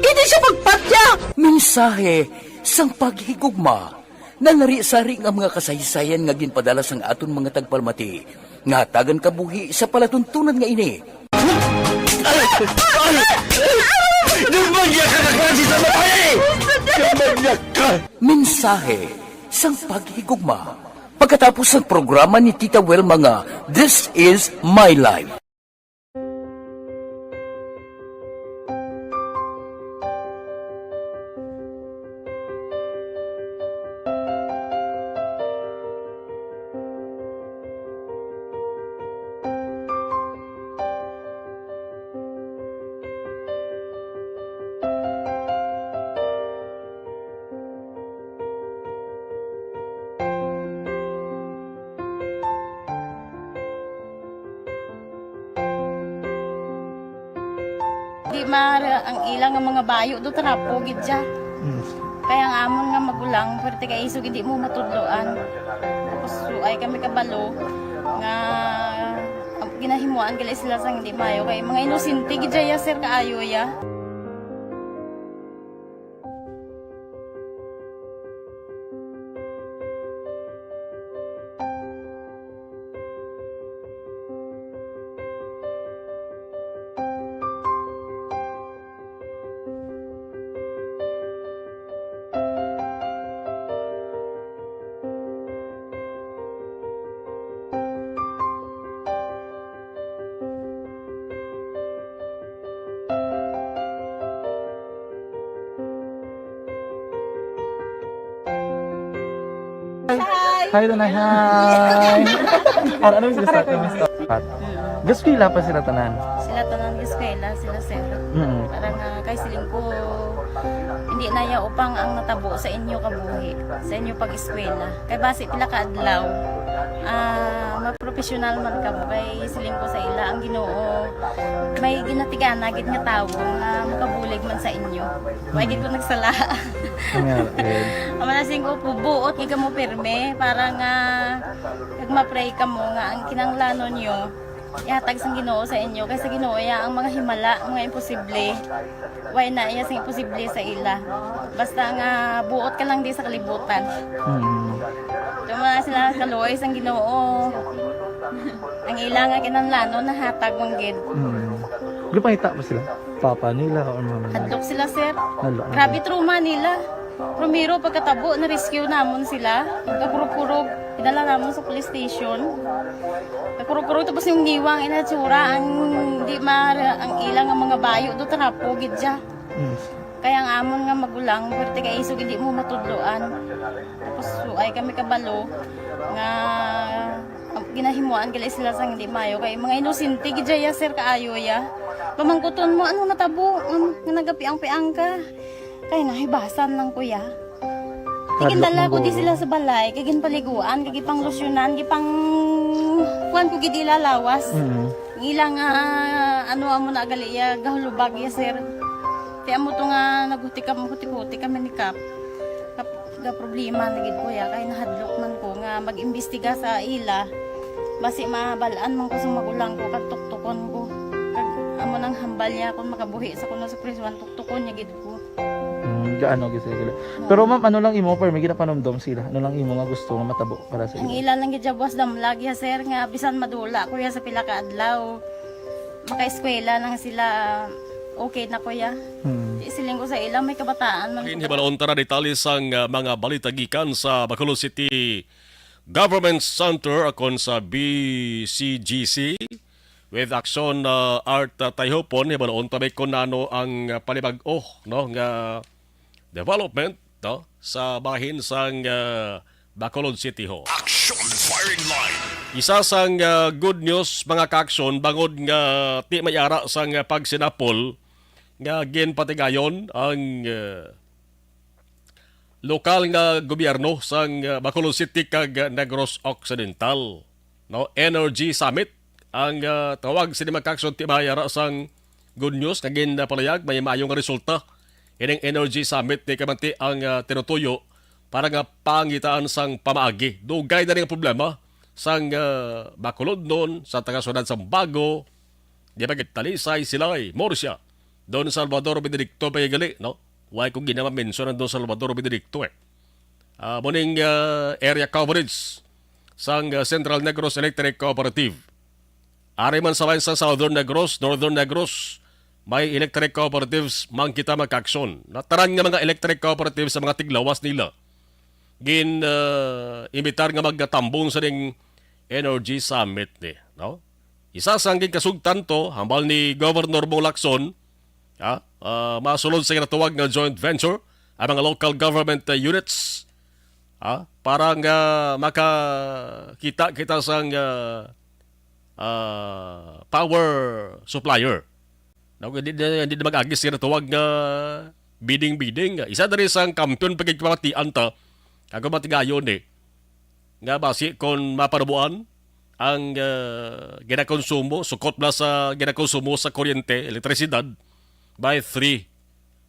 Hindi siya pagpatya! Mensahe sang paghigugma. Nanari-sari nga mga kasaysayan nga ginpadala sang aton mga tagpalamati nga hatagan kabuhi sa palatuntunan nga ini. Ay! Ay! Ay! Nagmanyag ka na klase sa babae! Nagmanyag ka! Mensahe sang paghigugma. Pagkatapos sang programa ni Tita Wilma nga This Is My Life. Di maaram ang ila nga mga bayo do, trapo gid siya. Mm. Kaya ang amon nga magulang, pwerte kay isog hindi mo matudloan. So, ay kami kabalo nga ginahimuan gali sila sang hindi maayo. Kay mga inosente gid ya, sir, kaayo ya. Hi! Hi, Tanay. Hi! Ano, ano yung gusto? Kamusta? Pat. Gaskwela pa sila tanan? Sila tanan gaskwela, sila sir. Mm. Parang, ah, kay siling ko, hindi na ya upang ang natabo sa inyo kabuhi, sa inyo pag-eskwela. Kay basi pila ka adlaw, ah, mapropesyonal man kamo. Kay siling ko sa ila, ang Ginoo may ginatigana gid nga tawo nga makabulig man sa inyo. Wa gid ko nagsala. Nga, eh. Amo na sing ko, buot gid kamo pirme para nga kag ma-pray kamo nga ang kinahanglanon nyo ihatag sang Ginoo sa inyo, kay sa Ginoo ya ang mga himala, mga imposible. Way na iya sing imposible sa ila. Basta nga buot ka lang di sa kalibutan. Mm. Di mo na sila kaluoy sang Ginoo. Ang ila nga kinahanglanon nahatag man gid. Mm. Gipangita ba sila? Papa nila or mama nila? Hadlok sila, sir. Hadlok na Grabe sila. Trauma nila. Primero, pagkatabo, na-rescue namon sila. Pagkakurog-kurog, idala namon sa police station. Pagkakurog-kurog, tapos yung ngiwang, inatsura, ang di ma-, ang ilang nga mga bayo, do trapo, gid siya. Mm. Kaya ang amon nga magulang, pwerte kay isog, hindi mo matudloan. Tapos, so, ay kami kabalo nga, ah, ginahimuan gali sila sang hindi maayo. Kay mga inosente gid ya, sir, kaayo ya. Pamangkuton mo, ano natabo? Ano, nga nagapiang-piang ka? Kay nahibasan lang, kuya. Hadlok Ginadala man ko di guro. Sila sa balay, kay ginpaliguan, kay gipanglusyonan, gipang kuan ko gid ila lawas. Mm. Ang ila nga, ano, amo na gali ya, gahulubag ya, sir. Kaya mo to nga naghuti ka, huti-huti kami ni Kap. Kap, ga problema na gid ko ya, kay nahadlok man ko nga mag-imbestiga sa ila. Basi mabalaan man ko sa magulang ko, kag tuktukon ko. Kag amo nang hambal niya kung makabuhi sa kuno sa prisuan, tuktukon niya gid ko. Mm, gaano gid sila? Pero ma'am, ano lang imo, permi ginapanumdom sila? Ano lang imo nga gusto nga matabo para sa Ang ila? Ila lang gid siya buwas damlag ya, sir, nga bisan madula ko ya sa pila ka adlaw, makaeskwela nang sila, okay na ko ya. Hmm. Di siling ko sa ila, may kabataan man. Akin, hibalaon ta na detalye sang, ah, mga balita gikan sa Bacolod City Government Center akon sa B C G C. With Action, ah, Art, ah, Tayhopon, hibaloon ta may kon ano ang, ah, panibag-o, no, nga development, no, sa bahin sang, ah, Bacolod City ho. Action Firing Line. Isa sang, ah, good news, mga ka-action, bangod nga ti may ara sang, ah, pagsinapol nga ginpatigayon ang, ah, lokal nga gobyerno sang, ah, Bacolod City kag, ah, Negros Occidental, no? Energy Summit ang, ah, tawag sini, mga ka-action, ti may ara sang good news nga ginpalayag, may maayo nga resulta ining Energy Summit ni kamanti ang, ah, tinutuyo para nga pangitaan sang pamaagi. Dugay na rin ang problema sang, ah, Bacolodnon, sa taga-syudad sang Bago, di ba, Talisay, Silay, Murcia, Don Salvador Benedicto pa gali, no? Why ko ginamamention ang Don Salvador Benedicto, eh? Ah, muning, ah, area coverage sang, ah, Central Negros Electric Cooperative. Ari man sa line sa Southern Negros, Northern Negros, may electric cooperatives man kita, mga ka-action. Na tanan nga mga electric cooperatives sa mga tiglawas nila gin, ah, imbitar nga magtambong sa ning Energy Summit ni, no? Isa sang ginkasugtan to, hambal ni Governor Bong Lacson, ha? Ah, masulod sa ginatawag nga joint venture ang mga local government, ah, units, ha? Para nga makakita kita sang, ah, ah, power supplier. No, hindi na, hindi na mag-agi sa ginatawag nga bidding-bidding. Isa diri sang kampiyon pagkikipamatian ta, ako matigayon eh, nga basi kon mapanubuan ang, ah, ginakonsumo, sukot na sa ginakonsumo sa kuryente, elektrisidad, by three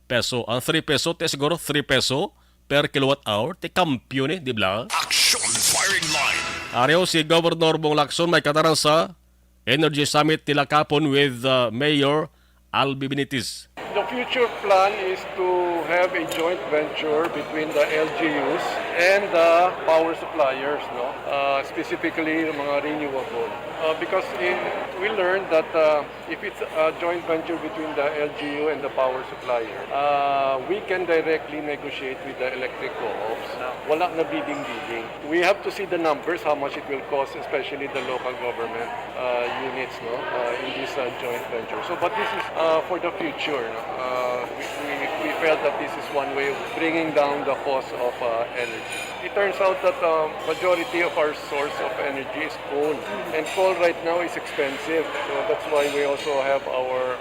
peso. Ang three peso, te siguro three peso per kilowatt hour, te kampiyon eh, di ba? Action Firing Line. Ari ho si Governor Bong Lacson may katarang sa Energy Summit nila kapon with, uh, Mayor Albi Benitez. The future plan is to have a joint venture between the L G Us and the power suppliers, no? Uh, specifically yung mga renewable. Uh, because in, we learned that, uh, if it's a joint venture between the L G U and the power supplier, uh, we can directly negotiate with the electric co-ops. Wala na bidding-bidding. We have to see the numbers, how much it will cost, especially the local government uh, units, no, uh, in this uh, joint venture. So, but this is uh, for the future. No? Uh, we, we, we felt that this is one way of bringing down the cost of uh, energy. It turns out that uh, majority of our source of energy is coal, and coal right now is expensive. So that's why we also have our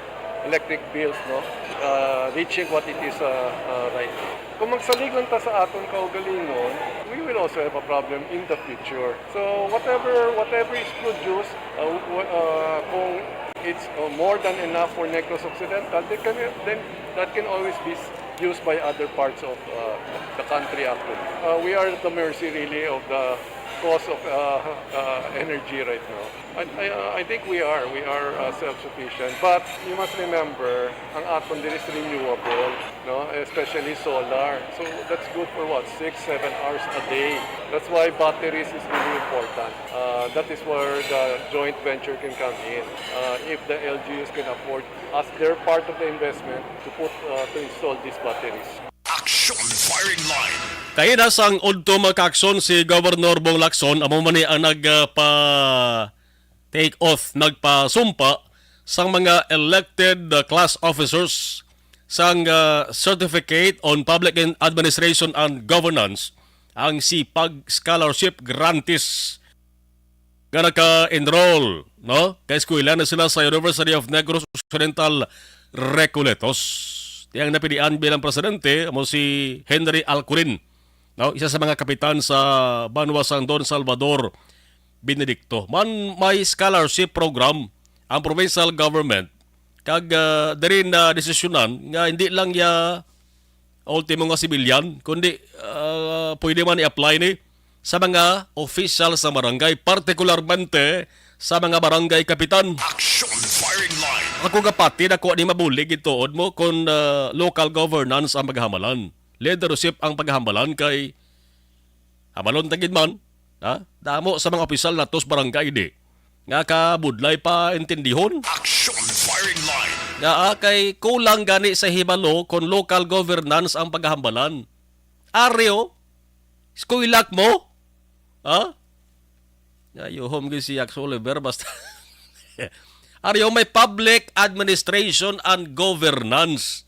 electric bills, no, uh, reaching what it is uh, uh, right now. Kung magsalig lang ta sa aton kaugalingon, we will also have a problem in the future. So whatever whatever is produced, uh, w- uh, kung it's uh, more than enough for Negros Occidental, then, can, then that can always be s- used by other parts of uh, the country actually. Uh, we are at the mercy really of the cost of uh, uh, energy right now. I, I, uh, I think we are. We are uh, self-sufficient. But you must remember, ang aton diri is renewable, no? Especially solar. So that's good for what? Six, seven hours a day. That's why batteries is really important. Uh, that is where the joint venture can come in. Uh, if the L G Us can afford as their part of the investment to put uh, to install these batteries. Action firing line. Kaina sang udto, mga kaakson, si Governor Bong Lacson amo man ni ang nagpa take oath, nagpasumpa sang mga elected uh, class officers sang uh, Certificate on Public Administration and Governance, ang CPAG scholarship grantees nga naka-enroll, no? Kay eskwela na sila sa University of Negros Occidental Recoletos. Tiyang napilian bilang presidente amo si Henry Alcurin, no? Isa sa mga kapitan sa banwa sang Don Salvador Benedicto. Man may scholarship program ang provincial government kag uh, diri na desisyonan nga hindi lang ya ultimo nga sibilyan, kundi uh, pwede man i-apply ni sa mga official sa barangay, partikularmente sa mga barangay kapitan. Action firing line. Ako gapati, dako ni mabulig gituod mo kung uh, local governance ang paghambalan, leadership ang paghambalan kay habalon tagid man, ha? Damo sa mga opisyal natos barangay di nga kabudlay pa intindihon. Action firing line. Nga ah, kay kulang gani sa hibalo kung local governance ang paghambalan. Aryo, eskwelak mo? Ha? Ayuhom gyud si Yax Oliver basta. Aryo, may public administration and governance.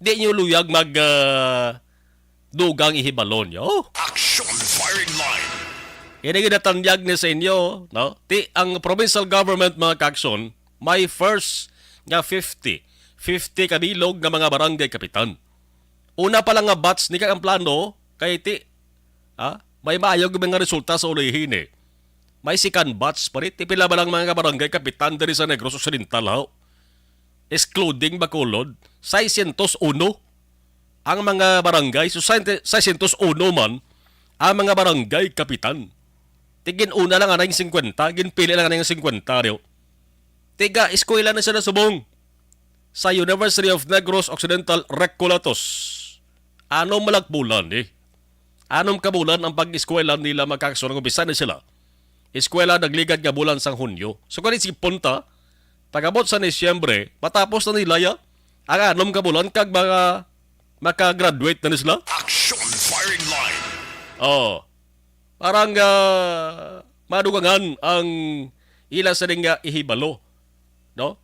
Di nyo luyag mag ah, dugang ihibalo nyo. Action firing line. Ini ginatanyag ni sa inyo, no? Ti ang provincial government, mga kaakson, may first nga fifty, fifty kabilog nga mga barangay kapitan. Una pa lang nga batch ni kag ang plano kay ti, ha? May maayo gyud nga resulta sa ulihi ni. May second batch pa rin. Ti pila ba lang mga barangay kapitan diri sa Negros Occidental, ha? Excluding Bacolod, six hundred one ang mga barangay. So, six hundred one man ang mga barangay kapitan. Ti gin-una lang anay singkwenta, ginpili lang anay singkwenta, diyo. Tiga eskwela na sila subong sa University of Negros Occidental Recolatos. Ano malagbulan, eh? Anom ka bulan ang pag-eskwela nila, mga kaakson, nag-umpisa na sila. Eskwela nagligad nga bulan sang Hunyo. So, kani si punta, pag-abot sa Disyembre, matapos na nila ya, ang anom ka bulan, kag mga makagraduate na ni sila. Action firing line. Oh, parang ah, madugangan ang ila sa nga ihibalo, no?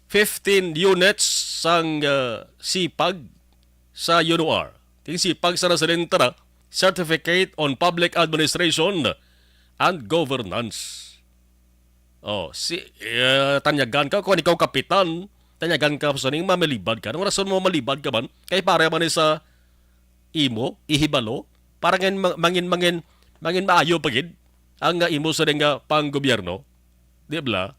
Fifteen units sang ah, CPAG sa UNOR. Ting CPAG sa nasalintara, Certificate on Public Administration and Governance. Oh, si eh, tanyagan ka kung ikaw kapitan, tanyagan ka sa ning mamalibad ka. Anong rason mo malibad ka man? Kay para man ni sa imo ihibalo para ngin mangin mangin mangin maayo pa gid ang nga imo sa nga panggobyerno, di ba?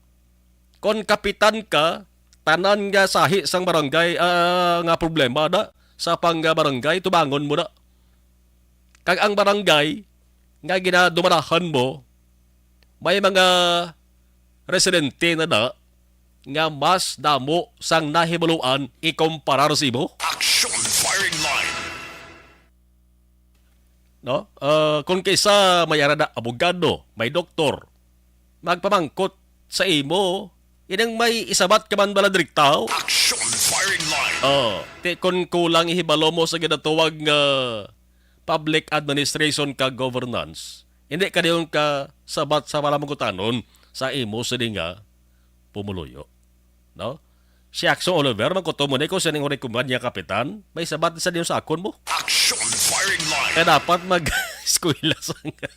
Kon kapitan ka, tanan nga sahi sang barangay ah, nga problema na sa pang barangay tubangon mo na. Kag ang barangay nga ginadumalahan mo, may mga residente na na nga mas damo sang nahibaluan ikumparar sa imo? Action firing line. No? Ah, kung kaysa may ara na abogado, may doktor, magpamangkot sa imo, inang may isabat ka man bala direkta? Action firing line. Oh, ti kun kulang ihibalo mo sa ginatawag nga public administration ka governance, hindi ka dayon ka sabat sa palamangkutanon sa imo sini nga pumuluyo, no? Si Axon Oliver, magkuto mo ni kung sining kumpanya kapitan, may sabat sa diyo sa akon mo. Action firing line. Kaya dapat mag-eskwela sa nga,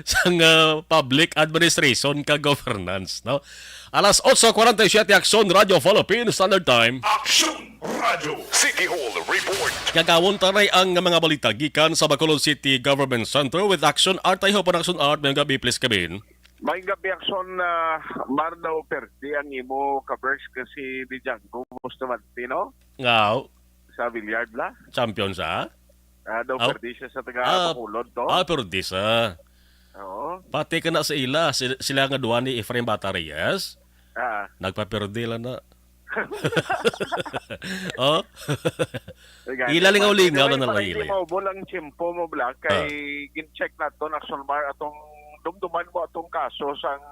sa nga public administration ka governance, no? Alas otso cuarenta y siete, Action Radio Philippine Standard Time. Action Radio City Hall Report. Gagawon taray ang mga balita gikan sa Bacolod City Government Center with Action Art. Ay, hopon, Action Art, may gabi, please, kabin. May gabi, Action, ah, Mar, daw perdi ang imo ka-verse kasi ni Django Bustamante, no? Nga, Sa billiard, la? Champion sa? Ah, daw Aw. Perdi siya sa taga Ah, Bacolod, to? Ah, perdi sa. Oo. Pati ka na sa ila, sil-, sila nga duwa ni Efrain Bata Reyes, Ah. Nagpapirdi lang na. Oh? Sige, Ila lingaw-lingaw pwede lang na lang, pwede ila. Maubo lang tiyempo mo, Black, kay Ah. Gin-check naton, Action Mar, atong dumduman mo atong kaso sang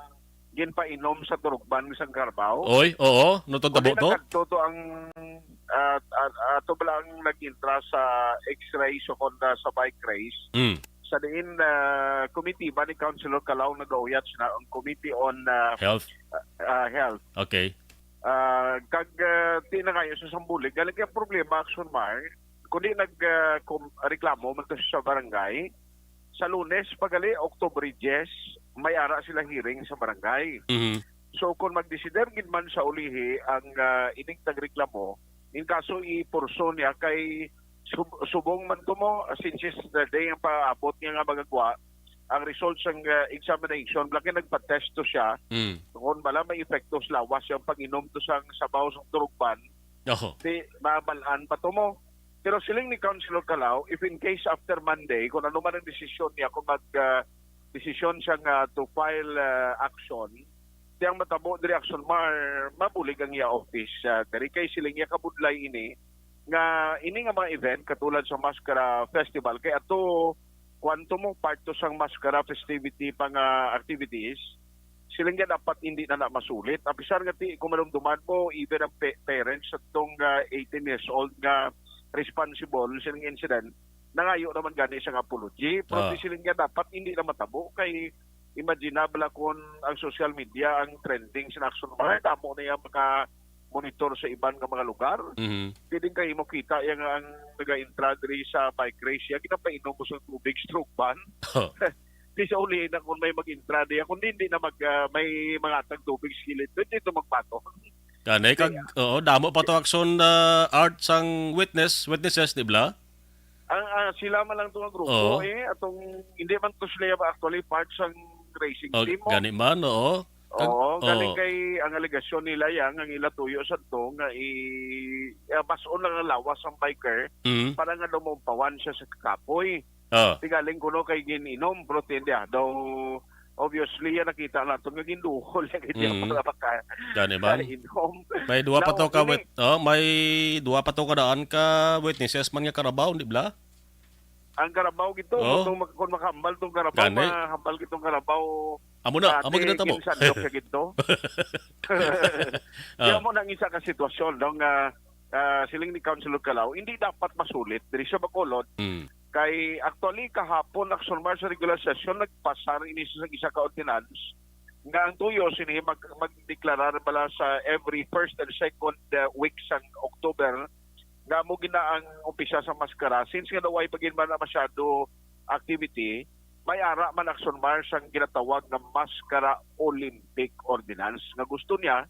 ginpainom sa turugban sang Carabao. Oy, oo, no to tabo to? Uli na kadto to ang, ah, ah, ato bala ang nag-intra sa X-ray, sukod na sa bike race. Mm. Sa diin, ah, komitiba ni Councilor Calao nagauyat sila ang Committee on, ah, Health. Ah, ah, Health. Okay. Ah, kag, ah, di na kayo sa sambulig. Galing ang problema, Action Mar, kundi nag, ah, kum-, reklamo man to sa barangay. Sa Lunes, pagali, October diyes, may ara sila hearing sa barangay. Mhm. So, kung magdesider gid man sa ulihi ang, ah, ining tagreklamo, in kaso ipurso niya kay sub-, subong man to mo, since yesterday ang paabot niya nga magagwa, ang result sang, ah, examination, laki nagpa-test to siya. Mm. Kung bala may epekto sa lawas yung pag-inom to sang sabaw sa turugban, Oho. Di, mabalaan pa to mo. Pero siling ni Councilor Calao, if in case after Monday, kung ano man ang desisyon niya, kung mag, ah, desisyon siya nga to file, ah, action, di ang matabo diri, Action Mar, mabulig ang iya office, ah, diri kay siling niya kabudlay ini nga ini nga mga event katulad sa Mascara Festival kay ato kwanto mo part to sang Mascara festivity pa nga activities, sila nga dapat hindi na, na masulit. Apisar nga ti, kung malumduman mo, even ang pa-, parents sa tong, ah, eighteen years old nga responsible sa incident, nangayo naman gani sang apology. Pero Ah. Di sila nga dapat hindi na matabo kay imagine na bala kung ang social media ang trending sa Action Mar, damo na yung mga monitor sa iban nga mga lugar. Mhm. Pwedeng kayo makita yung ang nag-intra diri sa bike race, yung ginapainom mo sa tubig, stroke ban. Di sa uli na kung may mag-intra diya, kung hindi na mag, ah, may mga tag tubig sa kilid, pwede ito magbato. Kanay kag, Kaya oo, damo pa to action, ah, art sang witness, witnesses, di ba? Ang, ah, sila man lang to nga grupo, Oo. Eh, atong, hindi man to sila actually part sang racing Oh, team, oh. Gani man, oo. Kag-, Oo, galing oo. Kay ang alegasyon nila yan, ang ila tuyo sa to, nga i-, eh, bason lang ang lawas ang biker Mm. para nga daw maumpawan siya sa kapoy. Ah. Di galing kuno kay gin-inom, pero tindi, ah, daw, obviously, yan nakita nato nga ginduhol niya, kaya Mm. Para maka-, Gani man. Kainom. May duwa pa Now, to ka ini- wit-, oh, may duwa pa to ka daan ka witnesses man nga karabaw, di ba? Ang karabaw gito, Oh. Kung mak-, kung makahambal tong karabaw, Gani. Mahambal gitong karabaw, Amo na, amo dati, ginatabo. Ginsandok siya gito. Ah. Kaya mo nang isa ka sitwasyon, no, nga, ah, siling ni Councilor Calao, hindi dapat masulit diri sa Bacolod. Mm. Kay actually, kahapon, Action Mar, sa regular session, nagpasar ini sa isa ka ordinance nga ang tuyo sini mag-, magdeklarar bala sa every first and second, uh, week sang October nga mo gina ang umpisa sa maskara. Since nga daw ay pa gid man na masyado activity, may ara man, Action Mar, sang ginatawag nga Maskara Olympic Ordinance nga gusto niya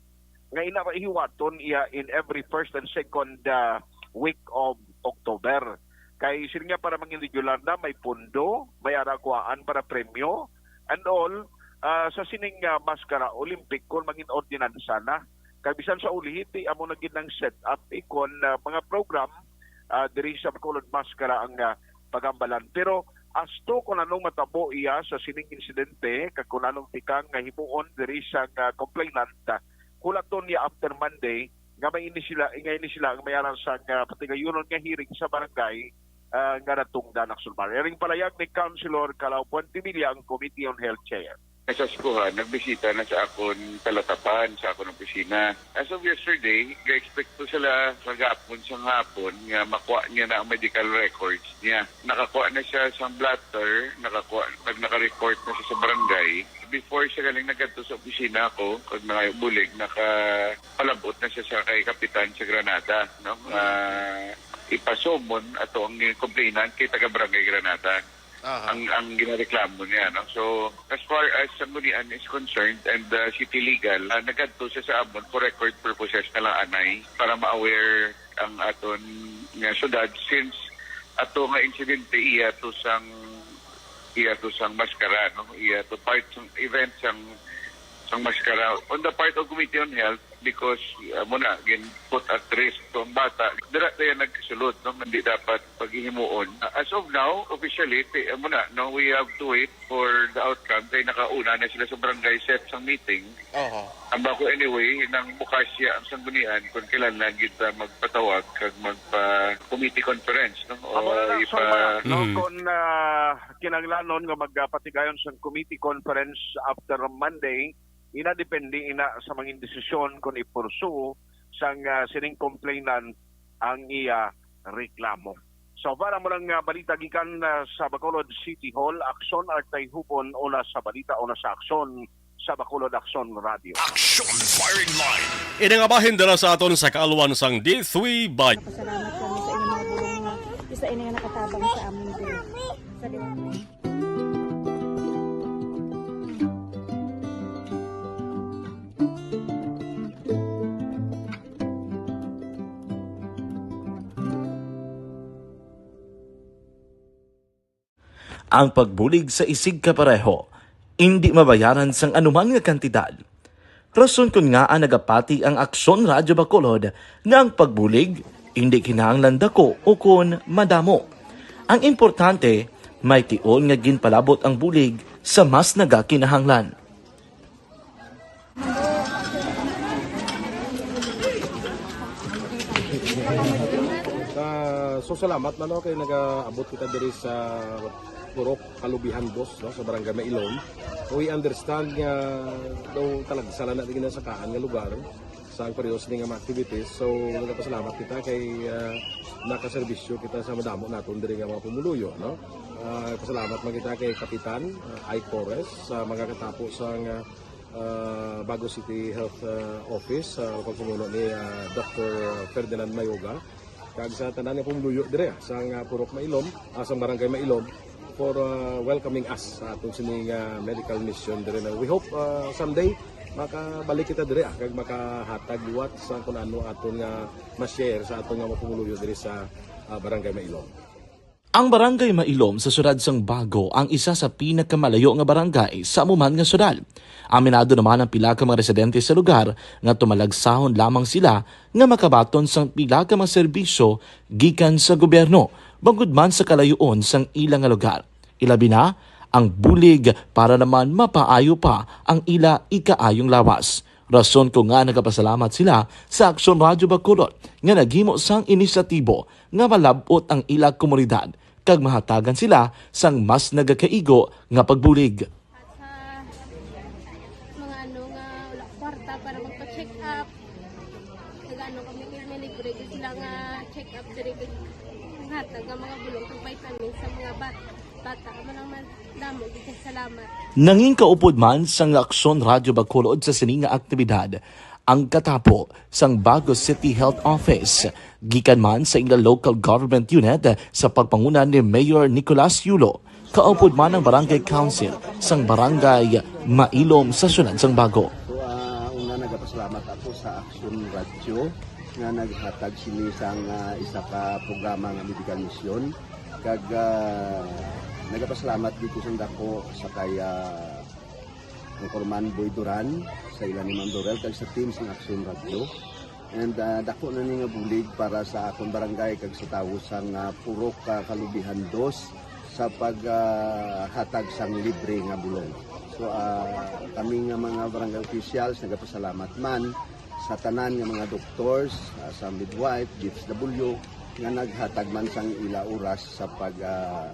nga ina hiwaton iya in every first and second, uh, week of October. Kay sila nga para mangin regular na, may pundo, may ara kuhaan para premyo, and all, ah, sa sining, ah, Maskara Olympic kung mangin ordinansa na. Kag bisan sa ulihi, ti amo na gid ang set up, eh, kung, ah, mga program, ah, diri sa Bacolod Maskara ang, ah, pagambalan. Pero As to kung anong matabo iya sa sining insidente kag kung anong tikang nga himuon diri sang, ah, complainant, ah, hulaton niya after Monday nga may ini sila, nga ini sila ang may aral sang, ah, patigayunon nga hearing sa barangay, ah, nga natungdan, Axel Mar. Iring palayag ni Councilor Calao Puentevilla, ang Committee on Health Chair. Nasaskuhan, nagbisita na sa akon talatapan, sa akon opisina. As of yesterday, ga-expect ko sila kagahapon sa hapon nga makuha niya na ang medical records niya. Nakakuha na siya sa blotter, nakakuha, nag-, naka-report na siya sa barangay. Before siya galing nagadto sa opisina ko, kag nangayo bulig, nakapalabot na siya sa kay kapitan sa Granada, no? Ah, ipasumon ato ang complainant kay taga Barangay Granada. Aha. Ang, ang ginareklamo niya, no? So, as far as Sanggunian is concerned and, uh, City Legal, uh, nagadto siya sa amon for record purposes na lang anay para ma-aware ang aton nga syudad, since ato nga insidente iya to sang, iya to sang maskara, no? Iya to part sang event sang, sang maskara. On the part of Committee on Health, because, uh, mo na, gin put at risk to ang bata. Dira tayo nagsulod, no? Hindi dapat paghihimuon. Uh, as of now, officially, ti-, amo na, no, we have to wait for the outcome kay nakauna na sila sa barangay set sang meeting. Oho. Ang bako, anyway, nang bukas siya ang sanggunian kung kailan lang kita magpatawag kag magpa-committee conference, no? O Amo na lang, ipa- Sir Mark, no? Mm. Kung, ah, kinahanglanon nga magpatigayon sang committee conference after Monday, ina depende ina sa mga desisyon kung ipursu sang, ah, sining complainant ang iya reklamo. So, para mo lang, ah, balita gikan, ah, sa Bacolod City Hall, Aksyon Artay Hupon, una sa balita, una sa aksyon sa Bacolod Aksyon Radio. Action Firing Line. Ini nga bahin dira sa aton sa kaalwan sang D three Bay. Pasalamat kami sa inyong mga bulong nga isa ini nga nakatabang sa amin diri. Sa Ang pagbulig sa isigkapareho, indi mabayaran sang anuman nga kantidad. Rason kon ngaa nagapati ang Aksyon Radyo Bacolod nga ang pagbulig indi kinahanglan dako ukon madamo. Ang importante, may tion nga ginpalabot ang bulig sa mas nagakinahanglan. Ah, so, salamat man, no, kay nagaabot kita diri sa Purok Kalubihan Dos, no, sa Barangay Mailom. We understand nga daw talagsa lang na ginasakaan nga lugar sa ang pareho sini nga mga activities. So, nagapasalamat kita kay, ah, nakaserbisyo kita sa madamo naton diri nga mga pumuluyo, no? Ah, pasalamat man kita kay Kapitan, ah, Ike Torres, sa mga katapo sa nga, ah, Bago City Health, ah, Office, sa pagpamuno ni, ah, Doctor Ferdinand Mayoga, kag sa tanan nga pumuluyo dire, ah, sa nga Purok Mailom, ah, sa Barangay Mailom, for, ah, welcoming us sa aton sini nga medical mission dire na we hope, ah, someday makabalik kita dire, ah, kag makahatag liwat sa kung ano aton nga ma-share sa aton nga mga pumuluyo dire sa, ah, Barangay Mailom. Ang Barangay Mailom sa siyudad sang Bago ang isa sa pinakamalayo nga barangay sa amo man nga siyudad. Aminado naman ang pila ka mga residente sa lugar nga tumalagsahon lamang sila nga makabaton sang pila ka mga serbisyo gikan sa gobyerno, bangod man sa kalayoon sang ila nga lugar. Ilabi na ang bulig para naman mapaayo pa ang ila ikaayong lawas. Rason ko nga nagapasalamat sila sa Aksyon Radyo Bacolod nga naghimo sang inisyatibo nga malab-ot ang ila komunidad kag mahatagan sila sang mas nagakaigo nga pagbulig. At sa mga ano nga wala kwarta para magpa-check up, nag-ano kami, may libre din sila nga check up diri, kag hatag nga mga bulong kag vitamins sa mga ba-, bata. Amo lang man, damo gid kay salamat. Nangin kaupod man sang Aksyon Radyo Bacolod sa sini nga aktibidad ang katapo sang Bago City Health Office, gikan man sa ila local government unit sa pagpanguna ni Mayor Nicolas Yulo. Kaupod man ang Barangay Council sang Barangay Mailom sa siyudad sang Bago. So, ah, una, nagapasalamat ako sa Aksyon Radyo nga naghatag sini sang, ah, isa ka programa nga medical mission. Kag, ah, nagapasalamat dito sa dako sa kay, ah, Anchorman Boy Duran, sa ila ni Ma'am Dorel, kag sa team sang Aksyon Radyo. And, ah, dako na ni nga bulig para sa akon barangay kag sa tawo sang, ah, Purok, ah, Kalubihan Dos, Sa pag, ah, hatag sang libre nga bulong. So, ah, kami nga mga barangay officials nagapasalamat man sa tanan nga mga doctors, ah, sa midwife, D S W, nga naghatag man sang ila oras sa pag, ah,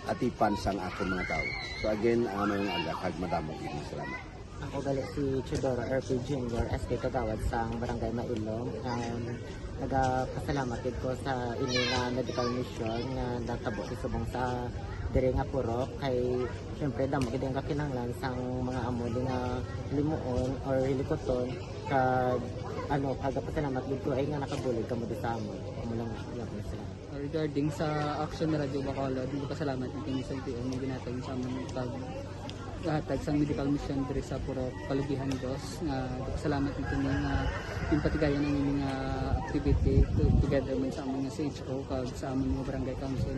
atipan sang akon mga tawo. So again, ah, mayong aga kag madamo gid nga salamat. Ako gali si Teodoro R P Junior, S K Kagawad sang Barangay Mailong. Um, nagapasalamat gid ko sa ini nga medical mission nga natabo sa subong sa diri nga purok. Kay, syempre, damo gid ang kakinahanglan sang mga amo di nga limuon or hilikuton. Kag, ano, kagapasalamat gid ko ay nga nakabulig kamo di sa amo. Amo lang, wala ko na sila. Regarding sa Action Radio Bacolod, nagpasalamat gid kami sa L T O nga ginhatag sa amon pag hatag sang medical mission diri sa Purok Kalugihan Dos, nga nagpasalamat gid kami nga ginpatigayon ang ining, ah, activity to-, together man sa amon nga C H O kag sa amon nga barangay council.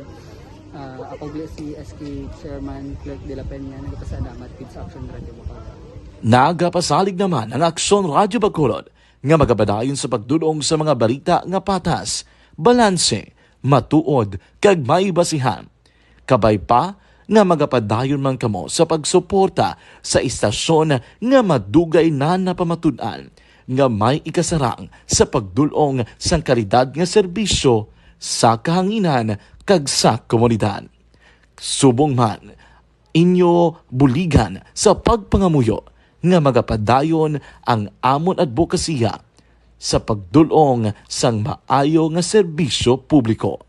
Ah, ako gali si S K Chairman Clerk de la Peña, nagpasalamat gid sa Action Radio Bacolod. Nagapasalig naman ang Aksyon Radyo Bacolod nga magapadayon sa pagdul-ong sa mga balita nga patas, balanse, matuod, kag may basihan. Kabay pa nga magapadayon man kamo sa pagsuporta sa istasyon nga madugay na napamatud-an nga may ikasarang sa pagdul-ong sang kalidad nga serbisyo sa kahanginan kag sa komunidad. Subong man, inyo buligan sa pagpangamuyo nga magapadayon ang amon adbokasiya sa pagdul-ong sang maayo nga serbisyo publiko.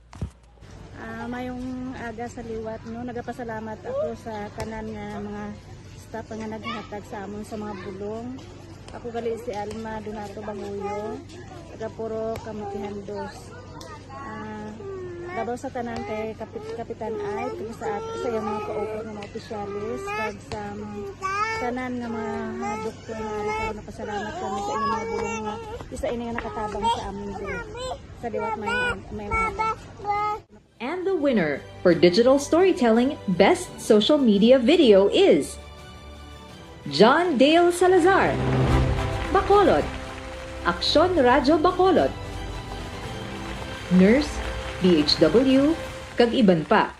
Ah, mayong aga sa liwat, no? Nagapasalamat ako sa tanan nga mga staff nga naghatag sa amon sa mga bulong. Ako gali si Alma Donato Banguyo, taga Purok Kamutihan Dos. Ah, labaw sa tanan kay Kapit-, Kapitan Ike, kag sa at-, sa iyang mga kauban nga mga opisyalis, kag sa mga tanan nga mga, ah, doktor nga ari karon, napasalamat kami sa inyong mga bulong nga isa ini nga nakatabang sa amon diri. Sa liwat may, may mga And the winner for digital storytelling best social media video is John Dale Salazar, Bacolod, Aksyon Radyo Bacolod, Nurse, D H W, kag iban pa.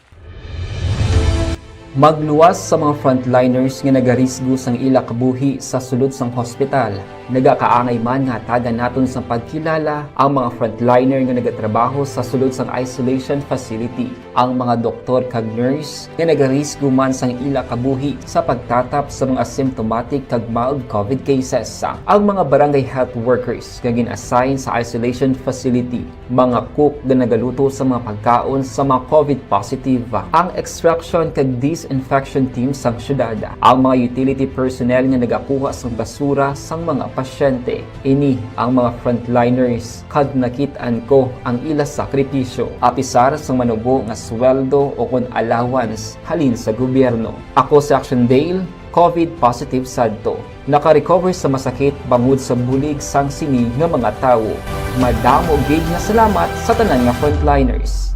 Magluwas sa mga frontliners nga nagarisgo sang ila kabuhi sa sulod sang hospital. Nagakaangay man nga hatagan naton sang pagkilala ang mga frontliner nga nagatrabaho sa sulod sang isolation facility, ang mga doktor kag nurse nga nagarisgo man sang ila kabuhi sa pagtatap sa mga asymptomatic kag mild COVID cases, ang mga barangay health workers nga gin-assign sa isolation facility, mga cook nga nagaluto sa mga pagkaon sa mga COVID positive, ang extraction kag disinfection team sang syudad, ang mga utility personnel nga nagakuha sang basura sang mga pasyente. Ini ang mga frontliners, kag nakit-an ko ang ila sakripisyo, apisar sang manubo nga sweldo o kon allowance halin sa gobyerno. Ako si Action Dale, COVID positive sadto. Naka-recover sa masakit bangod sa bulig sang sini nga mga tawo. Madamo gid nga salamat sa tanan nga frontliners.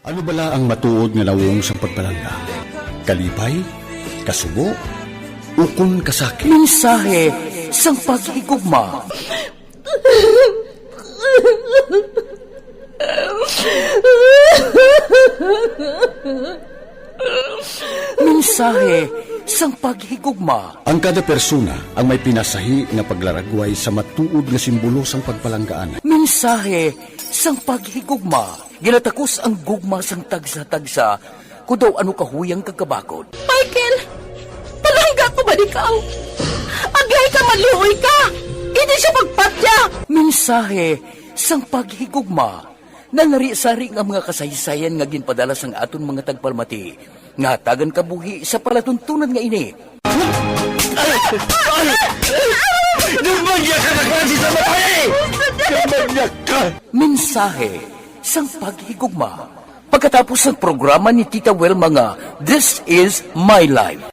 Ano bala ang matuod nga nawong sang pagpalangga? Kalipay? Kasubo? Ukon kasakit? Mensahe sang paghigugma. Mensahe sang paghigugma. Ang kada persona ang may pinasahi nga paglaragway sa matuod nga simbolo sang pagpalanggaan. Mensahe sang paghigugma. Ginatakos ang gugma sang tagsa-tagsa, kon daw ano kahuyang kag kabakod. Michael, palangga ko ba ikaw? Agihay ka, maluoy ka! Hindi siya magpatya! Mensahe sang paghigugma. Nanari-sari nga mga kasaysayan nga ginpadala sang aton mga tagpalamati nga hatagan kabuhi sa palatuntunan nga ini. Ay! Ay! Ay! Gumagya ka na klase sa babae! Gumagya ka! Mensahe sang paghigugma. Pagkatapos sang programa ni Tita Wilma nga This Is My Life.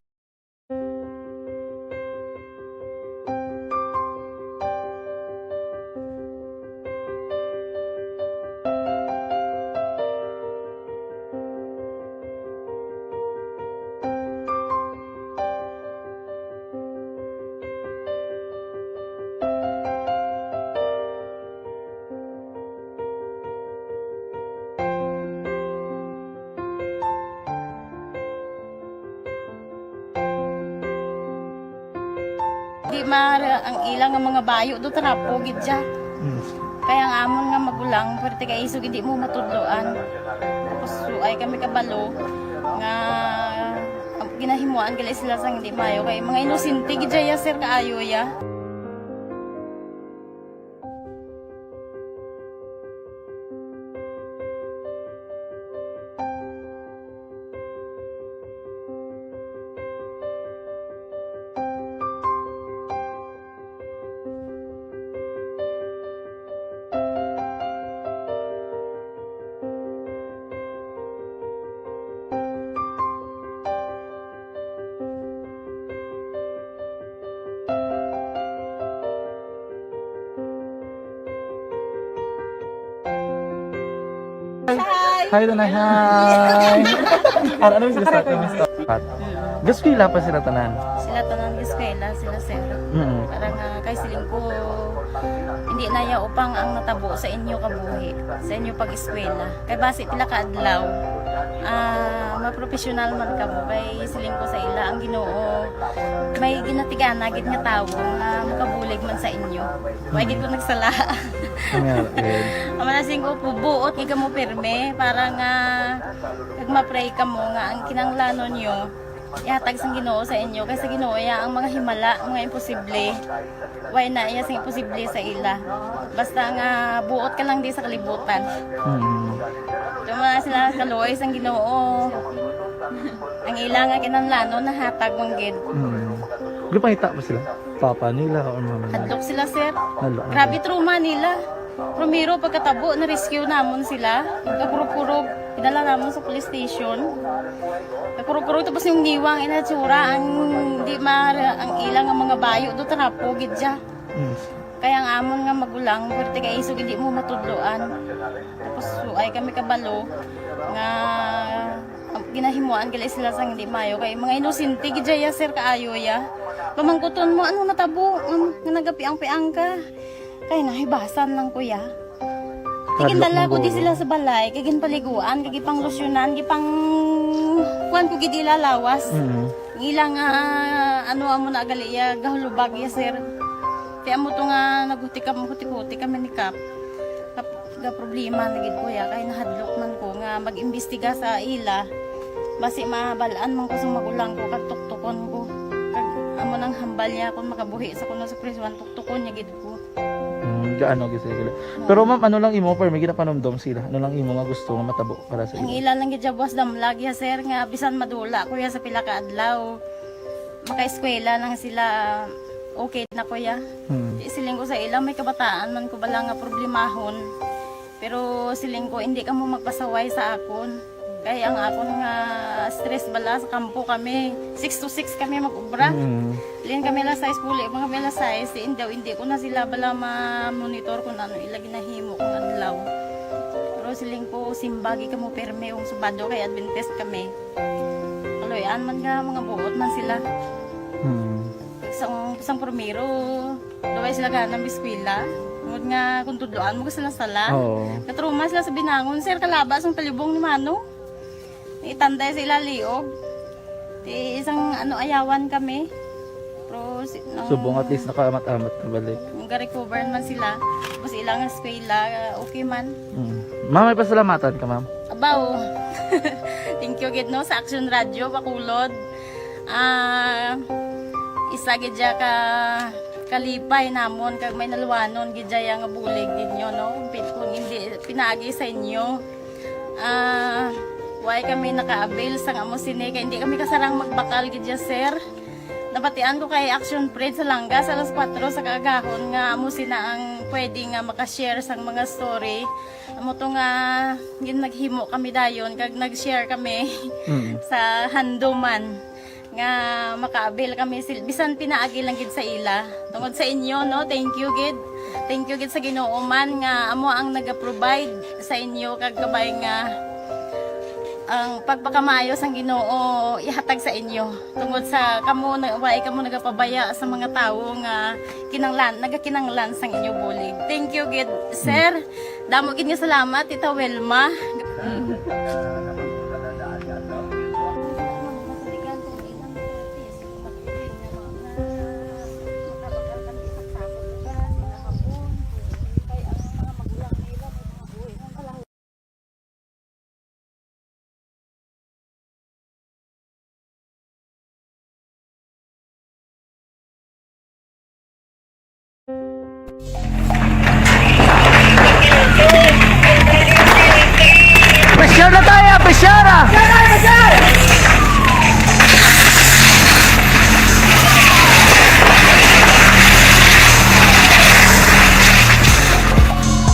Mar, ang ila nga mga bayo do trapo gid siya. Mm. Kaya ang amon nga magulang, pwerte kay isog hindi mo matudloan. Tapos suay kami kabalo nga ang ginahimuan gali sila sang hindi maayo kay mga inosente gid siya, sir, kaayo ya. Hi. Hi, Tanay. Hi. Ano, ano yung sila sa akin? Pat. Gaskwela pa sila tanan. Sila tanan gaskwela, sila sir. Mm. Parang, ah, kay siling ko, hindi na ya upang ang natabo sa inyo kabuhi, sa inyo pag-eskwela. Kay basi pila ka adlaw, ah, mapropesyonal man kamo. Kay siling ko sa ila, ang Ginoo may ginatigana gid nga tawo nga makabulig man sa inyo. Wa gid ko nagsala. Ang nga, eh. Ang manasing ko, buot gid kamo pirme para nga kag ma-pray kamo nga ang kinahanglanon nyo ihatag sang Ginoo sa inyo, kay sa Ginoo ya ang mga himala, mga imposible. Way na iya sing imposible sa ila. Basta nga buot ka lang di sa kalibutan. Mm. Yung mga sila kaluoy sang Ginoo. Ang ila nga kinahanglanon nahatag man gid. Mm. Gipangita ba sila? Papa nila or mama nila? Hadlok sila, sir. Hadlok, Grabe hadlok. Trauma nila. Primero, pagkatabo, na-rescue namon sila. Kakurog-kurog, idala namon sa police station. Kakurog-kurog, tapos yung niwang inatsura, ang di ma-, ang ilang nga mga bayo, do trapo gid siya. Mm. Kaya ang amon nga magulang, pwerte kay isog, hindi mo matudloan. Tapos, suay kami kabalo nga ginahimuan gali sila sang hindi maayo. Kay mga inosente gid ya, sir, kaayo ya. Pamangkuton mo, ano natabo? Ano, nga nagapiang-piang ka? Kay nahibasan lang ko ya. Hadlok Tigindala ko di manggolo. Sila sa balay, kay ginpaliguan, kay gipanglusyonan, gipang kuan ko gid ila lawas. Mm. Ang ila nga, ano, amo na gali ya, gahulubag ya, sir. Kaya mo to nga naghuti ka, huti-huti kami ni Kap. Kap, ga problema na gid ko ya, kay nahadlok man ko nga mag-imbestiga sa ila. Basi mabalaan man ko sa magulang ko, kag tuktukon ko. Kag amo nang hambal niya kung makabuhi sa kuno sa prisuan, tuktukon niya gid ko. Mm, gaano gid sila. Pero ma'am, ano lang imo, permi ginapanumdom sila? Ano lang imo nga gusto nga matabo para sa Ang ila? Ila lang gid ya buwas damlag ya, sir, nga bisan madula ko ya sa pila ka adlaw, makaeskwela lang sila, okay na ko ya. Hmm. Di siling ko sa ila, may kabataan man ko bala nga problemahon. Pero siling ko, hindi kamo magpasaway sa akon. Kay ang akon nga stress bala sa kampo kami, six to six kami mag-ubra. Mm. Lin kami alas sais, puli pa kami alas sais, di, hindi, hindi ko na sila bala ma-monitor kung ano ila ginahimo kung adlaw. Pero siling ko, simbagi kamo pirme kung Sabado kay Adventist kami. Kaluy-an man nga mga buot man sila. Mm. Sang, sang primero, Luway sila gana mag-eskwela. Tungod nga kung tudloan mo sila sala. Oo. Katruma sila sa binangon, sir, kalaba sang talibong ni Mano. Itanday sa ila liog. Ti isang ano, ayawan kami. Pero si, nang Subong at least nakaamat-amat na balik. Nung ga-recover man sila. Tapos ilang eskwela, okay man. Mm. Ma'am, may pasalamatan ka, ma'am? Abaw. Thank you gid, no, sa Action Radio Bacolod. Ah, isa gid siya ka kalipay namon kag may naluwanon gid siya nga bulig gid nyo, no? Pi-, kung hindi pinaagi sa inyo, ah, way kami naka-avail sang amo sini kay hindi kami kasarang magbakal gid siya, sir. Nabatian ko kay Action Fred sa Langas alas kuwatro sa kaagahon nga amo sina ang pwede nga maka-share sang mga story. Amo to nga gin-, naghimo kami dayon kag nag-share kami Mm. sa handuman nga maka-avail kami sil-, bisan pinaagi lang gid sa ila. Tungod sa inyo, no, thank you gid. Thank you gid sa Ginoo man nga amo ang naga-provide sa inyo kag kabay nga ang pagpakamaayo sang Ginoo ihatag sa inyo. Tungod sa kamo na, way kamo nagapabaya sa mga tawo nga kinanglan, nagakinanglan sang inyo bulig. Thank you gid, sir. Damo gid nga salamat, Tita Wilma.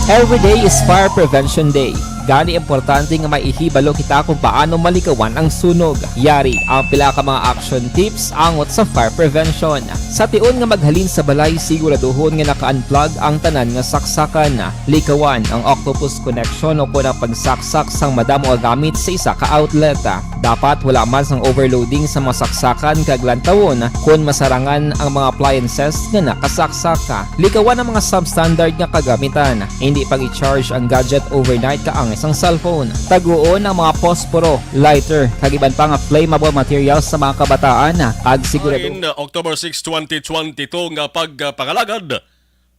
Every day is Fire Prevention Day. Gani, importante nga may ihibalo kita kung paano malikawan ang sunog. Yari ang pila ka mga action tips angot sa fire prevention. Sa tion nga maghalin sa balay, siguraduhon nga naka-unplug ang tanan nga saksakan. Likawan ang octopus connection o kon ang pagsaksak sang madamo nga gamit sa isa ka outlet. Dapat wala man sang overloading sa mga saksakan kag lantawon kon masarangan ang mga appliances nga nakasaksak. Likawan ang mga substandard nga kagamitan. Hindi pag-i-charge ang gadget overnight kaangay sang cellphone. Taguon ang mga posporo, lighter, kag iban pa nga flammable materials sa mga kabataan, kag sigurado. In October six, twenty twenty-two nga pagpangalagad,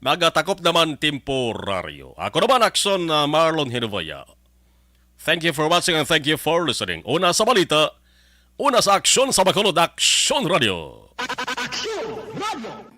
nagatakop naman temporaryo. Ako naman, Action, uh, Marlon Hinovaya. Thank you for watching and thank you for listening. Una sa balita, una sa aksyon sa Bacolod, Action Radio. Action Radio.